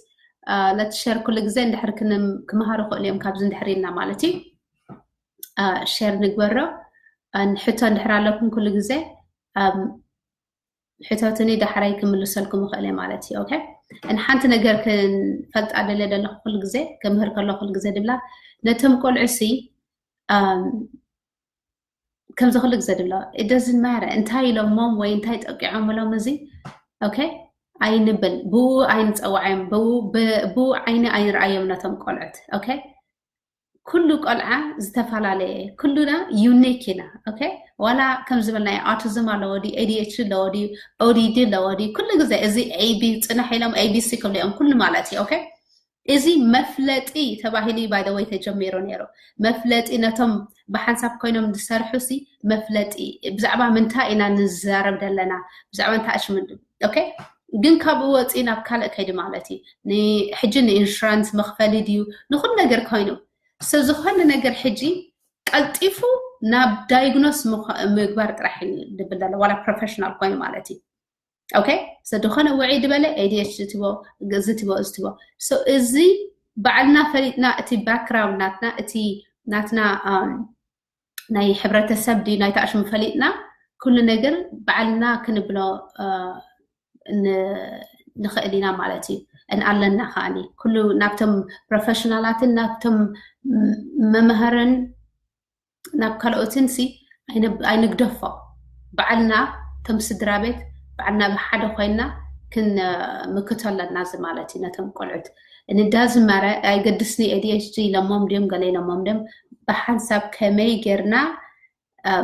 ለት ሼር ኩሉ ግዜ እንድሕር ክንም- ክመሃሩ ክእሉ እዮም ካብዚ እንድሕር ኢልና ማለት እዩ። ሼር ንግበሮ። And ሕቶ እንድሕር ኣለኩም ኩሉ ግዜ ኣም፣ ሕተቱኒ፣ ዳሕራይ ክምልሰልኩም ይኽእል እየ ማለት እዩ። ኦኬ፣ and ሓንቲ ነገር ክንፈልጣ ደልየ ዘለኹ ኩሉ ግዜ ክምህር ከሎ ኩሉ ግዜ ድብላ ነቶም ቆልዑ ሲ ኣም፣ ከምዚ ኩሉ ግዜ ድብላ it doesn't matter እንታይ ኢሎሞም ወይ እንታይ ጠቂዖምሎም እዚ ኦኬ ኣይንብል ብኡ ኣይንፀዋዓዮም ብኡ ብ- ብኡ ዓይኒ ኣይንርኣዮም ነቶም ቆልዑት ኦኬ ኩሉ ቆልዓ ዝተፈላለየ ኩሉና ዩኒክ ኢና ኦኬ ዋላ ከም ዝበልናዮ ኣውቲዝም ኣለዎ ድዩ ኤዲኤችዲ ኣለዎ ድዩ ኦዲዲ ኣለዎ ድዩ ኩሉ ግዜ እዚ ኤቢ ፅንሕ ኢሎም ኤቢሲ ክብሉ እዮም ኩሉ ማለት እዩ ኦኬ እዚ መፍለጢ ተባሂሉ እዩ ባይደወይ ተጀሚሩ ነይሩ መፍለጢ ነቶም ብሓንሳብ ኮይኖም ዝሰርሑ ሲ መፍለጢ ብዛዕባ ምንታይ ኢና ንዛረብ ዘለና ብዛዕባ እንታይ ኣሽምንዱ ኦኬ ግን ካብኡ ወፂ ናብ ካልእ ከይዲ ማለት እዩ ሕጂ ንኢንሹራንስ መኽፈሊ ድዩ ንኩሉ ነገር ኮይኑ ሰብ ዝኾነ ነገር ሕጂ ቀልጢፉ ናብ ዳይግኖስ ምግባር ጥራሕ ድብል ዘሎ ዋላ ፕሮፌሽናል ኮይኑ ማለት እዩ ኦኬ ዝኾነ ውዒ ድበለ ኤዲኤች ዝትቦ እዚ ትቦ እዚ ትቦ እዚ ባዕልና ፈሊጥና እቲ ባክግራውንድ ናትና እቲ ናትና ናይ ሕብረተሰብ ድዩ ናይ ተኣሽሙ ፈሊጥና ኩሉ ነገር ባዕልና ክንብሎ ንኽእል ኢና ማለት እዩ ኣለና ከዓኒ ኩሉ ናብቶም ፕሮፌሽናላትን ናብቶም መምሃርን ናብ ካልኦትን ሲ ኣይንግደፎ ባዕልና ከም ስድራ ቤት ባዕልና ብሓደ ኮይና ክንምክቶ ኣለና እዚ ማለት እዩ ነቶም ቆልዑት እንዳ ዝመረ ኣይገድስኒ ኤዲኤችዲ ኢሎሞም ድዮም ገለ ኢሎሞም ድዮም ብሓንሳብ ከመይ ጌርና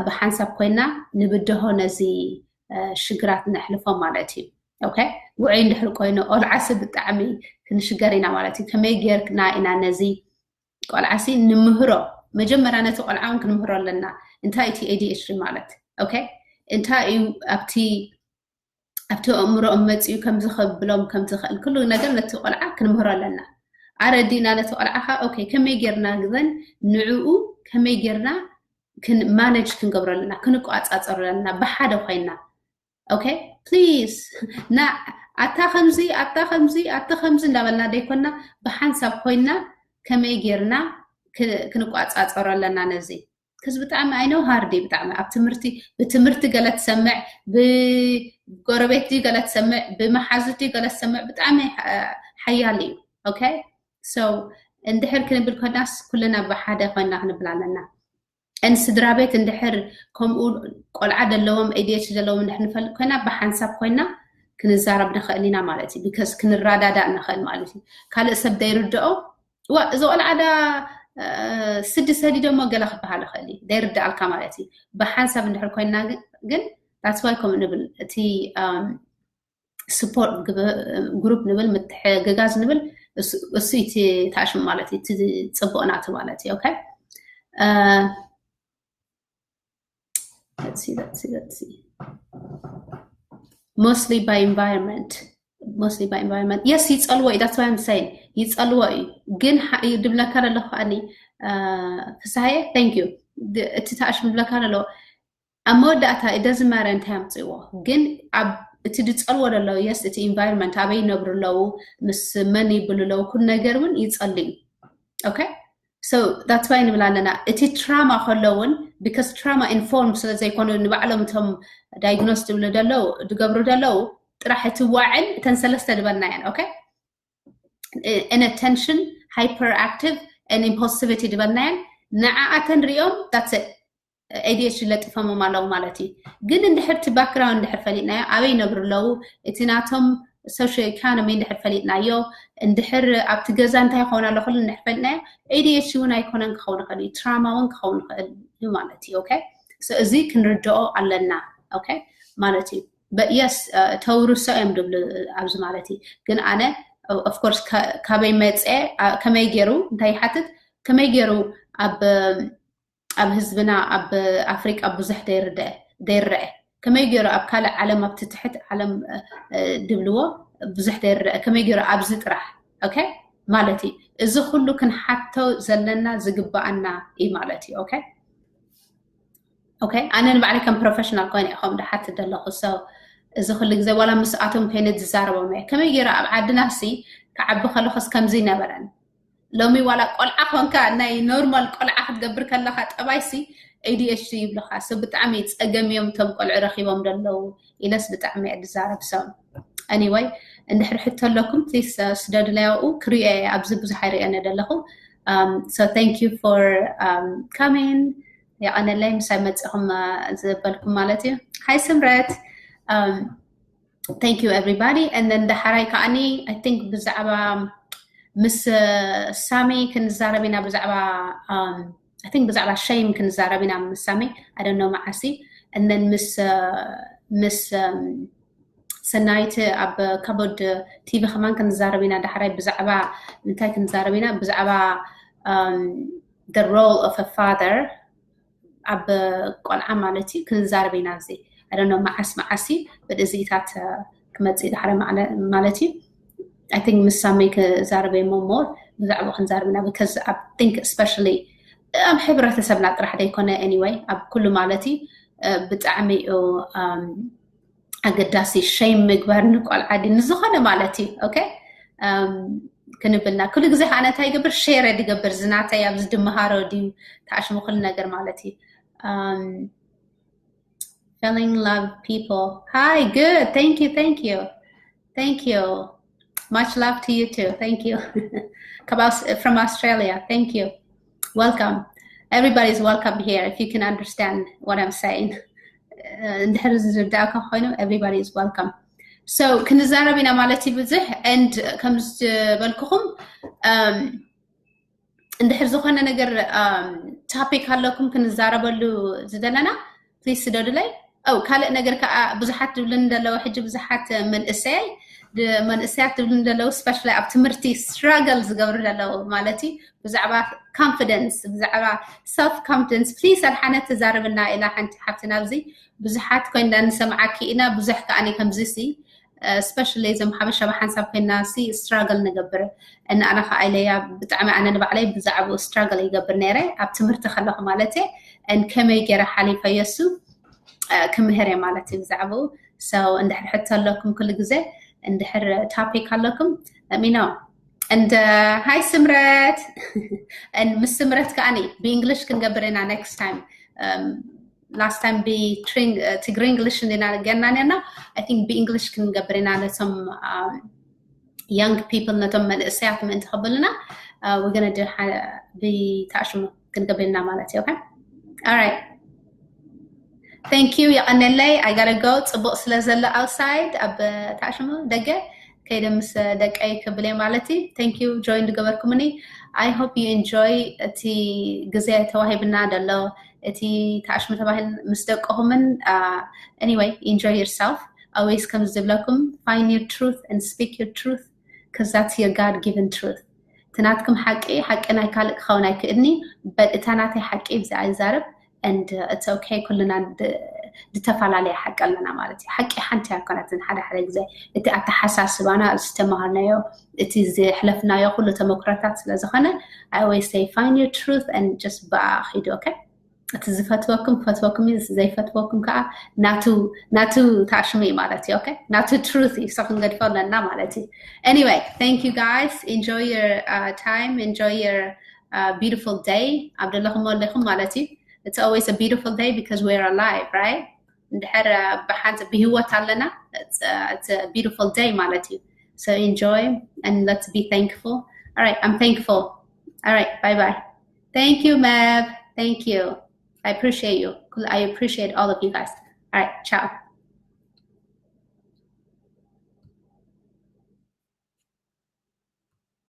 ብሓንሳብ ኮይና ንብድሆ ነዚ ሽግራት ነሕልፎ ማለት እዩ ውዑይ እንድሕር ኮይኑ ቆልዓሲ ብጣዕሚ ክንሽገር ኢና ማለት እዩ ከመይ ጌርና ኢና ነዚ ቆልዓሲ ንምህሮ መጀመርያ ነቲ ቆልዓ እውን ክንምህሮ ኣለና እንታይ እቲ ኤዲኤችዲ ማለት ኦኬ እንታይ እዩ ኣብቲ ኣብቲ ኣእምሮኦም መፅኡ ከምዚ ከብሎም ከምዝኽእል ኩሉ ነገር ነቲ ቆልዓ ክንምህሮ ኣለና ኣረዲና ነቲ ቆልዓ ከ ኦኬ ከመይ ጌርና ግዘን ንዕኡ ከመይ ጌርና ማነጅ ክንገብሮ ኣለና ክንቋፃፀሩ ኣለና ብሓደ ኮይና ኦኬ ፕሊዝ ና ኣታ ከምዚ ኣታ ከምዚ ኣታ ከምዚ እንዳበልና ደይኮና ብሓንሳብ ኮይና ከመይ ጌርና ክንቋፃፀሮ ኣለና ነዚ ከዚ ብጣዕሚ ኣይነው ሃርዲ ብጣዕሚ ኣብ ትምህርቲ ብትምህርቲ ገለ ትሰምዕ ብጎረቤት ድዩ ገለ ትሰምዕ ብመሓዙት ድዩ ገለ ትሰምዕ ብጣዕሚ ሓያል እዩ ኦኬ so እንድሕር ክንብል ኮናስ ኩልና ብሓደ ኮይና ክንብል ኣለና ን ስድራ ቤት እንድሕር ከምኡ ቆልዓ ዘለዎም ኤዲኤች ዘለዎም እንድሕር ንፈልጥ ኮይና ብሓንሳብ ኮይና ክንዛረብ ንኽእል ኢና ማለት እዩ because ክንረዳዳእ ንኽእል ማለት እዩ ካልእ ሰብ ደይርድኦ ዋ እዚ ቆልዓ ዳ ስዲ ሰዲዶሞ ገለ ክበሃል ይኽእል እዩ ደይርዳኣልካ ማለት እዩ ብሓንሳብ እንድሕር ኮይና ግን that's why ከምኡ ንብል እቲ support group ንብል ምትሕግጋዝ ንብል እሱ እቲ ተኣሽሙ ማለት እዩ እቲ ፅቡቅ ናቱ ማለት እዩ okay let's see let's see let's see mostly by environment mostly by environment yes ይፀልዎ እዩ that's why I'm saying ይፀልዎ እዩ ግን ድብለካ ዘለኹ ከዓኒ ፍሳሀየ thank you እቲ ተኣሽሙ ድብለካ ዘሎ ኣብ መወዳእታ it doesn't matter እንታይ ኣምፅእዎ፣ ግን ኣብ እቲ ዝፀልዎ ዘለዉ yes እቲ environment ኣበይ ይነብሩ ኣለዉ፣ ምስ መን ይብሉ ኣለዉ፣ ኩሉ ነገር እውን ይፀሊ እዩ። Okay, so that's why ንብል ኣለና እቲ trauma ከሎ እውን because trauma informed ስለ ዘይኮኑ ንባዕሎም እቶም diagnose ዝብሉ ዘለዉ ዝገብሩ ዘለዉ ጥራሕ እቲ ዋዕን እተን ሰለስተ ዝበልናየን okay inattention, hyperactive and impulsivity ዝበልናየን ንዓኣተን ሪኦም that's it ADHD ለጢፎሞም ኣለዉ ማለት እዩ። ግን እንድሕር እቲ background እንድሕር ፈሊጥናዮ ኣበይ ይነብሩ ኣለዉ እቲ ናቶም socio economy እንድሕር ፈሊጥናዮ እንድሕር ኣብቲ ገዛ እንታይ ይኸውን ኣሎ ኩሉ እንድሕር ፈሊጥናዮ ADHD እውን ኣይኮነን ክኸውን ይኽእል እዩ trauma እውን ክኸውን ይኽእል እዩ ማለት እዩ okay እዚ ክንርድኦ ኣለና okay ማለት እዩ but yes ተውርሶ እዮም ድብሉ ኣብዚ ማለት እዩ ግን ኣነ of course ካበይ መፀ ከመይ ገይሩ እንታይ ይሓትት ከመይ ገይሩ ኣብ ኣብ ህዝብና ኣብ ኣፍሪቃ ብዙሕ ዘይርድአ ዘይረአ ከመይ ገይሩ ኣብ ካልእ ዓለም ኣብቲ ትሕት ዓለም ድብልዎ ብዙሕ ዘይረአ ከመይ ገይሩ ኣብዚ ጥራሕ okay ማለት እዩ እዚ ኩሉ ክንሓቶ ዘለና ዝግባኣና እዩ ማለት እዩ okay okay ኣነ ንባዕለይ ከም professional ኮይነ ኢኹም ድሓት ዘለኹ so እዚ ኩሉ ግዜ ዋላ ምስኣቶም ኮይነ ዝዛረቦም እየ ከመይ ገይሩ ኣብ ዓድና ሲ ክዓቢ ከለኹስ ከምዚ ነበረን ሎሚ ዋላ ቆልዓ ኮንካ ናይ normal ቆልዓ ክትገብር ከለካ ጠባይሲ ADHD ይብልካ so ብጣዕሚ ፀገም እዮም እቶም ቆልዑ ረኪቦም ዘለዉ ኢለስ ብጣዕሚ እየ ዝዛረብ so anyway እንድሕር ሕቶ ኣለኩም please ስደዱለይ ኣብኡ ክሪኦ እየ ኣብዚ ብዙሕ ኣይርእየነ ዘለኹ so thank you for coming የቐነለይ ምሳይ መፅኹም ዝበልኩም ማለት እዩ hi ስምረት thank you everybody and then ዳሕራይ ከዓኒ I think ብዛዕባ ምስ ሳሚ ክንዛረብ ኢና ብዛዕባ I think ብዛዕባ shame ክንዛረብ ኢና ምስ ሳሚ I don't know መዓሲ and then ምስ ምስ ሰናይት ኣብ ከቦድ ቲቪ ከማን ክንዛረብ ኢና ዳሕራይ ብዛዕባ እንታይ ክንዛረብ ኢና ብዛዕባ the role of a father ኣብ ቆልዓ ማለት እዩ ክንዛረብ ኢና እዚ I don't know መዓስ መዓሲ ብድእዚኢታት ክመፅእ ዳሕረ ማለት እዩ I think ምስ ሳመይ ክዛረብ እሞ more ብዛዕባ ክንዛረብ ኢና because I think especially ኣብ ሕብረተሰብና ጥራሕ ዘይኮነ anyway ኣብ ኩሉ ማለት እዩ ብጣዕሚ እዩ ኣገዳሲ shame ምግባር ንቆልዓ ድዩ ንዝኾነ ማለት እዩ okay ክንብልና ኩሉ ግዜ ከዓ እንታይ ይገብር share ድገብር ዝናተይ ኣብዚ ድመሃሮ ድዩ ተኣሽሙ ኩሉ ነገር ማለት እዩ Feeling love people. Hi, good. Thank you, thank you. Thank you. Much love to you too. Thank you. From Australia. Thank you. Welcome. Everybody's welcome here if you can understand what I'm saying. እንድሕር ዝርዳእካ ኮይኑ everybody is welcome so ክንዛረብ ኢና ማለት እዩ ብዙሕ and ከም ዝበልኩኹም እንድሕር ዝኾነ ነገር topic ኣለኩም ክንዛረበሉ ዝደለና please ስደዱለይ ው ካልእ ነገር ከዓ ብዙሓት ዝብልን ዘለዉ ሕጂ ብዙሓት መንእሰያይ መንእሰያት ዝብልን ዘለዉ especially ኣብ ትምህርቲ struggle ዝገብሩ ዘለዉ ማለት እዩ ብዛዕባ confidence ብዛዕባ self confidence please ኣድሓነት ትዛረብና ኢላ ሓንቲ ሓፍትና ኣብዚ ብዙሓት ኮይና ንሰምዓኪ ኢና ብዙሕ ከዓ ከምዚ ሲ especially እዞም ሓበሻ ብሓንሳብ ኮይና ሲ struggle ንገብር እና ኣነ ከዓ ኢለያ ብጣዕሚ ኣነ ንባዕለይ ብዛዕባኡ struggle ይገብር ነይረ ኣብ ትምህርቲ ከለኹ ማለት እየ and ከመይ ገይረ ሓሊፈዮ እሱ ክምህር እየ ማለት እዩ ብዛዕባኡ so እንድሕር ሕቶ ኣለኩም ኩሉ ግዜ እንድሕር topic ኣለኩም let me know and hi ስምረት and ምስ ስምረት ከዓኒ ብእንግሊሽ ክንገብር ኢና next time last time ብትግሪ እንግሊሽ እንዲና ገና ነርና I think ብእንግሊሽ ክንገብር ኢና ነቶም young people ነቶም መንእሰያት ምእንቲ ከብልና we're gonna do ብታሽሙ ክንገብር ኢና ማለት እዩ okay all right thank you የቐነለይ I gotta go ፅቡቕ ስለ ዘሎ outside ኣብ ታሽሙ ደገ ከይደ ምስ ደቀይ ክብል እየ ማለት እዩ thank you join ዝገበርኩምኒ I hope you enjoy እቲ ግዜ ተዋሂብና ዘሎ እቲ ታሽሙ ተባሂል ምስ ደቅኹምን anyway enjoy yourself always ከም ዝብለኩም find your truth and speak your truth because that's your God given truth ትናትኩም ሓቂ ሓቂ ናይ ካልእ ክኸውን ኣይክእልኒ but እታ ናተይ ሓቂ ብዛኣ ይዛረብ and it's okay ኩልና ዝተፈላለየ ሓቂ ኣለና ማለት እዩ ሓቂ ሓንቲ ኣይኮነትን ሓደ ሓደ ግዜ እቲ ኣተሓሳስባና ዝተማሃርናዮ እቲ ዝሕለፍናዮ ኩሉ ተመክሮታት ስለ ዝኾነ I always say find your truth and just ብኣ ኺዱ okay እቲ ዝፈትወኩም ክፈትወኩም እዩ፣ ዘይፈትወኩም ከዓ ናቱ ናቱ ታሽሙ እዩ ማለት እዩ። Okay? ናቱ truth እዩ፣ so ክንገድፎ ኣለና ማለት እዩ። Anyway, thank you guys. Enjoy your uh, time, enjoy your uh, beautiful day. ኣብ ዘለኹም ኣለኹም ማለት እዩ። It's always a beautiful day because we're alive, right? እንድሕር ብሓንሳብ ብህይወት ኣለና, it's a beautiful day ማለት እዩ። So enjoy and let's be thankful. All right, I'm thankful. All right, bye bye. Thank you, Mev. Thank you. I appreciate you. I appreciate all of you guys. All right, ciao.